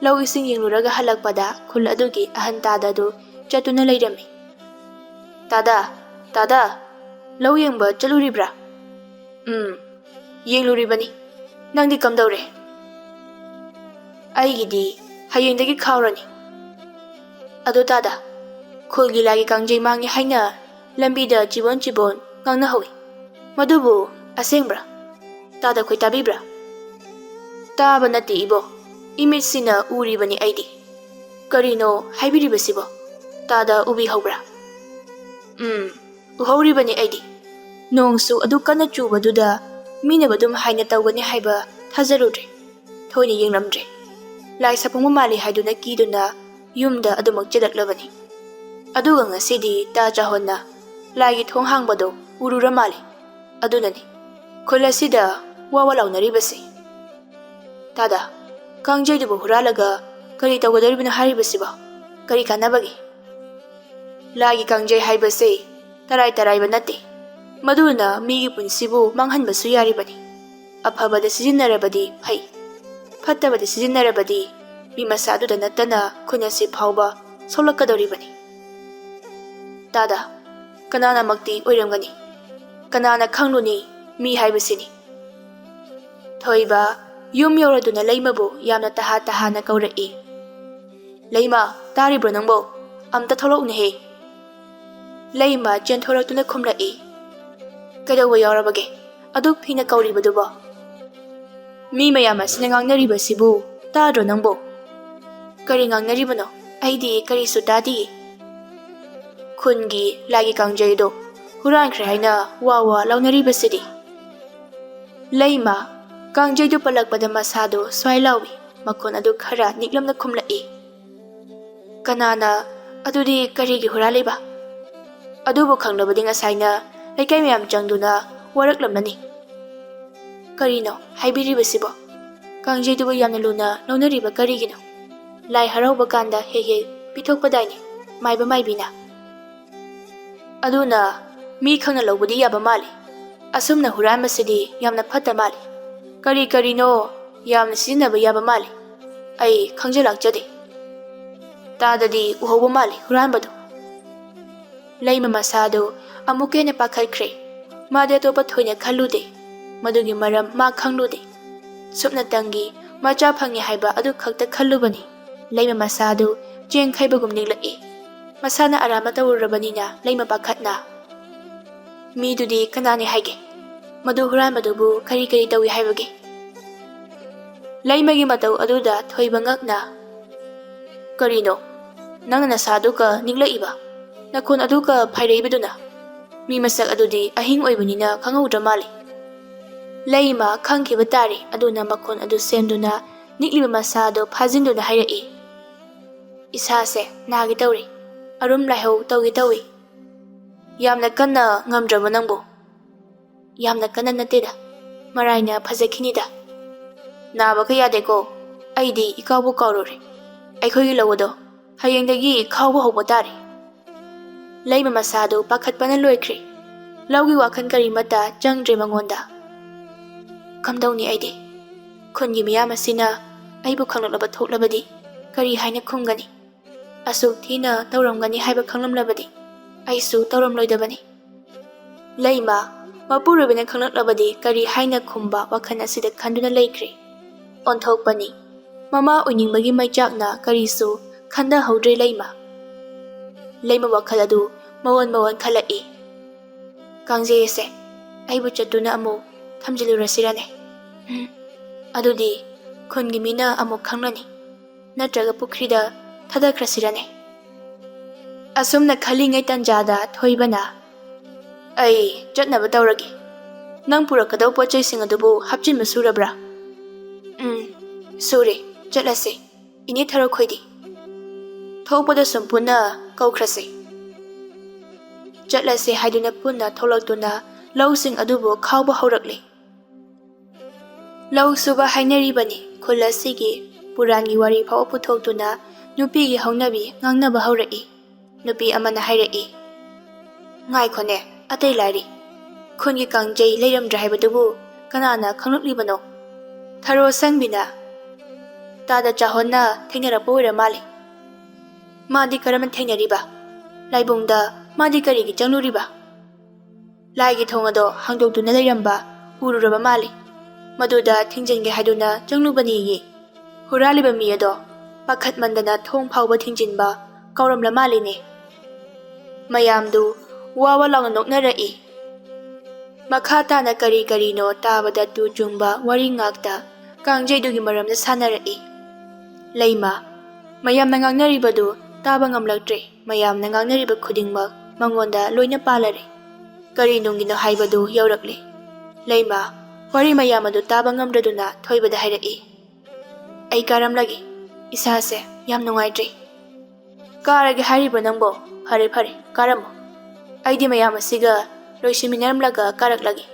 ꯂꯧ ꯏꯁꯤꯡ ꯌꯦꯡꯂꯨꯔꯒ ꯍꯜꯂꯛꯄꯗ ꯈꯨꯜ ꯑꯗꯨꯒꯤ ꯑꯍꯟ ꯇꯥꯗ ꯑꯗꯨ ꯆꯠꯇꯨꯅ ꯂꯩꯔꯝꯃꯤ꯫ "ꯇꯥꯗ, ꯇꯥꯗ, ꯂꯧ ꯌꯦꯡꯕ ꯆꯠꯂꯨꯔꯤꯕ꯭ꯔꯥ?" "ꯎꯝ, ꯌꯦꯡꯂꯨꯔꯤꯕꯅꯤ꯫ ꯅꯪꯗꯤ ꯀꯝꯗꯧꯔꯦ?" "ꯑꯩꯒꯤꯗꯤ ꯍꯌꯦꯡꯗꯒꯤ ꯈꯥꯎꯔꯅꯤ꯫ ꯑꯗꯣ ꯇꯥꯗ, ꯈꯨꯜꯒꯤ ꯂꯥꯏꯒꯤ ꯀꯥꯡꯖꯩ ꯃꯥꯡꯉꯦ ꯍꯥꯏꯅ ꯂꯝꯕꯤꯗ ꯆꯤꯕꯣꯟ ꯆꯤꯕꯣꯟ ꯉꯥꯡꯅꯍꯧꯏ꯫ ꯃꯗꯨꯕꯨ ꯑꯁꯦꯡꯕ꯭ꯔꯥ? ꯇꯥꯗ ꯈꯣꯏ ꯇꯥꯕꯤꯕ꯭ꯔꯥ?" "ꯇꯥꯕ ꯅꯠꯇꯦ ꯏꯕꯣ, ꯏꯃꯤꯠꯁꯤꯅ ꯎꯔꯤꯕꯅꯤ ꯑꯩꯗꯤ꯫ ꯀꯔꯤꯅꯣ ꯍꯥꯏꯕꯤꯔꯤꯕꯁꯤꯕꯣ? ꯇꯥꯗ ꯎꯕꯤꯍꯧꯕ꯭ꯔꯥ?" "ꯎꯝ, ꯎꯍꯧꯔꯤꯕꯅꯤ ꯑꯩꯗꯤ꯫ ꯅꯣꯡꯁꯨ ꯑꯗꯨ ꯀꯟꯅ ꯆꯨꯕꯗꯨꯗ ꯃꯤꯅꯕꯨ ꯑꯗꯨꯝ ꯍꯥꯏꯅ ꯇꯧꯒꯅꯤ ꯍꯥꯏꯕ ꯊꯥꯖꯔꯨꯗ꯭ꯔꯦ꯫ ꯊꯣꯏꯅ ꯌꯦꯡꯂꯝꯗ꯭ꯔꯦ꯫ ꯂꯥꯏ ꯁꯥꯐꯣꯡꯕ ꯃꯥꯜꯂꯤ ꯍꯥꯏꯗꯨꯅ ꯀꯤꯗꯨꯅ ꯌꯨꯝꯗ ꯑꯗꯨꯃꯛ ꯆꯦꯜꯂꯛꯂꯕꯅꯤ꯫ ꯑꯗꯨꯒ ꯉꯁꯤꯗꯤ ꯇꯥ ꯆꯥꯍꯣꯟꯅ ꯂꯥꯏꯒꯤ ꯊꯣꯡ ꯍꯥꯡꯕꯗꯣ ꯎꯔꯨꯔ ꯃꯥꯜꯂꯤ꯫ ꯑꯗꯨꯅꯅꯤ ꯈꯨꯜ ꯑꯁꯤꯗ ꯋꯥ ꯋꯥ ꯂꯥꯎꯅꯔꯤꯕꯁꯦ꯫ ꯇꯥꯗ, ꯀꯥꯡꯖꯩꯗꯨꯕꯨ ꯍꯨꯔꯥꯜꯂꯒ ꯀꯔꯤ ꯇꯧꯒꯗꯧꯔꯤꯕꯅꯣ ꯍꯥꯏꯔꯤꯕꯁꯤꯕꯣ? ꯀꯔꯤ ꯀꯥꯟꯅꯕꯒꯦ? ꯂꯥꯏꯒꯤ ꯀꯥꯡꯖꯩ ꯍꯥꯏꯕꯁꯦ ꯇꯔꯥꯏ ꯇꯔꯥꯏꯕ ꯅꯠꯇꯦ꯫ ꯃꯗꯨꯅ ꯃꯤꯒꯤ ꯄꯨꯟꯁꯤꯕꯨ ꯃꯥꯡꯍꯟꯕꯁꯨ ꯌꯥꯔꯤꯕꯅꯤ꯫ ꯑꯐꯕꯗ ꯁꯤꯖꯤꯟꯅꯔꯕꯗꯤ ꯐꯩ, ꯐꯠꯇꯕꯗ ꯁꯤꯖꯤꯟꯅꯔꯕꯗꯤ ꯃꯤ ꯃꯁꯥꯗꯨꯗ ꯅꯠꯇꯅ ꯈꯨꯟ ꯑꯁꯤ ꯐꯥꯎꯕ ꯁꯣꯛꯂꯛꯀꯗꯧꯔꯤꯕꯅꯤ꯫ ꯇꯥꯗ, ꯀꯅꯥꯅꯃꯛꯇꯤ ꯑꯣꯏꯔꯝꯒꯅꯤ, ꯀꯅꯥꯅ ꯈꯪꯂꯨꯅꯤ ꯃꯤ ꯍꯥꯏꯕꯁꯤꯅꯤ꯫ ꯊꯣꯏꯕ ꯌꯨꯝ ꯌꯧꯔꯗꯨꯅ ꯂꯩꯃꯕꯨ ꯌꯥꯝꯅ ꯇꯍꯥ ꯇꯍꯥꯅ ꯀꯧꯔꯛꯏ꯫ "ꯂꯩꯃ, ꯇꯥꯔꯤꯕ꯭ꯔꯣ ꯅꯪꯕꯣ? ꯑꯝꯇ ꯊꯣꯛꯂꯛꯎꯅꯦꯍꯦ!" ꯂꯩꯃ ꯆꯦꯟꯊꯣꯔꯛꯇꯨꯅ ꯈꯨꯝꯂꯛꯏ꯫ "ꯀꯩꯗꯧꯕ ꯌꯥꯎꯔꯕꯒꯦ? ꯑꯗꯨꯛ ꯊꯤꯅ ꯀꯧꯔꯤꯕꯗꯨꯕꯣ? ꯃꯤ ꯃꯌꯥꯝ ꯑꯁꯤꯅ ꯉꯥꯡꯅꯔꯤꯕꯁꯤꯕꯨ ꯇꯥꯗ꯭ꯔꯣ ꯅꯪꯕꯣ?" "ꯀꯔꯤ ꯉꯥꯡꯅꯔꯤꯕꯅꯣ? ꯑꯩꯗꯤ ꯀꯔꯤꯁꯨ ꯇꯥꯗꯤꯌꯦ꯫" "ꯈꯨꯟꯒꯤ ꯂꯥꯏꯒꯤ ꯀꯥꯡꯖꯩꯗꯣ ꯍꯨꯔꯥꯟꯈ꯭ꯔꯦ ꯍꯥꯏꯅ ꯋꯥ ꯋꯥ ꯂꯥꯎꯅꯔꯤꯕꯁꯤꯗꯤ꯫" ꯂꯩꯃ ꯀꯥꯡꯖꯩꯗꯨ ꯄꯜꯂꯛꯄꯗ ꯃꯁꯥꯗꯨ ꯁ꯭ꯋꯥꯏ ꯂꯥꯎꯏ, ꯃꯈꯣꯟ ꯑꯗꯨ ꯈꯔ ꯅꯤꯛꯂꯝꯅ ꯈꯨꯝꯂꯛꯏ꯫ "ꯀꯅꯥꯅ ꯑꯗꯨꯗꯤ ꯀꯔꯤꯒꯤ ꯍꯨꯔꯥꯜꯂꯤꯕ?" "ꯑꯗꯨꯕꯨ ꯈꯪꯂꯕꯗꯤ ꯉꯁꯥꯏꯅ ꯂꯩꯀꯥꯏ ꯃꯌꯥꯝ ꯆꯪꯗꯨꯅ ꯋꯥꯔꯛꯂꯝꯂꯅꯤ꯫" "ꯀꯔꯤꯅꯣ ꯍꯥꯏꯕꯤꯔꯤꯕꯁꯤꯕꯣ? ꯀꯥꯡꯖꯩꯗꯨꯕꯨ ꯌꯥꯝꯅ ꯂꯨꯅ ꯂꯧꯅꯔꯤꯕ ꯀꯔꯤꯒꯤꯅꯣ? ꯂꯥꯏ ꯍꯔꯥꯎꯕ ꯀꯥꯟꯗ ꯍꯦꯛ ꯍꯦꯛ ꯄꯤꯊꯣꯛꯄꯗꯥꯏꯅꯦ ꯃꯥꯏꯕ ꯃꯥꯏꯕꯤꯅ꯫ ꯑꯗꯨꯅ ꯃꯤ ꯈꯪꯅ ꯂꯧꯕꯗꯤ ꯌꯥꯕ ꯃꯥꯜꯂꯤ꯫ ꯑꯁꯨꯝꯅ ꯍꯨꯔꯥꯟꯕꯁꯤꯗꯤ ꯌꯥꯝꯅ ꯐꯠꯇ ꯃꯥꯜꯂꯤ꯫ ꯀꯔꯤ ꯀꯔꯤꯅꯣ ꯌꯥꯝꯅ ꯁꯤꯖꯤꯟꯅꯕ ꯌꯥꯕ ꯃꯥꯜꯂꯤ꯫ ꯑꯩ ꯈꯪꯖ ꯂꯥꯛꯆꯗꯦ꯫ ꯇꯥꯗꯗꯤ ꯎꯍꯧꯕ ꯃꯥꯜꯂꯤ ꯍꯨꯔꯥꯟꯕꯗꯨ꯫" ꯂꯩꯃ ꯃꯁꯥꯗꯨ ꯑꯃꯨꯛꯀ ꯍꯦꯟꯅ ꯄꯥꯈꯠꯈ꯭ꯔꯦ꯫ ꯃꯥꯗꯤ ꯑꯇꯣꯞꯄ ꯊꯣꯏꯅ ꯈꯜꯂꯨꯗꯦ꯫ ꯃꯗꯨꯒꯤ ꯃꯔꯝ ꯃꯥ ꯈꯪꯂꯨꯗꯦ꯫ ꯁꯨꯞꯅꯇꯪꯒꯤ ꯃꯆꯥ ꯐꯪꯉꯦ ꯍꯥꯏꯕ ꯑꯗꯨ ꯈꯛꯇ ꯈꯜꯂꯨꯕꯅꯤ꯫ ꯂꯩꯃ ꯃꯁꯥꯗꯨ ꯆꯦꯡ ꯈꯩꯕꯒꯨꯝ ꯅꯤꯛꯂꯛꯏ꯫ ꯃꯁꯥꯅ ꯑꯔꯥꯟꯕ ꯇꯧꯔꯨꯔꯕꯅꯤꯅ ꯂꯩꯃ ꯄꯥꯈꯠꯅ꯫ "ꯃꯤꯗꯨꯗꯤ ꯀꯅꯥꯅꯤ ꯍꯥꯏꯒꯦ? ꯃꯗꯨ ꯍꯨꯔꯥꯟꯕꯗꯨꯕꯨ ꯀꯔꯤ ꯀꯔꯤ ꯇꯧꯏ ꯍꯥꯏꯕꯒꯦ?" ꯂꯩꯃꯒꯤ ꯃꯇꯧ ꯑꯗꯨꯗ ꯊꯣꯏꯕ ꯉꯛꯅ, "ꯀꯔꯤꯅꯣ? ꯅꯪꯅ ꯅꯁꯥꯗꯨꯒ ꯅꯤꯛꯂꯛꯏꯕ? ꯅꯈꯣꯟ ꯑꯗꯨꯒ ꯐꯥꯏꯔꯛꯏꯕꯗꯨꯅ? ꯃꯤ ꯃꯁꯛ ꯑꯗꯨꯗꯤ ꯑꯍꯤꯡ ꯑꯣꯏꯕꯅꯤꯅ ꯈꯪꯍꯧꯗ꯭ꯔ ꯃꯥꯜꯂꯤ꯫" ꯂꯩꯃ ꯈꯪꯈꯤꯕ ꯇꯥꯔꯦ, ꯑꯗꯨꯅ ꯃꯈꯣꯟ ꯑꯗꯨ ꯁꯦꯝꯗꯨꯅ ꯅꯤꯛꯂꯤꯕ ꯃꯁꯥꯗꯨ ꯐꯥꯖꯤꯟꯗꯨꯅ ꯍꯥꯏꯔꯛꯏ, "ꯏꯁꯥꯁꯦ ꯅꯥꯒꯦ ꯇꯧꯔꯦ꯫ ꯑꯔꯨꯝ ꯂꯥꯏꯍꯧ ꯇꯧꯒꯦ ꯇꯧꯏ꯫" "ꯌꯥꯝꯅ ꯀꯟꯅ ꯉꯝꯗ꯭ꯔꯕꯣ ꯅꯪꯕꯨ?" "ꯌꯥꯝꯅ ꯀꯟꯅ ꯅꯠꯇꯦꯗ, ꯃꯔꯥꯏꯅ ꯐꯖꯈꯤꯅꯤꯗ꯫ ꯅꯥꯕꯒ ꯌꯥꯗꯦꯀꯣ꯫ ꯑꯩꯗꯤ ꯏꯀꯥꯎꯕꯨ ꯀꯥꯎꯔꯨꯔꯦ꯫ ꯑꯩꯈꯣꯏꯒꯤ ꯂꯧ ꯑꯗꯣ ꯍꯌꯦꯡꯗꯒꯤ ꯈꯥꯎꯕ ꯍꯧꯕ ꯇꯥꯔꯦ꯫ ꯂꯩꯃ ꯃꯁꯥꯗꯨ ꯄꯥꯈꯠꯄꯅ ꯂꯣꯏꯈ꯭ꯔꯦ꯫ ꯂꯧꯒꯤ ꯋꯥꯈꯜ ꯀꯔꯤꯃꯠꯇ ꯆꯪꯗ꯭ꯔꯦ ꯃꯉꯣꯟꯗ꯫ ꯀꯝꯗꯧꯅꯤ ꯑꯩꯗꯤ? ꯈꯨꯟꯒꯤ ꯃꯤꯌꯥꯝ ꯑꯁꯤꯅ ꯑꯩꯕꯨ ꯈꯪꯂꯛꯂꯕ ꯊꯣꯛꯂꯕꯗꯤ ꯀꯔꯤ ꯍꯥꯏꯅ ꯈꯨꯝꯒꯅꯤ? ꯑꯁꯨꯛ ꯊꯤꯅ ꯇꯧꯔꯝꯒꯅꯤ ꯍꯥꯏꯕ ꯈꯪꯂꯝꯂꯕꯗꯤ ꯑꯩꯁꯨ ꯇꯧꯔꯝꯂꯣꯏꯗꯕꯅꯤ꯫ ꯂꯩꯃ, ꯃꯄꯨꯔꯣꯏꯕꯅ ꯈꯪꯂꯛꯂꯕꯗꯤ ꯀꯔꯤ ꯍꯥꯏꯅ ꯈꯨꯝꯕ ꯋꯥꯈꯜ ꯑꯁꯤꯗ ꯈꯟꯗꯨꯅ ꯂꯩꯈ꯭ꯔꯦ꯫ ꯑꯣꯟꯊꯣꯛꯄꯅꯤ꯫ ꯃꯃꯥ ꯑꯣꯏꯅꯤꯡꯕꯒꯤ ꯃꯩꯆꯥꯛꯅ ꯀꯔꯤꯁꯨ ꯈꯟꯊꯍꯧꯗ꯭ꯔꯦ ꯂꯩꯃ꯫ ꯂꯩꯃ ꯋꯥꯈꯜ ꯑꯗꯨ ꯃꯑꯣꯟ ꯃꯑꯣꯟ ꯈꯜꯂꯛꯏ꯫ ꯀꯥꯡꯖꯩ ꯑꯁꯦ ꯑꯩꯕꯨ ꯆꯠꯇꯨꯅ ꯑꯃꯨꯛ ꯊꯝꯖꯤꯜꯂꯨꯔꯁꯤꯔꯅꯦ? ꯎꯝ, ꯑꯗꯨꯗꯤ ꯈꯨꯟꯒꯤ ꯃꯤꯅ ꯑꯃꯨꯛ ꯈꯪꯂꯅꯤ꯫ ꯅꯠꯇ꯭ꯔꯒ ꯄꯨꯈ꯭ꯔꯤꯗ ꯊꯥꯗꯈ꯭ꯔꯁꯤꯔꯅꯦ? ꯑꯁꯨꯝꯅ ꯈꯜꯂꯤꯉꯩ ꯇꯟꯖꯥꯗ ꯊꯣꯏꯕꯅ, "ꯑꯩ ꯆꯠꯅꯕ ꯇꯧꯔꯒꯦ꯫ ꯅꯪ ꯄꯨꯔꯛꯀꯗꯧꯕ ꯄꯣꯠ ꯆꯩꯁꯤꯡ ꯑꯗꯨꯕꯨ ꯍꯥꯞꯆꯤꯟꯕ ꯁꯨꯔꯕ꯭ꯔꯥ?" "ꯎꯝ, ꯁꯨꯔꯦ꯫ ꯆꯠꯂꯁꯦ꯫ ꯏꯅꯦ ꯊꯔꯣ ꯈꯣꯏꯗꯤ?" "ꯊꯣꯛꯄꯗ ꯁꯨꯝ ꯄꯨꯟꯅ ꯀꯧꯈ꯭ꯔꯁꯦ꯫" ꯆꯠꯂꯁꯦ ꯍꯥꯏꯗꯨꯅ ꯄꯨꯟꯅ ꯊꯣꯛꯂꯛꯇꯨꯅ ꯂꯧꯁꯤꯡ ꯑꯗꯨꯕꯨ ꯈꯥꯎꯕ ꯍꯧꯔꯛꯂꯦ꯫ ꯂꯧ ꯁꯨꯕ ꯍꯥꯏꯅꯔꯤꯕꯅꯤ꯫ ꯈꯨꯜ ꯑꯁꯤꯒꯤ ꯄꯨꯔꯥꯟꯒꯤ ꯋꯥꯔꯤ ꯐꯥꯎꯕ ꯄꯨꯊꯣꯛꯇꯨꯅ ꯅꯨꯄꯤꯒꯤ ꯍꯧꯅꯕꯤ ꯉꯥꯡꯅꯕ ꯍꯧꯔꯛꯏ꯫ ꯅꯨꯄꯤ ꯑꯃꯅ ꯍꯥꯏꯔꯛꯏ, "ꯉꯥꯏꯈꯣꯅꯦ, ꯑꯇꯩ ꯂꯥꯏꯔꯤ꯫ ꯈꯨꯟꯒꯤ ꯀꯥꯡꯖꯩ ꯂꯩꯔꯝꯗ꯭ꯔꯦ ꯍꯥꯏꯕꯗꯨꯕꯨ ꯀꯅꯥꯅ ꯈꯪꯂꯛꯂꯤꯕꯅꯣ?" ꯊꯔꯣ ꯁꯪꯕꯤꯅ, "ꯇꯥꯗ ꯆꯥꯍꯣꯟꯅ ꯊꯦꯡꯅꯔꯛꯄ ꯑꯣꯏꯔ ꯃꯥꯜꯂꯤ꯫" "ꯃꯥꯗꯤ ꯀꯔꯝꯅ ꯊꯦꯡꯅꯔꯤꯕ? ꯂꯥꯏꯕꯨꯡꯗ ꯃꯥꯗꯤ ꯀꯔꯤꯒꯤ ꯆꯪꯂꯨꯔꯤꯕ?" "ꯂꯥꯏꯒꯤ ꯊꯣꯡ ꯑꯗꯣ ꯍꯥꯡꯗꯣꯛꯇꯨꯅ ꯂꯩꯔꯝꯕ ꯎꯔꯨꯔꯕ ꯃꯥꯜꯂꯤ꯫ ꯃꯗꯨꯗ ꯊꯤꯡꯖꯤꯟꯒꯦ ꯍꯥꯏꯗꯨꯅ ꯆꯪꯂꯨꯕꯅꯤꯌꯦ꯫ ꯍꯨꯔꯥꯜꯂꯤꯕ ꯃꯤ ꯑꯗꯣ ꯄꯥꯈꯠꯃꯟꯗꯅ ꯊꯣꯡ ꯐꯥꯎꯕ ꯊꯤꯡꯖꯤꯟꯕ ꯀꯥꯎꯔꯝꯂ ꯃꯥꯜꯂꯤꯅꯦ꯫" ꯃꯌꯥꯝꯗꯨ ꯋꯥ ꯋꯥ ꯂꯥꯎꯅ ꯅꯣꯛꯅꯔꯛꯏ꯫ ꯃꯈꯥ ꯇꯥꯅ ꯀꯔꯤ ꯀꯔꯤꯅꯣ ꯇꯥꯕꯗ ꯇꯨ ꯆꯨꯡꯕ ꯋꯥꯔꯤ ꯉꯥꯛꯇ ꯀꯥꯡꯖꯩꯗꯨꯒꯤ ꯃꯔꯝꯗ ꯁꯥꯟꯅꯔꯛꯏ꯫ ꯂꯩꯃ, ꯃꯌꯥꯝꯅ ꯉꯥꯡꯅꯔꯤꯕꯗꯨ ꯇꯥꯕ ꯉꯝꯂꯛꯇ꯭ꯔꯦ꯫ ꯃꯌꯥꯝꯅ ꯉꯥꯡꯅꯔꯤꯕ ꯈꯨꯗꯤꯡꯃꯛ ꯃꯉꯣꯟꯗ ꯂꯣꯏꯅ ꯄꯥꯜꯂꯔꯦ꯫ ꯀꯔꯤ ꯅꯨꯡꯒꯤꯅꯣ ꯍꯥꯏꯕꯗꯨ ꯌꯧꯔꯛꯂꯦ꯫ ꯂꯩꯃ, ꯋꯥꯔꯤ ꯃꯌꯥꯝ ꯑꯗꯨ ꯇꯥꯕ ꯉꯝꯗ꯭ꯔꯗꯨꯅ ꯊꯣꯏꯕꯗ ꯍꯥꯏꯔꯛꯏ, "ꯑꯩ ꯀꯥꯔꯝꯂꯒꯦ꯫ ꯏꯁꯥꯁꯦ ꯌꯥꯝ ꯅꯨꯡꯉꯥꯏꯇ꯭ꯔꯦ꯫" "ꯀꯥꯔꯒꯦ ꯍꯥꯏꯔꯤꯕ꯭ꯔꯣ ꯅꯪꯕꯣ? ꯐꯔꯦ, ꯐꯔꯦ, ꯀꯥꯔꯝꯃꯣ꯫ ꯑꯩꯗꯤ ꯃꯌꯥꯝ ꯑꯁꯤꯒ ꯂꯣꯏꯁꯤꯟꯃꯤꯟꯅꯔꯝꯂꯒ ꯀꯥꯔꯛꯂꯒꯦ꯫"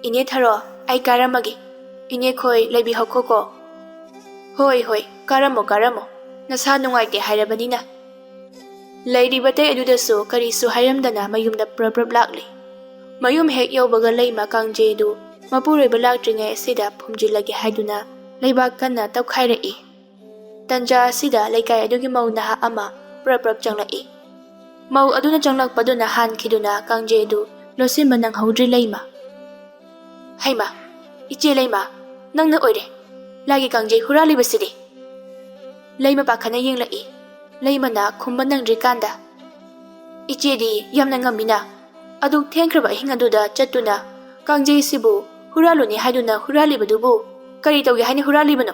"ꯏꯅꯦ ꯊꯔꯣ, ꯑꯩ ꯀꯥꯔꯝꯃꯒꯦ꯫ ꯏꯅꯦ ꯈꯣꯏ ꯂꯩꯕꯤꯍꯧꯈꯣꯀꯣ꯫" "ꯍꯣꯏ, ꯍꯣꯏ, ꯀꯥꯔꯝꯃꯣ, ꯀꯥꯔꯝꯃꯣ꯫ ꯅꯁꯥ ꯅꯨꯡꯉꯥꯏꯇꯦ ꯍꯥꯏꯔꯕꯅꯤꯅ꯫" ꯂꯩꯔꯤꯕ ꯑꯇꯩ ꯑꯗꯨꯗꯁꯨ ꯀꯔꯤꯁꯨ ꯍꯥꯏꯔꯝꯗꯅ ꯃꯌꯨꯝꯗ ꯄ꯭ꯔꯞ ꯄ꯭ꯔꯞ ꯂꯥꯛꯂꯤ꯫ ꯃꯌꯨꯝ ꯍꯦꯛ ꯌꯧꯕꯒ ꯂꯩꯃ ꯀꯥꯡꯖꯩꯗꯨ ꯃꯄꯨꯔꯣꯏꯕ ꯂꯥꯛꯇ꯭ꯔꯤꯉꯩ ꯑꯁꯤꯗ ꯐꯨꯝꯖꯤꯜꯂꯒꯦ ꯍꯥꯏꯗꯨꯅ ꯂꯩꯕꯥꯛ ꯀꯟꯅ ꯇꯧꯈꯥꯏꯔꯛꯏ꯫ ꯇꯟꯖꯥ ꯑꯁꯤꯗ ꯂꯩꯀꯥꯏ ꯑꯗꯨꯒꯤ ꯃꯧ ꯅꯍꯥ ꯑꯃ ꯄ꯭ꯔꯞ ꯄ꯭ꯔꯞ ꯆꯪꯂꯛꯏ꯫ ꯃꯧ ꯑꯗꯨꯅ ꯆꯪꯂꯛꯄꯗꯨꯅ ꯍꯥꯟꯈꯤꯗꯨꯅ ꯀꯥꯡꯖꯩꯗꯨ ꯂꯣꯠꯁꯤꯟꯕ ꯅꯪꯍꯧꯗ꯭ꯔꯤ ꯂꯩꯃ꯫ "ꯍꯩꯃ, ꯏꯆꯦ ꯂꯩꯃ, ꯅꯪꯅ ꯑꯣꯏꯔꯦ꯫ ꯂꯥꯏꯒꯤ ꯀꯥꯡꯖꯩ ꯍꯨꯔꯥꯜꯂꯤꯕꯁꯤꯗꯤ?" ꯂꯩꯃ ꯄꯥꯈꯠꯅ ꯌꯦꯡꯂꯛꯏ꯫ ꯂꯩꯃꯅ ꯈꯨꯝꯕ ꯅꯪꯗ꯭ꯔꯤꯀꯥꯟꯗ, "ꯏꯆꯦꯗꯤ ꯌꯥꯝꯅ ꯉꯝꯃꯤꯅ꯫ ꯑꯗꯨꯛ ꯊꯦꯡꯈ꯭ꯔꯕ ꯑꯍꯤꯡ ꯑꯗꯨꯗ ꯆꯠꯇꯨꯅ ꯀꯥꯡꯖꯩꯁꯤꯕꯨ ꯍꯨꯔꯥꯜꯂꯨꯅꯤ ꯍꯥꯏꯗꯨꯅ ꯍꯨꯔꯥꯜꯂꯤꯕꯗꯨꯕꯨ ꯀꯔꯤ ꯇꯧꯒꯦ ꯍꯥꯏꯅ ꯍꯨꯔꯥꯜꯂꯤꯕꯅꯣ?"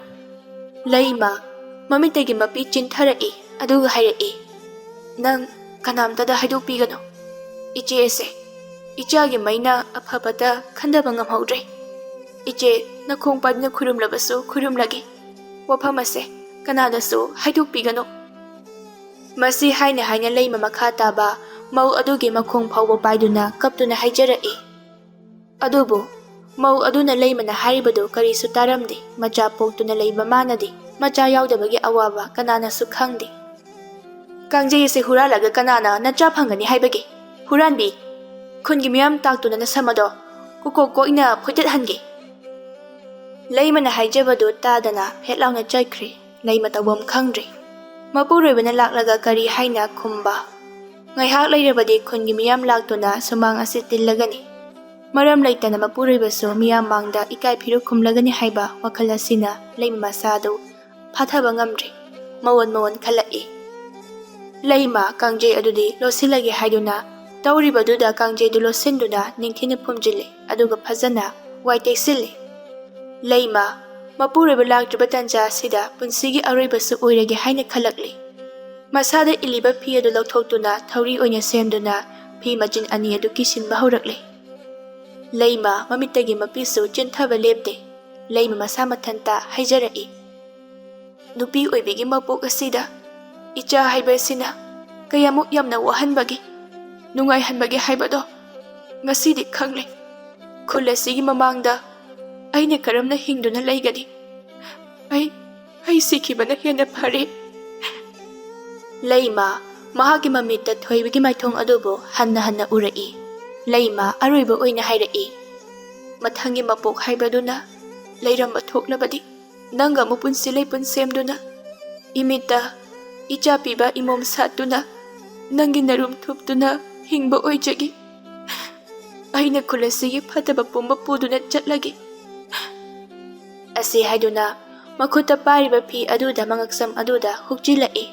ꯂꯩꯃ ꯃꯃꯤꯠꯇꯒꯤ ꯃꯄꯤ ꯆꯤꯟꯊꯔꯛꯏ꯫ ꯑꯗꯨꯒ ꯍꯥꯏꯔꯛꯏ, "ꯅꯪ ꯀꯅꯥꯝꯇꯗ ꯍꯥꯏꯗꯣꯛꯄꯤꯒꯅꯨ꯫ ꯏꯆꯦ ꯑꯁꯦ ꯏꯆꯥꯒꯤ ꯃꯩꯅ ꯑꯐꯕꯇ ꯈꯟꯗꯕ ꯉꯝꯍꯧꯗ꯭ꯔꯦ꯫ ꯏꯆꯦ, ꯅꯈꯣꯡ ꯄꯥꯏꯗꯨꯅ ꯈꯨꯔꯨꯝꯂꯕꯁꯨ ꯈꯨꯔꯨꯝꯂꯒꯦ꯫ ꯋꯥꯐꯝ ꯑꯁꯦ ꯀꯅꯥꯗꯁꯨ ꯍꯥꯏꯗꯣꯛꯄꯤꯒꯅꯨ꯫" ꯃꯁꯤ ꯍꯥꯏꯅ ꯍꯥꯏꯅ ꯂꯩꯃ ꯃꯈꯥ ꯇꯥꯕ ꯃꯧ ꯑꯗꯨꯒꯤ ꯃꯈꯣꯡ ꯐꯥꯎꯕ ꯄꯥꯏꯗꯨꯅ ꯀꯞꯇꯨꯅ ꯍꯥꯏꯖꯔꯛꯏ꯫ ꯑꯗꯨꯕꯨ ꯃꯧ ꯑꯗꯨꯅ ꯂꯩꯃꯅ ꯍꯥꯏꯔꯤꯕꯗꯨ ꯀꯔꯤꯁꯨ ꯇꯥꯔꯝꯗꯦ꯫ ꯃꯆꯥ ꯄꯣꯛꯇꯨꯅ ꯂꯩꯕ ꯃꯥꯅꯗꯤ ꯃꯆꯥ ꯌꯥꯎꯗꯕꯒꯤ ꯑꯋꯥꯕ ꯀꯅꯥꯅꯁꯨ ꯈꯪꯗꯦ꯫ "ꯀꯥꯡꯖꯩ ꯑꯁꯤ ꯍꯨꯔꯥꯜꯂꯒ ꯀꯅꯥꯅ ꯅꯆꯥ ꯐꯪꯒꯅꯤ ꯍꯥꯏꯕꯒꯦ? ꯍꯨꯔꯥꯟꯕꯤ! ꯈꯨꯟꯒꯤ ꯃꯤꯌꯥꯝ ꯇꯥꯛꯇꯨꯅ ꯅꯁꯝ ꯑꯗꯣ ꯀꯣꯀꯣꯛ ꯀꯣꯛꯅ ꯐꯣꯏꯗꯠꯍꯟꯒꯦ!" ꯂꯩꯃꯅ ꯍꯥꯏꯖꯕꯗꯨ ꯇꯥꯗꯅ ꯐꯦꯠ ꯂꯥꯎꯅ ꯆꯠꯈ꯭ꯔꯦ꯫ ꯂꯩꯃ ꯇꯧꯐꯝ ꯈꯪꯗ꯭ꯔꯦ꯫ ꯃꯄꯨꯔꯣꯏꯕꯅ ꯂꯥꯛꯂꯒ ꯀꯔꯤ ꯍꯥꯏꯅ ꯈꯨꯝꯕ? ꯉꯥꯏꯍꯥꯛ ꯂꯩꯔꯕꯗꯤ ꯈꯨꯟꯒꯤ ꯃꯤꯌꯥꯝ ꯂꯥꯛꯇꯨꯅ ꯁꯨꯃꯥꯡ ꯑꯁꯤ ꯇꯤꯜꯂꯒꯅꯤ꯫ ꯃꯔꯝ ꯂꯩꯇꯅ ꯃꯄꯨꯔꯣꯏꯕꯁꯨ ꯃꯤꯌꯥꯝ ꯃꯥꯡꯗ ꯏꯀꯥꯏ ꯐꯤꯔꯨꯛ ꯈꯨꯝꯂꯒꯅꯤ ꯍꯥꯏꯕ ꯋꯥꯈꯜ ꯑꯁꯤꯅ ꯂꯩꯃ ꯃꯁꯥꯗꯨ ꯐꯥꯊꯕ ꯉꯝꯗ꯭ꯔꯦ꯫ ꯃꯋꯣꯟ ꯃꯋꯣꯟ ꯈꯜꯂꯛꯏ꯫ ꯂꯩꯃ ꯀꯥꯡꯖꯩ ꯑꯗꯨꯗꯤ ꯂꯣꯠꯁꯤꯜꯂꯒꯦ ꯍꯥꯏꯗꯨꯅ ꯇꯧꯔꯤꯕꯗꯨꯗ ꯀꯥꯡꯖꯩꯗꯨ ꯂꯣꯠꯁꯤꯟꯗꯨꯅ ꯅꯤꯡꯊꯤꯅ ꯐꯨꯝꯖꯤꯜꯂꯦ꯫ ꯑꯗꯨꯒ ꯐꯖꯅ ꯋꯥꯏ ꯇꯩꯁꯤꯜꯂꯦ꯫ ꯂꯩꯃ ꯃꯄꯨꯔꯣꯏꯕ ꯂꯥꯛꯇ꯭ꯔꯤꯕ ꯇꯟꯖꯥ ꯑꯁꯤꯗ ꯄꯨꯟꯁꯤꯒꯤ ꯑꯔꯣꯏꯕꯁꯨ ꯑꯣꯏꯔꯒꯦ ꯍꯥꯏꯅ ꯈꯜꯂꯛꯂꯤ꯫ ꯃꯁꯥꯗ ꯏꯜꯂꯤꯕ ꯐꯤ ꯑꯗꯨ ꯂꯧꯊꯣꯛꯇꯨꯅ ꯊꯧꯔꯤ ꯑꯣꯏꯅ ꯁꯦꯝꯗꯨꯅ ꯐꯤ ꯃꯆꯤꯟ ꯑꯅꯤ ꯑꯗꯨ ꯀꯤꯁꯤꯟꯕ ꯍꯧꯔꯛꯂꯦ꯫ ꯂꯩꯃ ꯃꯃꯤꯠꯇꯒꯤ ꯃꯄꯤꯁꯨ ꯆꯦꯟꯊꯕ ꯂꯦꯞꯇꯦ꯫ ꯂꯩꯃ ꯃꯁꯥ ꯃꯊꯟꯇ ꯍꯥꯏꯖꯔꯛꯏ, "ꯅꯨꯄꯤ ꯑꯣꯏꯕꯤꯒꯤ ꯃꯄꯣꯛ ꯑꯁꯤꯗ ꯏꯆꯥ ꯍꯥꯏꯕ ꯑꯁꯤꯅ ꯀꯌꯥꯃꯨꯛ ꯌꯥꯝꯅ ꯋꯥꯍꯟꯕꯒꯦ, ꯅꯨꯡꯉꯥꯏꯍꯟꯕꯒꯦ ꯍꯥꯏꯕꯗꯣ ꯉꯁꯤꯗꯤ ꯈꯪꯂꯦ꯫ ꯈꯨꯜ ꯑꯁꯤꯒꯤ ꯃꯃꯥꯡꯗ ꯑꯩꯅ ꯀꯔꯝꯅ ꯍꯤꯡꯗꯨꯅ ꯂꯩꯒꯅꯤ? ꯑꯩ ꯑꯩ ꯁꯤꯈꯤꯕꯅ ꯍꯦꯟꯅ ꯐꯔꯦ꯫ ꯂꯩꯃ ꯃꯍꯥꯛꯀꯤ ꯃꯃꯤꯠꯇ ꯊꯣꯏꯕꯒꯤ ꯃꯥꯏꯊꯣꯡ ꯑꯗꯨꯕꯨ ꯍꯟꯅ ꯍꯟꯅ ꯎꯔꯛꯏ꯫ ꯂꯩꯃ ꯑꯔꯣꯏꯕ ꯑꯣꯏꯅ ꯍꯥꯏꯔꯛꯏ, "ꯃꯊꯪꯒꯤ ꯃꯄꯣꯛ ꯍꯥꯏꯕꯗꯨꯅ ꯂꯩꯔꯝꯕ ꯊꯣꯛꯂꯕꯗꯤ ꯅꯪꯒ ꯑꯃꯨꯛ ꯄꯨꯟꯁꯤ ꯂꯩꯄꯨꯟ ꯁꯦꯝꯗꯨꯅ, ꯏꯃꯤꯠꯇ ꯏꯆꯥ ꯄꯤꯕ ꯏꯃꯣꯝ ꯁꯥꯠꯇꯨꯅ, ꯅꯪꯒꯤ ꯅꯔꯨꯝ ꯊꯨꯞꯇꯨꯅ ꯍꯤꯡꯕ ꯑꯣꯏꯖꯒꯦ꯫ ꯑꯩꯅ ꯈꯨꯜ ꯑꯁꯤꯒꯤ ꯐꯠꯇꯕ ꯄꯨꯝꯕ ꯄꯨꯗꯨꯅ ꯆꯠꯂꯒꯦ"꯫ ꯑꯁꯤ ꯍꯥꯏꯗꯨꯅ ꯃꯈꯨꯠꯇ ꯄꯥꯏꯔꯤꯕ ꯐꯤ ꯑꯗꯨꯗ ꯃꯉꯛꯁꯝ ꯑꯗꯨꯗ ꯍꯨꯛꯆꯤꯜꯂꯛꯏ꯫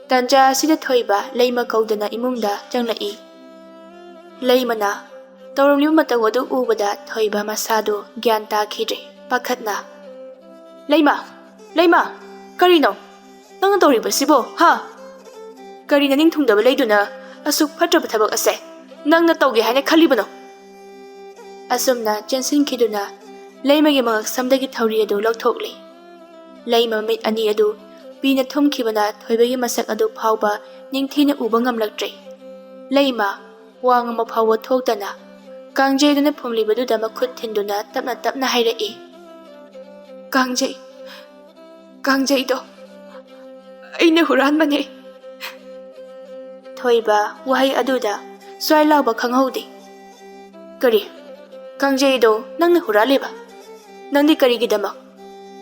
ꯇꯟꯖꯥ ꯑꯁꯤꯗ ꯊꯣꯏꯕ ꯂꯩꯃ ꯀꯧꯗꯅ ꯏꯃꯨꯡꯗ ꯆꯪꯂꯛꯏ꯫ ꯂꯩꯃꯅ ꯇꯧꯔꯝꯂꯤꯕ ꯃꯇꯧ ꯑꯗꯨ ꯎꯕꯗ ꯊꯣꯏꯕ ꯃꯁꯥꯗꯨ ꯒ꯭ꯌꯥꯟ ꯇꯥꯈꯤꯗ꯭ꯔꯦ꯫ ꯄꯥꯈꯠꯅ, "ꯂꯩꯃ, ꯂꯩꯃ, ꯀꯔꯤꯅꯣ ꯅꯪꯅ ꯇꯧꯔꯤꯕꯁꯤꯕꯣ, ꯍꯥ? ꯀꯔꯤ ꯅꯅꯤꯡ ꯊꯨꯡꯗꯕ ꯂꯩꯗꯨꯅ ꯑꯁꯨꯛ ꯐꯠꯇ꯭ꯔꯕ ꯊꯕꯛ ꯑꯁꯦ ꯅꯪꯅ ꯇꯧꯒꯦ ꯍꯥꯏꯅ ꯈꯜꯂꯤꯕꯅꯣ?" ꯑꯁꯨꯝꯅ ꯆꯦꯟꯁꯤꯟꯈꯤꯗꯨꯅ ꯂꯩꯃꯒꯤ ꯃꯉꯛꯁꯝꯗꯒꯤ ꯊꯧꯔꯤ ꯑꯗꯨ ꯂꯧꯊꯣꯛꯂꯤ꯫ ꯂꯩꯃ ꯃꯃꯤꯠ ꯑꯅꯤ ꯑꯗꯨ ꯄꯤꯅ ꯊꯨꯝꯈꯤꯕꯅ ꯊꯣꯏꯕꯒꯤ ꯃꯁꯛ ꯑꯗꯨ ꯐꯥꯎꯕ ꯅꯤꯡꯊꯤꯅ ꯎꯕ ꯉꯝꯂꯛꯇ꯭ꯔꯦ꯫ ꯂꯩꯃ ꯋꯥ ꯉꯥꯡꯕ ꯐꯥꯎꯕ ꯊꯣꯛꯇꯅ ꯀꯥꯡꯖꯩꯗꯨꯅ ꯐꯨꯝꯂꯤꯕꯗꯨꯗ ꯃꯈꯨꯠ ꯊꯤꯟꯗꯨꯅ ꯇꯞꯅ ꯇꯞꯅ ꯍꯥꯏꯔꯛꯏ, "ꯀꯥꯡꯖꯩ, ꯀꯥꯡꯖꯩꯗꯣ ꯑꯩꯅ ꯍꯨꯔꯥꯟꯕꯅꯦ"꯫ ꯊꯣꯏꯕ ꯋꯥꯍꯩ ꯑꯗꯨꯗ ꯁ꯭ꯋꯥꯏ ꯂꯥꯎꯕ ꯈꯪꯍꯧꯗꯦ꯫ "ꯀꯔꯤ? ꯀꯥꯡꯖꯩꯗꯣ ꯅꯪꯅ ꯍꯨꯔꯥꯜꯂꯤꯕ? ꯅꯪꯗꯤ ꯀꯔꯤꯒꯤꯗꯃꯛ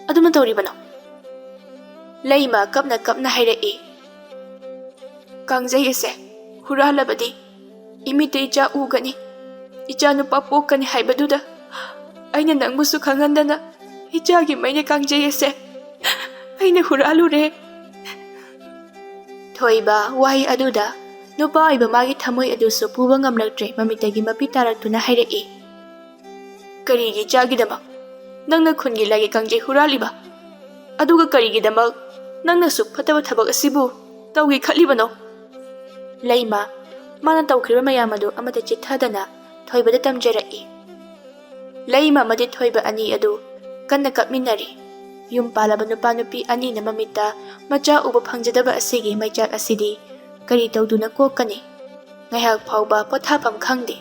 ꯑꯗꯨꯝꯅ ꯇꯧꯔꯤꯕꯅꯣ?" ꯂꯩꯃ ꯀꯞꯅ ꯀꯞꯅ ꯍꯥꯏꯔꯛꯏ, "ꯀꯥꯡꯖꯩ ꯑꯁꯦ ꯍꯨꯔꯥꯜꯂꯕꯗꯤ ꯏꯃꯤꯠꯇ ꯏꯆꯥ ꯎꯒꯅꯤ, ꯏꯆꯥ ꯅꯨꯄꯥ ꯄꯣꯛꯀꯅꯤ ꯍꯥꯏꯕꯗꯨꯗ ꯑꯩꯅ ꯅꯪꯕꯨꯁꯨ ꯈꯪꯍꯟꯗꯅ ꯏꯆꯥꯒꯤ ꯃꯩꯅ ꯀꯥꯡꯖꯩ ꯑꯁꯦ ꯑꯩꯅ ꯍꯨꯔꯥꯜꯂꯨꯔꯦ"꯫ ꯊꯣꯏꯕ ꯋꯥꯍꯩ ꯑꯗꯨꯗ ꯅꯨꯄꯥ ꯑꯣꯏꯕ ꯃꯥꯒꯤ ꯊꯃꯣꯏ ꯑꯗꯨꯁꯨ ꯄꯨꯕ ꯉꯝꯂꯛꯇ꯭ꯔꯦ, ꯃꯃꯤꯠꯇꯒꯤ ꯃꯄꯤ ꯇꯥꯔꯛꯇꯨꯅ ꯍꯥꯏꯔꯛꯏ, "ꯀꯔꯤꯒꯤ ꯏꯆꯥꯒꯤꯗꯃꯛ ꯅꯪꯅ ꯈꯨꯟꯒꯤ ꯂꯥꯏꯒꯤ ꯀꯥꯡꯖꯩ ꯍꯨꯔꯥꯜꯂꯤꯕ? ꯑꯗꯨꯒ ꯀꯔꯤꯒꯤꯗꯃꯛ ꯅꯪꯅꯁꯨ ꯐꯠꯇꯕ ꯊꯕꯛ ꯑꯁꯤꯕꯨ ꯇꯧꯒꯦ ꯈꯜꯂꯤꯕꯅꯣ?" ꯂꯩꯃ ꯃꯥꯅ ꯇꯧꯈ꯭ꯔꯤꯕ ꯃꯌꯥꯝ ꯑꯗꯨ ꯑꯃꯠꯇ ꯆꯤꯠꯊꯗꯅ ꯊꯣꯏꯕꯗ ꯇꯝꯖꯔꯛꯏ꯫ ꯂꯩꯃ ꯑꯃꯗꯤ ꯊꯣꯏꯕ ꯑꯅꯤ ꯑꯗꯨ ꯀꯟꯅ ꯀꯞꯃꯤꯟꯅꯔꯤ꯫ ꯌꯨꯝ ꯄꯥꯜꯂꯕ ꯅꯨꯄꯥ ꯅꯨꯄꯤ ꯑꯅꯤꯅ ꯃꯃꯤꯠꯇ ꯃꯆꯥ ꯎꯕ ꯐꯪꯖꯗꯕ ꯑꯁꯤꯒꯤ ꯃꯩꯆꯥꯛ ꯑꯁꯤꯗꯤ ꯀꯔꯤ ꯇꯧꯗꯨꯅ ꯀꯣꯛꯀꯅꯤ? ꯉꯥꯏꯍꯥꯛ ꯐꯥꯎꯕ ꯄꯣꯊꯥꯐꯝ ꯈꯪꯗꯦ꯫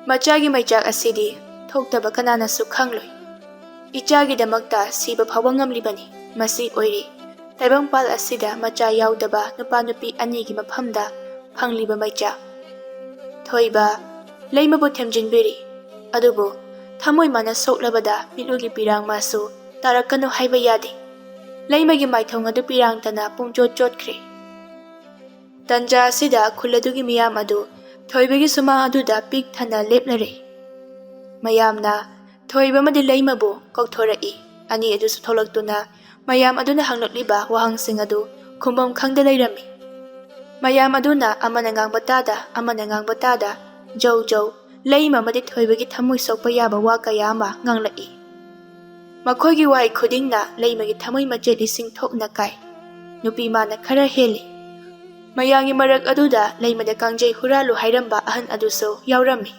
ꯃꯆꯥꯒꯤ ꯃꯩꯆꯥꯛ ꯑꯁꯤꯗꯤ ꯊꯣꯛꯇꯕ ꯀꯅꯥꯅꯁꯨ ꯈꯪꯂꯣꯏ꯫ ꯏꯆꯥꯒꯤꯗꯃꯛꯇ ꯁꯤꯕ ꯐꯥꯎꯕ ꯉꯝꯂꯤꯕꯅꯤ꯫ ꯃꯁꯤ ꯑꯣꯏꯔꯦ ꯇꯥꯏꯕꯪꯄꯥꯜ ꯑꯁꯤꯗ ꯃꯆꯥ ꯌꯥꯎꯗꯕ ꯅꯨꯄꯥ ꯅꯨꯄꯤ ꯑꯅꯤꯒꯤ ꯃꯐꯝꯗ ꯐꯪꯂꯤꯕ ꯃꯩꯆꯥꯛ꯫ ꯊꯣꯏꯕ ꯂꯩꯃꯕꯨ ꯊꯦꯝꯖꯤꯟꯕꯤꯔꯤ꯫ ꯑꯗꯨꯕꯨ ꯊꯃꯣꯏ ꯃꯥꯅ ꯁꯣꯛꯂꯕꯗ ꯃꯤꯠꯂꯨꯒꯤ ꯄꯤꯔꯥꯡ ꯃꯥꯁꯨ ꯇꯥꯔꯛꯀꯅꯨ ꯍꯥꯏꯕ ꯌꯥꯗꯦ꯫ ꯂꯩꯃꯒꯤ ꯃꯥꯏꯊꯣꯡ ꯑꯗꯨ ꯄꯤꯔꯥꯡꯇꯅ ꯄꯨꯡꯆꯣꯠ ꯆꯣꯠꯈ꯭ꯔꯦ꯫ ꯇꯟꯖꯥ ꯑꯁꯤꯗ ꯈꯨꯜ ꯑꯗꯨꯒꯤ ꯃꯤꯌꯥꯝ ꯑꯗꯨ ꯊꯣꯏꯕꯒꯤ ꯁꯨꯃꯥꯡ ꯑꯗꯨꯗ ꯄꯤꯛ ꯊꯟꯅ ꯂꯦꯞꯂꯔꯦ꯫ ꯃꯌꯥꯝꯅ ꯊꯣꯏꯕ ꯑꯃꯗꯤ ꯂꯩꯃꯕꯨ ꯀꯧꯊꯣꯔꯛꯏ꯫ ꯑꯅꯤ ꯑꯗꯨꯁꯨ ꯊꯣꯛꯂꯛꯇꯨꯅ ꯃꯌꯥꯝ ꯑꯗꯨꯅ ꯍꯪꯂꯛꯂꯤꯕ ꯋꯥꯍꯪꯁꯤꯡ ꯑꯗꯨ ꯈꯨꯝꯐꯝ ꯈꯪꯗ ꯂꯩꯔꯝꯃꯤ꯫ ꯃꯌꯥꯝ ꯑꯗꯨꯅ ꯑꯃꯅ ꯉꯥꯡꯕ ꯇꯥꯗ, ꯑꯃꯅ ꯉꯥꯡꯕ ꯇꯥꯗ, ꯖꯧ ꯖꯧ, ꯂꯩꯃ ꯑꯃꯗꯤ ꯊꯣꯏꯕꯒꯤ ꯊꯃꯣꯏ ꯁꯣꯛꯄ ꯌꯥꯕ ꯋꯥ ꯀꯌꯥ ꯑꯃ ꯉꯥꯡꯂꯛꯏ꯫ ꯃꯈꯣꯏꯒꯤ ꯋꯥꯍꯩ ꯈꯨꯗꯤꯡꯅ ꯂꯩꯃꯒꯤ ꯊꯃꯣꯏ ꯃꯆꯦꯠ ꯂꯤꯁꯤꯡ ꯊꯣꯛꯅ ꯀꯥꯏ꯫ ꯅꯨꯄꯤ ꯃꯥꯅ ꯈꯔ ꯍꯦꯜꯂꯤ꯫ ꯃꯌꯥꯝꯒꯤ ꯃꯔꯛ ꯑꯗꯨꯗ ꯂꯩꯃꯗ ꯀꯥꯡꯖꯩ ꯍꯨꯔꯥꯜꯂꯨ ꯍꯥꯏꯔꯝꯕ ꯑꯍꯟ ꯑꯗꯨꯁꯨ ꯌꯥꯎꯔꯝꯃꯤ꯫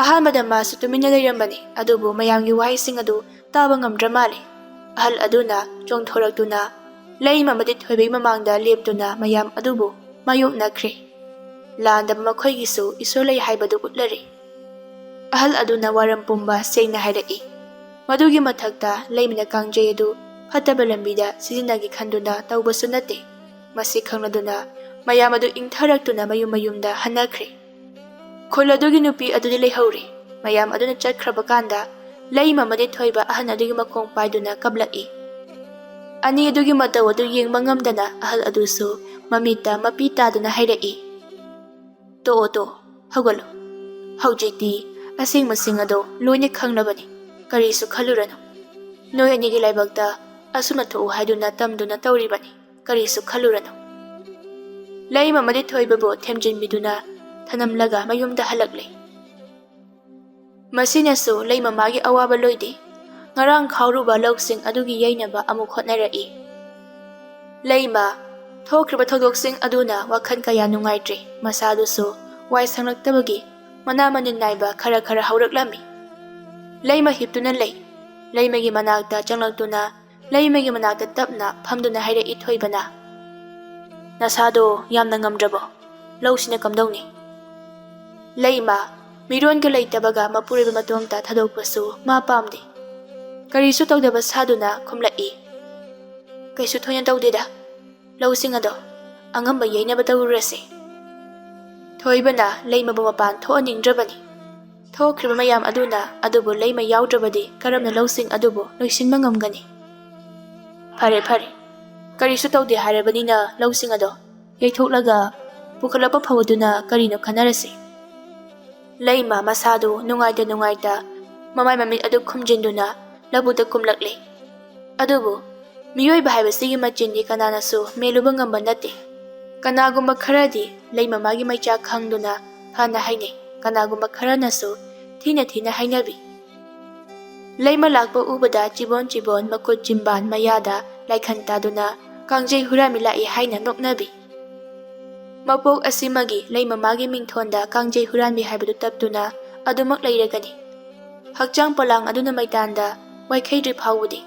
ꯑꯍꯥꯟꯕꯗ ꯃꯥꯁꯨ ꯇꯨꯃꯤꯟꯅ ꯂꯩꯔꯝꯕꯅꯤ, ꯑꯗꯨꯕꯨ ꯃꯌꯥꯝꯒꯤ ꯋꯥꯍꯩꯁꯤꯡ ꯑꯗꯨ ꯇꯥꯕ ꯉꯝꯗ꯭ꯔ ꯃꯥꯜꯂꯦ꯫ ꯑꯍꯜ ꯑꯗꯨꯅ ꯆꯣꯡꯊꯣꯔꯛꯇꯨꯅ ꯂꯩꯃ ꯑꯃꯗꯤ ꯊꯣꯏꯕꯒꯤ ꯃꯃꯥꯡꯗ ꯂꯦꯞꯇꯨꯅ ꯃꯌꯥꯝ ꯑꯗꯨꯕꯨ ꯃꯥꯌꯣꯛꯅꯈ꯭ꯔꯦ꯫ ꯂꯥꯟꯗꯕ ꯃꯈꯣꯏꯒꯤꯁꯨ ꯏꯁꯣꯔ ꯂꯩ ꯍꯥꯏꯕꯗꯨ ꯎꯠꯂꯔꯦ꯫ ꯑꯍꯜ ꯑꯗꯨꯅ ꯋꯥꯔꯝ ꯄꯨꯝꯕ ꯁꯦꯡꯅ ꯍꯥꯏꯔꯛꯏ꯫ ꯃꯗꯨꯒꯤ ꯃꯊꯛꯇ ꯂꯩꯃꯅ ꯀꯥꯡꯖꯩ ꯑꯗꯨ ꯐꯠꯇꯕ ꯂꯝꯕꯤꯗ ꯁꯤꯖꯤꯟꯅꯒꯦ ꯈꯟꯗꯨꯅ ꯇꯧꯕꯁꯨ ꯅꯠꯇꯦ꯫ ꯃꯁꯤ ꯈꯪꯂꯗꯨꯅ ꯃꯌꯥꯝ ꯑꯗꯨ ꯏꯪꯊꯔꯛꯇꯨꯅ ꯃꯌꯨꯝ ꯃꯌꯨꯝꯗ ꯍꯟꯅꯈ꯭ꯔꯦ꯫ ꯈꯨꯜ ꯑꯗꯨꯒꯤ ꯅꯨꯄꯤ ꯑꯗꯨꯗꯤ ꯂꯩꯍꯧꯔꯦ꯫ ꯃꯌꯥꯝ ꯑꯗꯨꯅ ꯆꯠꯈ꯭ꯔꯕ ꯀꯥꯟꯗ ꯂꯩꯃ ꯑꯃꯗꯤ ꯊꯣꯏꯕ ꯑꯍꯟ ꯑꯗꯨꯒꯤ ꯃꯈꯣꯡ ꯄꯥꯏꯗꯨꯅ ꯀꯞꯂꯛꯏ꯫ ꯑꯅꯤ ꯑꯗꯨꯒꯤ ꯃꯇꯧ ꯑꯗꯨ ꯌꯦꯡꯕ ꯉꯝꯗꯅ ꯑꯍꯜ ꯑꯗꯨꯁꯨ ꯃꯃꯤꯠꯇ ꯃꯄꯤ ꯇꯥꯗꯨꯅ ꯍꯥꯏꯔꯛꯏ, "ꯇꯣꯛꯑꯣ, ꯇꯣꯛꯑꯣ, ꯍꯧꯒꯠꯂꯣ꯫ ꯍꯧꯖꯤꯛꯇꯤ ꯑꯁꯦꯡꯕꯁꯤꯡ ꯑꯗꯣ ꯂꯣꯏꯅ ꯈꯪꯂꯕꯅꯤ꯫ ꯀꯔꯤꯁꯨ ꯈꯜꯂꯨꯔꯅꯨ꯫ ꯅꯣꯏ ꯑꯅꯤꯒꯤ ꯂꯥꯏꯕꯛꯇ ꯑꯁꯨꯝꯅ ꯊꯣꯛꯎ ꯍꯥꯏꯗꯨꯅ ꯇꯝꯗꯨꯅ ꯇꯧꯔꯤꯕꯅꯤ꯫ ꯀꯔꯤꯁꯨ ꯈꯜꯂꯨꯔꯅꯨ꯫" ꯂꯩꯃ ꯑꯃꯗꯤ ꯊꯣꯏꯕꯕꯨ ꯊꯦꯝꯖꯤꯟꯕꯤꯗꯨꯅ ꯊꯅꯝꯂꯒ ꯃꯌꯨꯝꯗ ꯍꯜꯂꯛꯂꯦ꯫ ꯃꯁꯤꯅꯁꯨ ꯂꯩꯃ ꯃꯥꯒꯤ ꯑꯋꯥꯕ ꯂꯣꯏꯗꯦ꯫ ꯉꯔꯥꯡ ꯈꯥꯎꯔꯨꯕ ꯂꯧꯁꯤꯡ ꯑꯗꯨꯒꯤ ꯌꯩꯅꯕ ꯑꯃꯨꯛ ꯍꯣꯠꯅꯔꯛꯏ꯫ ꯂꯩꯃ ꯊꯣꯛꯈ꯭ꯔꯤꯕ ꯊꯧꯗꯣꯛꯁꯤꯡ ꯑꯗꯨꯅ ꯋꯥꯈꯜ ꯀꯌꯥ ꯅꯨꯡꯉꯥꯏꯇ꯭ꯔꯦ꯫ ꯃꯁꯥꯗꯨꯁꯨ ꯋꯥꯏ ꯁꯪꯂꯛꯇꯕꯒꯤ ꯃꯅꯥ ꯃꯅꯤꯟ ꯅꯥꯏꯕ ꯈꯔ ꯈꯔ ꯍꯧꯔꯛꯂꯝꯃꯤ꯫ ꯂꯩꯃ ꯍꯤꯞꯇꯨꯅ ꯂꯩ꯫ ꯂꯩꯃꯒꯤ ꯃꯅꯥꯛꯇ ꯆꯪꯂꯛꯇꯨꯅ ꯂꯩꯃꯒꯤ ꯃꯅꯥꯛꯇ ꯇꯞꯅ ꯐꯝꯗꯨꯅ ꯍꯥꯏꯔꯛꯏ ꯊꯣꯏꯕꯅ, "ꯅꯁꯥꯗꯣ ꯌꯥꯝꯅ ꯉꯝꯗ꯭ꯔꯕꯣ? ꯂꯧꯁꯤꯅ ꯀꯝꯗꯧꯅꯤ?" ꯂꯩꯃ ꯃꯤꯔꯣꯟꯒ ꯂꯩꯇꯕꯒ ꯃꯄꯨꯔꯣꯏꯕ ꯃꯇꯣꯝꯇ ꯊꯥꯗꯣꯛꯄꯁꯨ ꯃꯥ ꯄꯥꯝꯗꯦ꯫ ꯀꯔꯤꯁꯨ ꯇꯧꯗꯕ ꯁꯥꯗꯨꯅ ꯈꯨꯝꯂꯛꯏ, "ꯀꯩꯁꯨ ꯊꯣꯏꯅ ꯇꯧꯗꯦꯗ꯫ ꯂꯧꯁꯤꯡ ꯑꯗꯣ ꯑꯉꯝꯕ ꯌꯩꯅꯕ ꯇꯧꯔꯨꯔꯁꯤ꯫" ꯊꯣꯏꯕꯅ ꯂꯩꯃꯕꯨ ꯃꯄꯥꯟ ꯊꯣꯛꯍꯟꯅꯤꯡꯗ꯭ꯔꯕꯅꯤ꯫ ꯊꯣꯛꯈ꯭ꯔꯤꯕ ꯃꯌꯥꯝ ꯑꯗꯨꯅ ꯑꯗꯨꯕꯨ ꯂꯩꯃ ꯌꯥꯎꯗ꯭ꯔꯕꯗꯤ ꯀꯔꯝꯅ ꯂꯧꯁꯤꯡ ꯑꯗꯨꯕꯨ ꯂꯣꯏꯁꯤꯟꯕ ꯉꯝꯒꯅꯤ? "ꯐꯔꯦ, ꯐꯔꯦ꯫ ꯀꯔꯤꯁꯨ ꯇꯧꯗꯦ ꯍꯥꯏꯔꯕꯅꯤꯅ ꯂꯧꯁꯤꯡ ꯑꯗꯣ ꯌꯩꯊꯣꯛꯂꯒ ꯄꯨꯈꯠꯂꯛꯄ ꯐꯧ ꯑꯗꯨꯅ ꯀꯔꯤꯅꯣ ꯈꯟꯅꯔꯁꯤ꯫" ꯂꯩꯃ ꯃꯁꯥꯗꯨ ꯅꯨꯡꯉꯥꯏꯇ ꯅꯨꯡꯉꯥꯏꯇ ꯃꯃꯥꯏ ꯃꯃꯤꯠ ꯑꯗꯨ ꯈꯨꯝꯖꯤꯟꯗꯨꯅ ꯂꯧꯕꯨꯛꯇ ꯀꯨꯝꯂꯛꯂꯦ꯫ ꯑꯗꯨꯕꯨ ꯃꯤꯑꯣꯏꯕ ꯍꯥꯏꯕꯁꯤꯒꯤ ꯃꯆꯤꯟꯗꯤ ꯀꯅꯥꯅꯁꯨ ꯃꯦꯜꯂꯨꯕ ꯉꯝꯕ ꯅꯠꯇꯦ꯫ ꯀꯅꯥꯒꯨꯝꯕ ꯈꯔꯗꯤ ꯂꯩꯃ ꯃꯥꯒꯤ ꯃꯩꯆꯥꯛ ꯈꯪꯗꯨꯅ ꯐꯅ ꯍꯥꯏꯅꯩ, ꯀꯅꯥꯒꯨꯝꯕ ꯈꯔꯅꯁꯨ ꯊꯤꯅ ꯊꯤꯅ ꯍꯥꯏꯅꯕꯤ꯫ ꯂꯩꯃ ꯂꯥꯛꯄ ꯎꯕꯗ ꯆꯤꯕꯣꯟ ꯆꯤꯕꯣꯟ ꯃꯈꯨꯠ ꯆꯤꯝꯕꯥꯟ ꯃꯌꯥꯗ ꯂꯥꯏꯈꯟ ꯇꯥꯗꯨꯅ ꯀꯥꯡꯖꯩ ꯍꯨꯔꯥꯟꯕꯤ ꯂꯥꯛꯏ ꯍꯥꯏꯅ ꯅꯣꯛꯅꯕꯤ꯫ ꯃꯄꯣꯛ ꯑꯁꯤꯃꯒꯤ ꯂꯩꯃ ꯃꯥꯒꯤ ꯃꯤꯡꯊꯣꯟꯗ ꯀꯥꯡꯖꯩ ꯍꯨꯔꯥꯟꯕꯤ ꯍꯥꯏꯕꯗꯨ ꯇꯞꯇꯨꯅ ꯑꯗꯨꯃꯛ ꯂꯩꯔꯒꯅꯤ꯫ ꯍꯛꯆꯥꯡ ꯄꯣꯂꯥꯡ ꯑꯗꯨꯅ ꯃꯩꯇꯥꯟꯗ ꯋꯥꯏꯈꯩꯗ꯭ꯔꯤ ꯐꯥꯎꯕꯗꯤ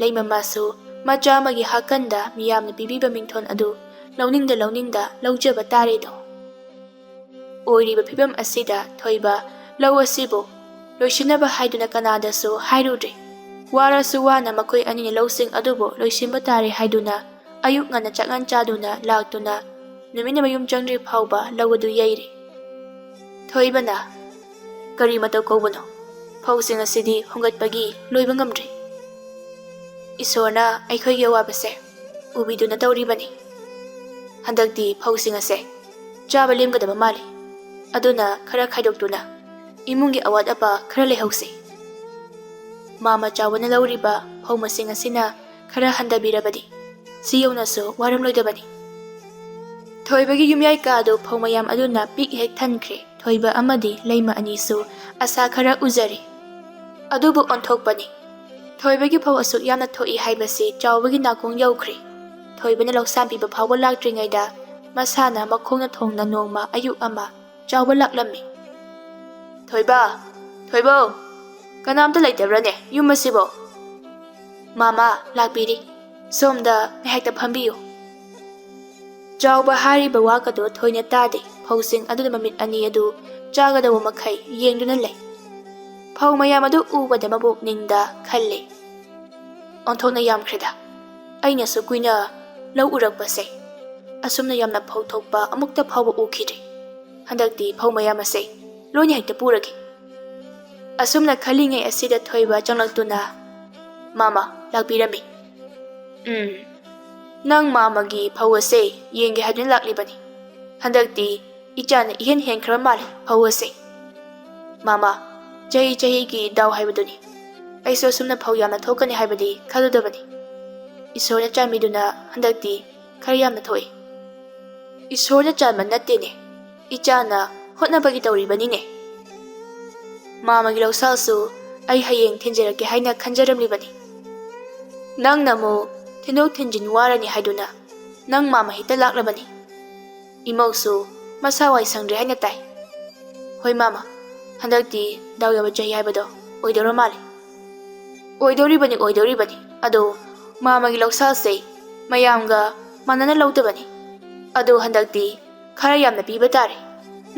ꯂꯩꯃ ꯃꯥꯁꯨ ꯃꯆꯥ ꯑꯃꯒꯤ ꯍꯥꯀꯟꯗ ꯃꯤꯌꯥꯝꯅ ꯄꯤꯕꯤꯕ ꯃꯤꯡꯊꯣꯟ ꯑꯗꯨ ꯂꯧꯅꯤꯡꯗ ꯂꯧꯅꯤꯡꯗ ꯂꯧꯖꯕ ꯇꯥꯔꯦꯗꯣ꯫ ꯑꯣꯏꯔꯤꯕ ꯐꯤꯕꯝ ꯑꯁꯤꯗ ꯊꯣꯏꯕ ꯂꯧ ꯑꯁꯤꯕꯨ ꯂꯣꯏꯁꯤꯟꯅꯕ ꯍꯥꯏꯗꯨꯅ ꯀꯅꯥꯗꯁꯨ ꯍꯥꯏꯔꯨꯗ꯭ꯔꯦ꯫ ꯋꯥꯔꯁꯨ ꯋꯥꯅ ꯃꯈꯣꯏ ꯑꯅꯤꯅ ꯂꯧꯁꯤꯡ ꯑꯗꯨꯕꯨ ꯂꯣꯏꯁꯤꯟꯕ ꯇꯥꯔꯦ ꯍꯥꯏꯗꯨꯅ ꯑꯌꯨꯛ ꯉꯟꯅ ꯆꯥꯛꯉꯟ ꯆꯥꯗꯨꯅ ꯂꯥꯛꯇꯨꯅ ꯅꯨꯃꯤꯠꯅ ꯃꯌꯨꯝ ꯆꯪꯗ꯭ꯔꯤ ꯐꯥꯎꯕ ꯂꯧ ꯑꯗꯨ ꯌꯩꯔꯤ꯫ ꯊꯣꯏꯕꯅ, "ꯀꯔꯤ ꯃꯇꯧ ꯀꯧꯕꯅꯣ? ꯐꯧꯁꯤꯡ ꯑꯁꯤꯗꯤ ꯍꯣꯡꯒꯠꯄꯒꯤ ꯂꯣꯏꯕ ꯉꯝꯗ꯭ꯔꯤ꯫ ꯏꯁꯣꯔꯅ ꯑꯩꯈꯣꯏꯒꯤ ꯑꯋꯥꯕꯁꯦ ꯎꯕꯤꯗꯨꯅ ꯇꯧꯔꯤꯕꯅꯤ꯫ ꯍꯟꯗꯛꯇꯤ ꯐꯧꯁꯤꯡ ꯑꯁꯦ ꯆꯥꯕ ꯂꯦꯝꯒꯗꯕ ꯃꯥꯜꯂꯤ꯫ ꯑꯗꯨꯅ ꯈꯔ ꯈꯥꯏꯗꯣꯛꯇꯨꯅ ꯏꯃꯨꯡꯒꯤ ꯑꯋꯥꯠ ꯑꯄꯥ ꯈꯔ ꯂꯩꯍꯧꯁꯤ꯫ ꯃꯥꯃ ꯆꯥꯎꯕꯅ ꯂꯧꯔꯤꯕ ꯐꯧ ꯃꯁꯤꯡ ꯑꯁꯤꯅ ꯈꯔ ꯍꯟꯊꯕꯤꯔꯕꯗꯤ ꯁꯤ ꯌꯧꯅꯁꯨ ꯋꯥꯔꯝꯂꯣꯏꯗꯕꯅꯤ꯫" ꯊꯣꯏꯕꯒꯤ ꯌꯨꯝꯌꯥꯏ ꯀꯥ ꯑꯗꯨ ꯐꯧ ꯃꯌꯥꯝ ꯑꯗꯨꯅ ꯄꯤꯛ ꯍꯦꯛ ꯊꯟꯈ꯭ꯔꯦ꯫ ꯊꯣꯏꯕ ꯑꯃꯗꯤ ꯂꯩꯃ ꯑꯅꯤꯁꯨ ꯑꯁꯥ ꯈꯔ ꯎꯖꯔꯦ꯫ ꯑꯗꯨꯕꯨ ꯑꯣꯟꯊꯣꯛꯄꯅꯤ꯫ ꯊꯣꯏꯕꯒꯤ ꯐꯧ ꯑꯁꯨꯛ ꯌꯥꯝꯅ ꯊꯣꯛꯏ ꯍꯥꯏꯕꯁꯤ ꯆꯥꯎꯕꯒꯤ ꯅꯥꯀꯣꯡ ꯌꯧꯈ꯭ꯔꯦ꯫ ꯊꯣꯏꯕꯅ ꯂꯧꯁꯥꯟ ꯄꯤꯕ ꯐꯥꯎꯕ ꯂꯥꯛꯇ꯭ꯔꯤꯉꯩꯗ ꯃꯁꯥꯅ ꯃꯈꯣꯡꯅ ꯊꯣꯡꯅ ꯅꯣꯡꯃ ꯑꯌꯨꯛ ꯑꯃ ꯆꯥꯎꯕ ꯂꯥꯛꯂꯝꯃꯤ꯫ "ꯊꯣꯏꯕ! ꯊꯣꯏꯕꯧ! ꯀꯅꯥꯝꯇ ꯂꯩꯇꯕ꯭ꯔꯅꯦ ꯌꯨꯝ ꯑꯁꯤꯕꯣ?" "ꯃꯥꯃ, ꯂꯥꯛꯄꯤꯔꯤ꯫ ꯁꯣꯝꯗ ꯉꯥꯏꯍꯥꯛꯇ ꯐꯝꯕꯤꯌꯨ꯫" ꯆꯥꯎꯕ ꯍꯥꯏꯔꯤꯕ ꯋꯥꯒꯗꯣ ꯊꯣꯏꯅ ꯇꯥꯗꯦ꯫ ꯐꯧꯁꯤꯡ ꯑꯗꯨꯅ ꯃꯃꯤꯠ ꯑꯅꯤ ꯑꯗꯨ ꯆꯥꯒꯗꯧꯕ ꯃꯈꯩ ꯌꯦꯡꯗꯨꯅ ꯂꯩ꯫ ꯐꯧ ꯃꯌꯥꯝ ꯑꯗꯨ ꯎꯕꯗ ꯃꯕꯨꯛ ꯅꯤꯡꯗ ꯈꯜꯂꯤ꯫ ꯑꯣꯟꯊꯣꯛꯅ ꯌꯥꯝꯈ꯭ꯔꯦꯗ꯫ ꯑꯩꯅꯁꯨ ꯀꯨꯏꯅ ꯂꯧ ꯎꯔꯛꯄꯁꯦ ꯑꯁꯨꯝꯅ ꯌꯥꯝꯅ ꯐꯧ ꯊꯣꯛꯄ ꯑꯃꯨꯛꯇ ꯐꯥꯎꯕ ꯎꯈꯤꯗ꯭ꯔꯤ꯫ ꯍꯟꯗꯛꯇꯤ ꯐꯧ ꯃꯌꯥꯝ ꯑꯁꯦ ꯂꯣꯏꯅ ꯍꯦꯛꯇ ꯄꯨꯔꯒꯦ꯫ ꯑꯁꯨꯝꯅ ꯈꯜꯂꯤꯉꯩ ꯑꯁꯤꯗ ꯊꯣꯏꯕ ꯆꯪꯂꯛꯇꯨꯅ, "ꯃꯥꯃ, ꯂꯥꯛꯄꯤꯔꯝꯃꯤ꯫ ꯎꯝ, ꯅꯪ ꯃꯥꯃꯒꯤ ꯐꯧ ꯑꯁꯦ ꯌꯦꯡꯒꯦ ꯍꯥꯏꯗꯨꯅ ꯂꯥꯛꯂꯤꯕꯅꯤ꯫ ꯍꯟꯗꯛꯇꯤ ꯏꯆꯥꯅ ꯏꯍꯦꯟ ꯍꯦꯟꯈ꯭ꯔꯕ ꯃꯥꯜꯂꯤ ꯐꯧ ꯑꯁꯦ꯫ ꯃꯥꯃ, ꯆꯍꯤ ꯆꯍꯤꯒꯤ ꯗꯥꯎ ꯍꯥꯏꯕꯗꯨꯅꯤ꯫ ꯑꯩꯁꯨ ꯑꯁꯨꯝꯅ ꯐꯧ ꯌꯥꯝꯅ ꯊꯣꯛꯀꯅꯤ ꯍꯥꯏꯕꯗꯤ ꯈꯜꯂꯨꯗꯕꯅꯤ꯫ ꯏꯁꯣꯔꯅ ꯆꯥꯟꯕꯤꯗꯨꯅ ꯍꯟꯗꯛꯇꯤ ꯈꯔ ꯌꯥꯝꯅ ꯊꯣꯛꯏ꯫" "ꯏꯁꯣꯔꯅ ꯆꯥꯟꯕ ꯅꯠꯇꯦꯅꯦ, ꯏꯆꯥꯅ ꯍꯣꯠꯅꯕꯒꯤ ꯇꯧꯔꯤꯕꯅꯤꯅꯦ꯫ ꯃꯥꯃꯒꯤ ꯂꯧꯁꯥꯜꯁꯨ ꯑꯩ ꯍꯌꯦꯡ ꯊꯤꯟꯖꯔꯛꯀꯦ ꯍꯥꯏꯅ ꯈꯟꯖꯔꯝꯂꯤꯕꯅꯤ꯫ ꯅꯪꯅ ꯑꯃꯨꯛ ꯊꯤꯟꯗꯣꯛ ꯊꯤꯟꯖꯤꯟ ꯋꯥꯔꯅꯤ ꯍꯥꯏꯗꯨꯅ ꯅꯪ ꯃꯥꯃ ꯍꯦꯛꯇ ꯂꯥꯛꯂꯕꯅꯤ꯫ ꯏꯃꯧꯁꯨ ꯃꯁꯥ ꯋꯥꯏ ꯁꯪꯗ꯭ꯔꯦ ꯍꯥꯏꯅ ꯇꯥꯏ꯫ ꯍꯣꯏ ꯃꯥꯃ, ꯍꯟꯗꯛꯇꯤ ꯗꯥꯎ ꯌꯥꯕ ꯆꯍꯤ ꯍꯥꯏꯕꯗꯣ ꯑꯣꯏꯗꯧꯔ ꯃꯥꯜꯂꯤ꯫" "ꯑꯣꯏꯗꯧꯔꯤꯕꯅꯤ, ꯑꯣꯏꯗꯧꯔꯤꯕꯅꯤ꯫ ꯑꯗꯣ ꯃꯥꯃꯒꯤ ꯂꯧꯁꯥꯜꯁꯦ ꯃꯌꯥꯝꯒ ꯃꯥꯟꯅꯅ ꯂꯧꯗꯕꯅꯤ꯫ ꯑꯗꯣ ꯍꯟꯗꯛꯇꯤ ꯈꯔ ꯌꯥꯝꯅ ꯄꯤꯕ ꯇꯥꯔꯦ꯫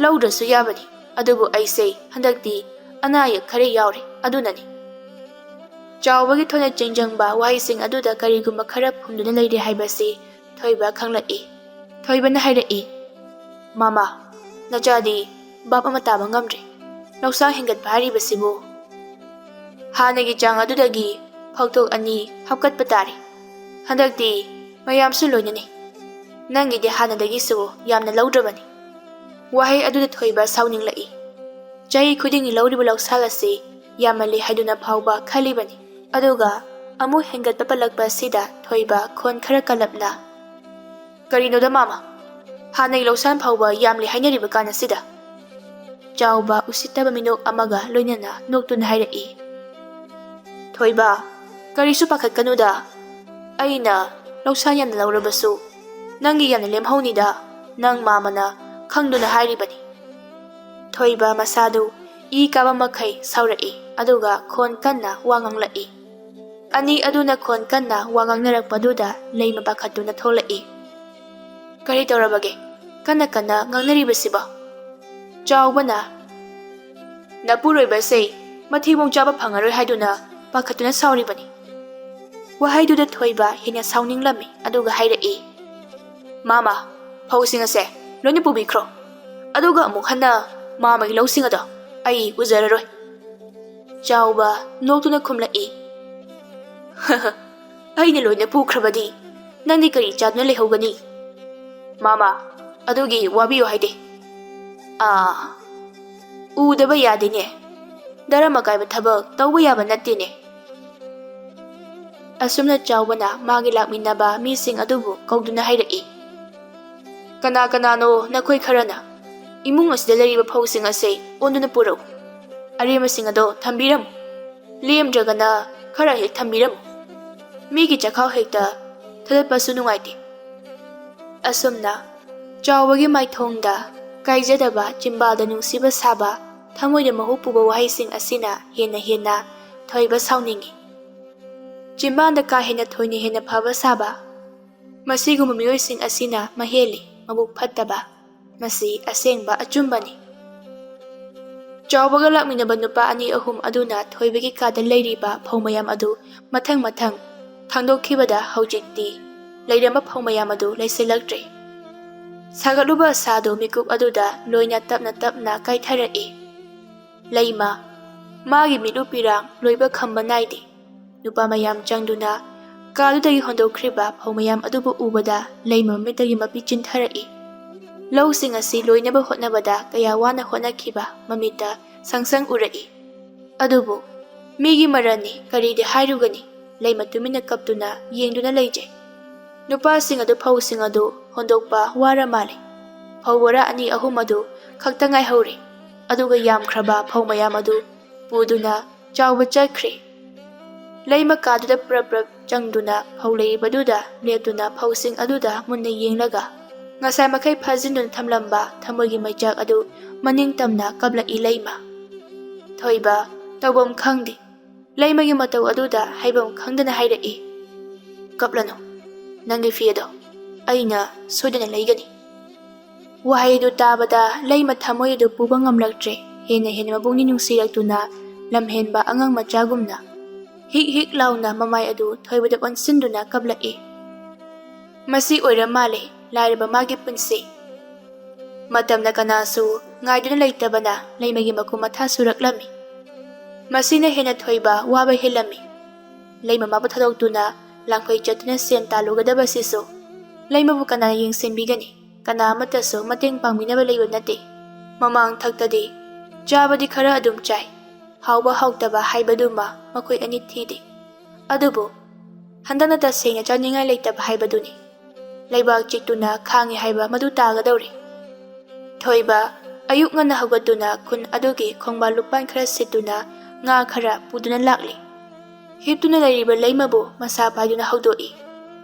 ꯂꯧꯗ꯭ꯔꯁꯨ ꯌꯥꯕꯅꯤ꯫ ꯑꯗꯨꯕꯨ ꯑꯩꯁꯦ ꯍꯟꯗꯛꯇꯤ ꯑꯅꯥ ꯑꯌꯦꯛ ꯈꯔ ꯌꯥꯎꯔꯦ, ꯑꯗꯨꯅꯅꯤ꯫" ꯆꯥꯎꯕꯒꯤ ꯊꯣꯏꯅ ꯆꯦꯡꯖꯪꯕ ꯋꯥꯍꯩꯁꯤꯡ ꯑꯗꯨꯗ ꯀꯔꯤꯒꯨꯝꯕ ꯈꯔ ꯐꯨꯝꯗꯨꯅ ꯂꯩꯔꯦ ꯍꯥꯏꯕꯁꯤ ꯊꯣꯏꯕ ꯈꯪꯂꯛꯏ꯫ ꯊꯣꯏꯕꯅ ꯍꯥꯏꯔꯛꯏ, "ꯃꯃꯥ, ꯅꯆꯥꯗꯤ ꯚꯥꯞ ꯑꯃ ꯇꯥꯕ ꯉꯝꯗ꯭ꯔꯦ꯫ ꯂꯧꯁꯥꯡ ꯍꯦꯟꯒꯠꯄ ꯍꯥꯏꯔꯤꯕꯁꯤꯕꯨ ꯍꯥꯟꯅꯒꯤ ꯆꯥꯡ ꯑꯗꯨꯗꯒꯤ ꯐꯧꯇꯣꯛ ꯑꯅꯤ ꯍꯥꯞꯀꯠꯄ ꯇꯥꯔꯦ꯫ ꯍꯟꯗꯛꯇꯤ ꯃꯌꯥꯝꯁꯨ ꯂꯣꯏꯅꯅꯤ꯫ ꯅꯪꯒꯤꯗꯤ ꯍꯥꯟꯅꯗꯒꯤꯁꯨ ꯌꯥꯝꯅ ꯂꯧꯗ꯭ꯔꯕꯅꯤ꯫" ꯋꯥꯍꯩ ꯑꯗꯨꯗ ꯊꯣꯏꯕ ꯁꯥꯎꯅꯤꯡꯂꯛꯏ꯫ ꯆꯍꯤ ꯈꯨꯗꯤꯡꯒꯤ ꯂꯧꯔꯤꯕ ꯂꯧꯁꯥꯜ ꯑꯁꯤ ꯌꯥꯝꯃꯜꯂꯤ ꯍꯥꯏꯗꯨꯅ ꯐꯥꯎꯕ ꯈꯜꯂꯤꯕꯅꯤ꯫ ꯑꯗꯨꯒ ꯑꯃꯨꯛ ꯍꯦꯟꯒꯠꯄ ꯄꯜꯂꯛꯄ ꯑꯁꯤꯗ ꯊꯣꯏꯕ ꯈꯣꯟ ꯈꯔ ꯀꯜꯂꯞꯅ, "ꯀꯔꯤꯅꯣꯗ ꯃꯥꯃ? ꯍꯥꯟꯅꯒꯤ ꯂꯧꯁꯥꯟ ꯐꯥꯎꯕ ꯌꯥꯝꯂꯦ ꯍꯥꯏꯅꯔꯤꯕ ꯀꯥꯟ ꯑꯁꯤꯗ?" ꯆꯥꯎꯕ ꯎꯁꯤꯠꯇꯕ ꯃꯤꯅꯣꯛ ꯑꯃꯒ ꯂꯣꯏꯅꯅ ꯅꯣꯛꯇꯨꯅ ꯍꯥꯏꯔꯛꯏ꯫ "ꯊꯣꯏꯕ, ꯀꯔꯤꯁꯨ ꯄꯥꯈꯠꯀꯅꯨꯗ꯫ ꯑꯩꯅ ꯂꯧꯁꯥꯟ ꯌꯥꯝꯅ ꯂꯧꯔꯕꯁꯨ ꯅꯪꯒꯤ ꯌꯥꯝꯅ ꯂꯦꯝꯍꯧꯅꯤꯗ, ꯅꯪ ꯃꯥꯃꯅ ꯈꯪꯗꯨꯅ ꯍꯥꯏꯔꯤꯕꯅꯤ꯫" ꯊꯣꯏꯕ ꯃꯁꯥꯗꯨ ꯏ ꯀꯥꯕ ꯃꯈꯩ ꯁꯥꯎꯔꯛꯏ, ꯑꯗꯨꯒ ꯈꯣꯟ ꯀꯟꯅ ꯋꯥ ꯉꯥꯡꯂꯛꯏ꯫ ꯑꯅꯤ ꯑꯗꯨꯅ ꯈꯣꯟ ꯀꯟꯅ ꯋꯥ ꯉꯥꯡꯅꯔꯛꯄꯗꯨꯗ ꯂꯩꯃ ꯄꯥꯈꯠꯇꯨꯅ ꯊꯣꯛꯂꯛꯏ꯫ "ꯀꯔꯤ ꯇꯧꯔꯕꯒꯦ? ꯀꯟꯅ ꯀꯟꯅ ꯉꯥꯡꯅꯔꯤꯕꯁꯤꯕꯣ?" ꯆꯥꯎꯕꯅ, "ꯅꯄꯨꯔꯣꯏꯕꯁꯦ ꯃꯊꯤꯕꯣꯡ ꯆꯥꯕ ꯐꯪꯉꯔꯣꯏ ꯍꯥꯏꯗꯨꯅ ꯄꯥꯈꯠꯇꯨꯅ ꯁꯥꯎꯔꯤꯕꯅꯤ"꯫ ꯋꯥꯍꯩꯗꯨꯗ ꯊꯣꯏꯕ ꯍꯦꯟꯅ ꯁꯥꯎꯅꯤꯡꯂꯝꯃꯤ, ꯑꯗꯨꯒ ꯍꯥꯏꯔꯛꯏ, "ꯃꯥꯃ, ꯐꯧꯁꯤꯡ ꯑꯁꯦ ꯂꯣꯏꯅ ꯄꯨꯕꯤꯈ꯭ꯔꯣ, ꯑꯗꯨꯒ ꯑꯃꯨꯛ ꯍꯟꯅ ꯃꯥꯃꯒꯤ ꯂꯧꯁꯤꯡ ꯑꯗꯣ ꯑꯩ ꯎꯖꯔꯔꯣꯏ"꯫ ꯆꯥꯎꯕ ꯅꯣꯛꯇꯨꯅ ꯈꯨꯝꯂꯛꯏ, "ꯑꯩꯅ ꯂꯣꯏꯅ ꯄꯨꯈ꯭ꯔꯕꯗꯤ ꯅꯪꯗꯤ ꯀꯔꯤ ꯆꯥꯗꯨꯅ ꯂꯩꯍꯧꯒꯅꯤ? ꯃꯥꯃ, ꯑꯗꯨꯒꯤ ꯋꯥꯕꯤꯌꯨ ꯍꯥꯏꯗꯦ꯫ ꯑꯥ, ꯎꯗꯕ ꯌꯥꯗꯦꯅꯦ꯫ ꯗꯔꯝ ꯑꯀꯥꯏꯕ ꯊꯕꯛ ꯇꯧꯕ ꯌꯥꯕ ꯅꯠꯇꯦꯅꯦ"꯫ ꯑꯁꯨꯝꯅ ꯆꯥꯎꯕꯅ ꯃꯥꯒꯤ ꯂꯥꯛꯃꯤꯟꯅꯕ ꯃꯤꯁꯤꯡ ꯑꯗꯨꯕꯨ ꯀꯧꯗꯨꯅ ꯍꯥꯏꯔꯛꯏ, "ꯀꯅꯥ ꯀꯅꯥꯅꯣ ꯅꯈꯣꯏ ꯈꯔꯅ ꯏꯃꯨꯡ ꯑꯁꯤꯗ ꯂꯩꯔꯤꯕ ꯐꯧꯁꯤꯡ ꯑꯁꯦ ꯑꯣꯟꯗꯨꯅ ꯄꯨꯔꯛꯎ꯫ ꯑꯔꯦꯝꯕꯁꯤꯡ ꯑꯗꯣ ꯊꯝꯕꯤꯔꯝꯃꯨ꯫ ꯂꯦꯝꯗ꯭ꯔꯒꯅ ꯈꯔ ꯍꯦꯛ ꯊꯝꯕꯤꯔꯝꯃꯨ꯫ ꯃꯤꯒꯤ ꯆꯈꯥꯎ ꯍꯦꯛꯇ ꯊꯗꯠꯄꯁꯨ ꯅꯨꯡꯉꯥꯏꯇꯦ"꯫ ꯑꯁꯨꯝꯅ ꯆꯥꯎꯕꯒꯤ ꯃꯥꯏꯊꯣꯡꯗ ꯀꯥꯏꯖꯗꯕ, ꯆꯤꯝꯕꯥꯜꯗ ꯅꯨꯡꯁꯤꯕ ꯁꯥꯕ, ꯊꯃꯣꯏꯗ ꯃꯍꯨ ꯄꯨꯕ ꯋꯥꯍꯩꯁꯤꯡ ꯑꯁꯤꯅ ꯍꯦꯟꯅ ꯍꯦꯟꯅ ꯊꯣꯏꯕ ꯁꯥꯎꯅꯤꯡꯏ꯫ ꯆꯤꯝꯕꯥꯜꯗ ꯀꯥ ꯍꯦꯟꯅ ꯊꯣꯏꯅ ꯍꯦꯟꯅ ꯐꯕ ꯁꯥꯕ, ꯃꯁꯤꯒꯨꯝꯕ ꯃꯤꯑꯣꯏꯁꯤꯡ ꯑꯁꯤꯅ ꯃꯍꯦꯜꯂꯤ ꯃꯕꯨꯛ ꯐꯠꯇꯕ꯫ ꯃꯁꯤ ꯑꯁꯦꯡꯕ ꯑꯆꯨꯝꯕꯅꯤ꯫ ꯆꯥꯎꯕꯒ ꯂꯥꯛꯃꯤꯟꯅꯕ ꯅꯨꯄꯥ ꯑꯅꯤ ꯑꯍꯨꯝ ꯑꯗꯨꯅ ꯊꯣꯏꯕꯒꯤ ꯀꯥꯗ ꯂꯩꯔꯤꯕ ꯐꯧ ꯃꯌꯥꯝ ꯑꯗꯨ ꯃꯊꯪ ꯃꯊꯪ ꯊꯥꯡꯗꯣꯛꯈꯤꯕꯗ ꯍꯧꯖꯤꯛꯇꯤ ꯂꯩꯔꯝꯕ ꯐꯧ ꯃꯌꯥꯝ ꯑꯗꯨ ꯂꯩꯁꯤꯜꯂꯛꯇ꯭ꯔꯦ꯫ ꯁꯥꯒꯠꯂꯨꯕ ꯑꯁꯥꯗꯨ ꯃꯤꯀꯨꯞ ꯑꯗꯨꯗ ꯂꯣꯏꯅ ꯇꯞꯅ ꯇꯞꯅ ꯀꯥꯏꯊꯔꯛꯏ꯫ ꯂꯩꯃ, ꯃꯥꯒꯤ ꯃꯤꯠꯂꯨ ꯄꯤꯔꯥꯡ ꯂꯣꯏꯕ ꯈꯝꯕ ꯅꯥꯏꯗꯦ꯫ ꯅꯨꯄꯥ ꯃꯌꯥꯝ ꯆꯪꯗꯨꯅ ꯀꯥꯗꯨꯗꯒꯤ ꯍꯣꯟꯗꯣꯛꯈ꯭ꯔꯤꯕ ꯐꯧ ꯃꯌꯥꯝ ꯑꯗꯨꯕꯨ ꯎꯕꯗ ꯂꯩꯃ ꯃꯃꯤꯠꯇꯒꯤ ꯃꯄꯤ ꯆꯤꯟꯊꯔꯛꯏ꯫ ꯂꯧꯁꯤꯡ ꯑꯁꯤ ꯂꯣꯏꯅꯕ ꯍꯣꯠꯅꯕꯗ ꯀꯌꯥ ꯋꯥꯅ ꯍꯣꯠꯅꯈꯤꯕ ꯃꯃꯤꯠꯇ ꯁꯪ ꯁꯪ ꯎꯔꯛꯏ꯫ ꯑꯗꯨꯕꯨ ꯃꯤꯒꯤ ꯃꯔꯜꯅꯤ, ꯀꯔꯤꯗꯤ ꯍꯥꯏꯔꯨꯒꯅꯤ? ꯂꯩꯃ ꯇꯨꯃꯤꯟꯅ ꯀꯞꯇꯨꯅ ꯌꯦꯡꯗꯨꯅ ꯂꯩꯖꯩ꯫ ꯅꯨꯄꯥꯁꯤꯡ ꯑꯗꯨ ꯐꯧꯁꯤꯡ ꯑꯗꯨ ꯍꯣꯟꯗꯣꯛꯄ ꯋꯥꯔ ꯃꯥꯜꯂꯦ꯫ ꯐꯧ ꯕꯣꯔꯥ ꯑꯅꯤ ꯑꯍꯨꯝ ꯑꯗꯨ ꯈꯛꯇ ꯉꯥꯏꯍꯧꯔꯦ꯫ ꯑꯗꯨꯒ ꯌꯥꯝꯈ꯭ꯔꯕ ꯐꯧ ꯃꯌꯥꯝ ꯑꯗꯨ ꯄꯨꯗꯨꯅ ꯆꯥꯎꯕ ꯆꯠꯈ꯭ꯔꯦ꯫ ꯂꯩꯃ ꯀꯥꯗꯨꯗ ꯄ꯭ꯔꯞ ꯄ꯭ꯔꯞ ꯆꯪꯗꯨꯅ ꯐꯧ ꯂꯩꯔꯤꯕꯗꯨꯗ ꯂꯦꯞꯇꯨꯅ ꯐꯧꯁꯤꯡ ꯑꯗꯨꯗ ꯃꯨꯟꯅ ꯌꯦꯡꯂꯒ ꯉꯁꯥꯏ ꯃꯈꯩ ꯐꯥꯖꯤꯟꯗꯨꯅ ꯊꯝꯂꯝꯕ ꯊꯃꯣꯏꯒꯤ ꯃꯩꯆꯥꯛ ꯑꯗꯨ ꯃꯅꯤꯡ ꯇꯝꯅ ꯀꯞꯂꯛꯏ ꯂꯩꯃ꯫ ꯊꯣꯏꯕ ꯇꯧꯐꯝ ꯈꯪꯗꯦ꯫ ꯂꯩꯃꯒꯤ ꯃꯇꯧ ꯑꯗꯨꯗ ꯍꯥꯏꯐꯝ ꯈꯪꯗꯅ ꯍꯥꯏꯔꯛꯏ, "ꯀꯞꯂꯅꯨ꯫ ꯅꯪꯒꯤ ꯐꯤ ꯑꯗꯣ ꯑꯩꯅ ꯁꯣꯏꯗꯅ ꯂꯩꯒꯅꯤ"꯫ ꯋꯥꯍꯩꯗꯨ ꯇꯥꯕꯗ ꯂꯩꯃ ꯊꯃꯣꯏ ꯑꯗꯨ ꯄꯨꯕ ꯉꯝꯂꯛꯇ꯭ꯔꯦ꯫ ꯍꯦꯟꯅ ꯍꯦꯟꯅ ꯃꯕꯨꯛꯅꯤꯡ ꯅꯨꯡꯁꯤꯔꯛꯇꯨꯅ ꯂꯝꯍꯦꯟꯕ ꯑꯉꯥꯡ ꯃꯆꯥꯒꯨꯝꯅ ꯍꯤꯛ ꯍꯤꯛ ꯂꯥꯎꯅ ꯃꯃꯥꯏ ꯑꯗꯨ ꯊꯣꯏꯕꯗ ꯑꯣꯟꯁꯤꯟꯗꯨꯅ ꯀꯞꯂꯛꯏ꯫ ꯃꯁꯤ ꯑꯣꯏꯔ ꯃꯥꯜꯂꯦ ꯂꯥꯏꯔꯕ ꯃꯥꯒꯤ ꯄꯨꯟꯁꯤ꯫ ꯃꯇꯝꯅ ꯀꯅꯥꯁꯨ ꯉꯥꯏꯗꯨꯅ ꯂꯩꯇꯕꯅ ꯂꯩꯃꯒꯤ ꯃꯀꯨ ꯃꯊꯥ ꯁꯨꯔꯛꯂꯝꯃꯤ꯫ ꯃꯁꯤꯅ ꯍꯦꯟꯅ ꯊꯣꯏꯕ ꯋꯥꯕ ꯍꯦꯜꯂꯝꯃꯤ꯫ ꯂꯩꯃ ꯃꯥꯕꯨ ꯊꯥꯗꯣꯛꯇꯨꯅ ꯂꯥꯡꯐꯩ ꯆꯠꯇꯨꯅ ꯁꯦꯟ ꯇꯥꯜꯂꯨꯒꯗꯕꯁꯤꯁꯨ ꯂꯩꯃꯕꯨ ꯀꯅꯥꯅ ꯌꯦꯡꯁꯤꯟꯕꯤꯒꯅꯤ? ꯀꯅꯥ ꯑꯃꯠꯇꯁꯨ ꯃꯇꯦꯡ ꯄꯥꯡꯕꯤꯅꯕ ꯂꯩꯕ ꯅꯠꯇꯦ꯫ ꯃꯃꯥꯡ ꯊꯛꯇꯗꯤ ꯆꯥꯕꯗꯤ ꯈꯔ ꯑꯗꯨꯝ ꯆꯥꯏ, ꯍꯥꯎꯕ ꯍꯥꯎꯇꯕ ꯍꯥꯏꯕꯗꯨꯃ ꯃꯈꯣꯏ ꯑꯅꯤ ꯊꯤꯗꯦ꯫ ꯑꯗꯨꯕꯨ ꯍꯟꯗꯛꯅ ꯇꯁꯦꯡꯅ ꯆꯥꯅꯤꯡꯉꯥꯏ ꯂꯩꯇꯕ ꯍꯥꯏꯕꯗꯨꯅꯤ꯫ ꯂꯩꯕꯥꯛ ꯆꯤꯛꯇꯨꯅ ꯈꯥꯡꯉꯤ ꯍꯥꯏꯕ ꯃꯗꯨ ꯇꯥꯒꯗꯧꯔꯦ꯫ ꯊꯣꯏꯕ ꯑꯌꯨꯛ ꯉꯟꯅ ꯍꯧꯒꯠꯇꯨꯅ ꯈꯨꯟ ꯑꯗꯨꯒꯤ ꯈꯣꯡꯕꯥꯜ ꯂꯨꯄꯥꯟ ꯈꯔ ꯁꯤꯠꯇꯨꯅ ꯉꯥ ꯈꯔ ꯄꯨꯗꯨꯅ ꯂꯥꯛꯂꯤ꯫ ꯍꯤꯞꯇꯨꯅ ꯂꯩꯔꯤꯕ ꯂꯩꯃꯕꯨ ꯃꯁꯥ ꯄꯥꯏꯗꯨꯅ ꯍꯧꯗꯣꯛꯏ꯫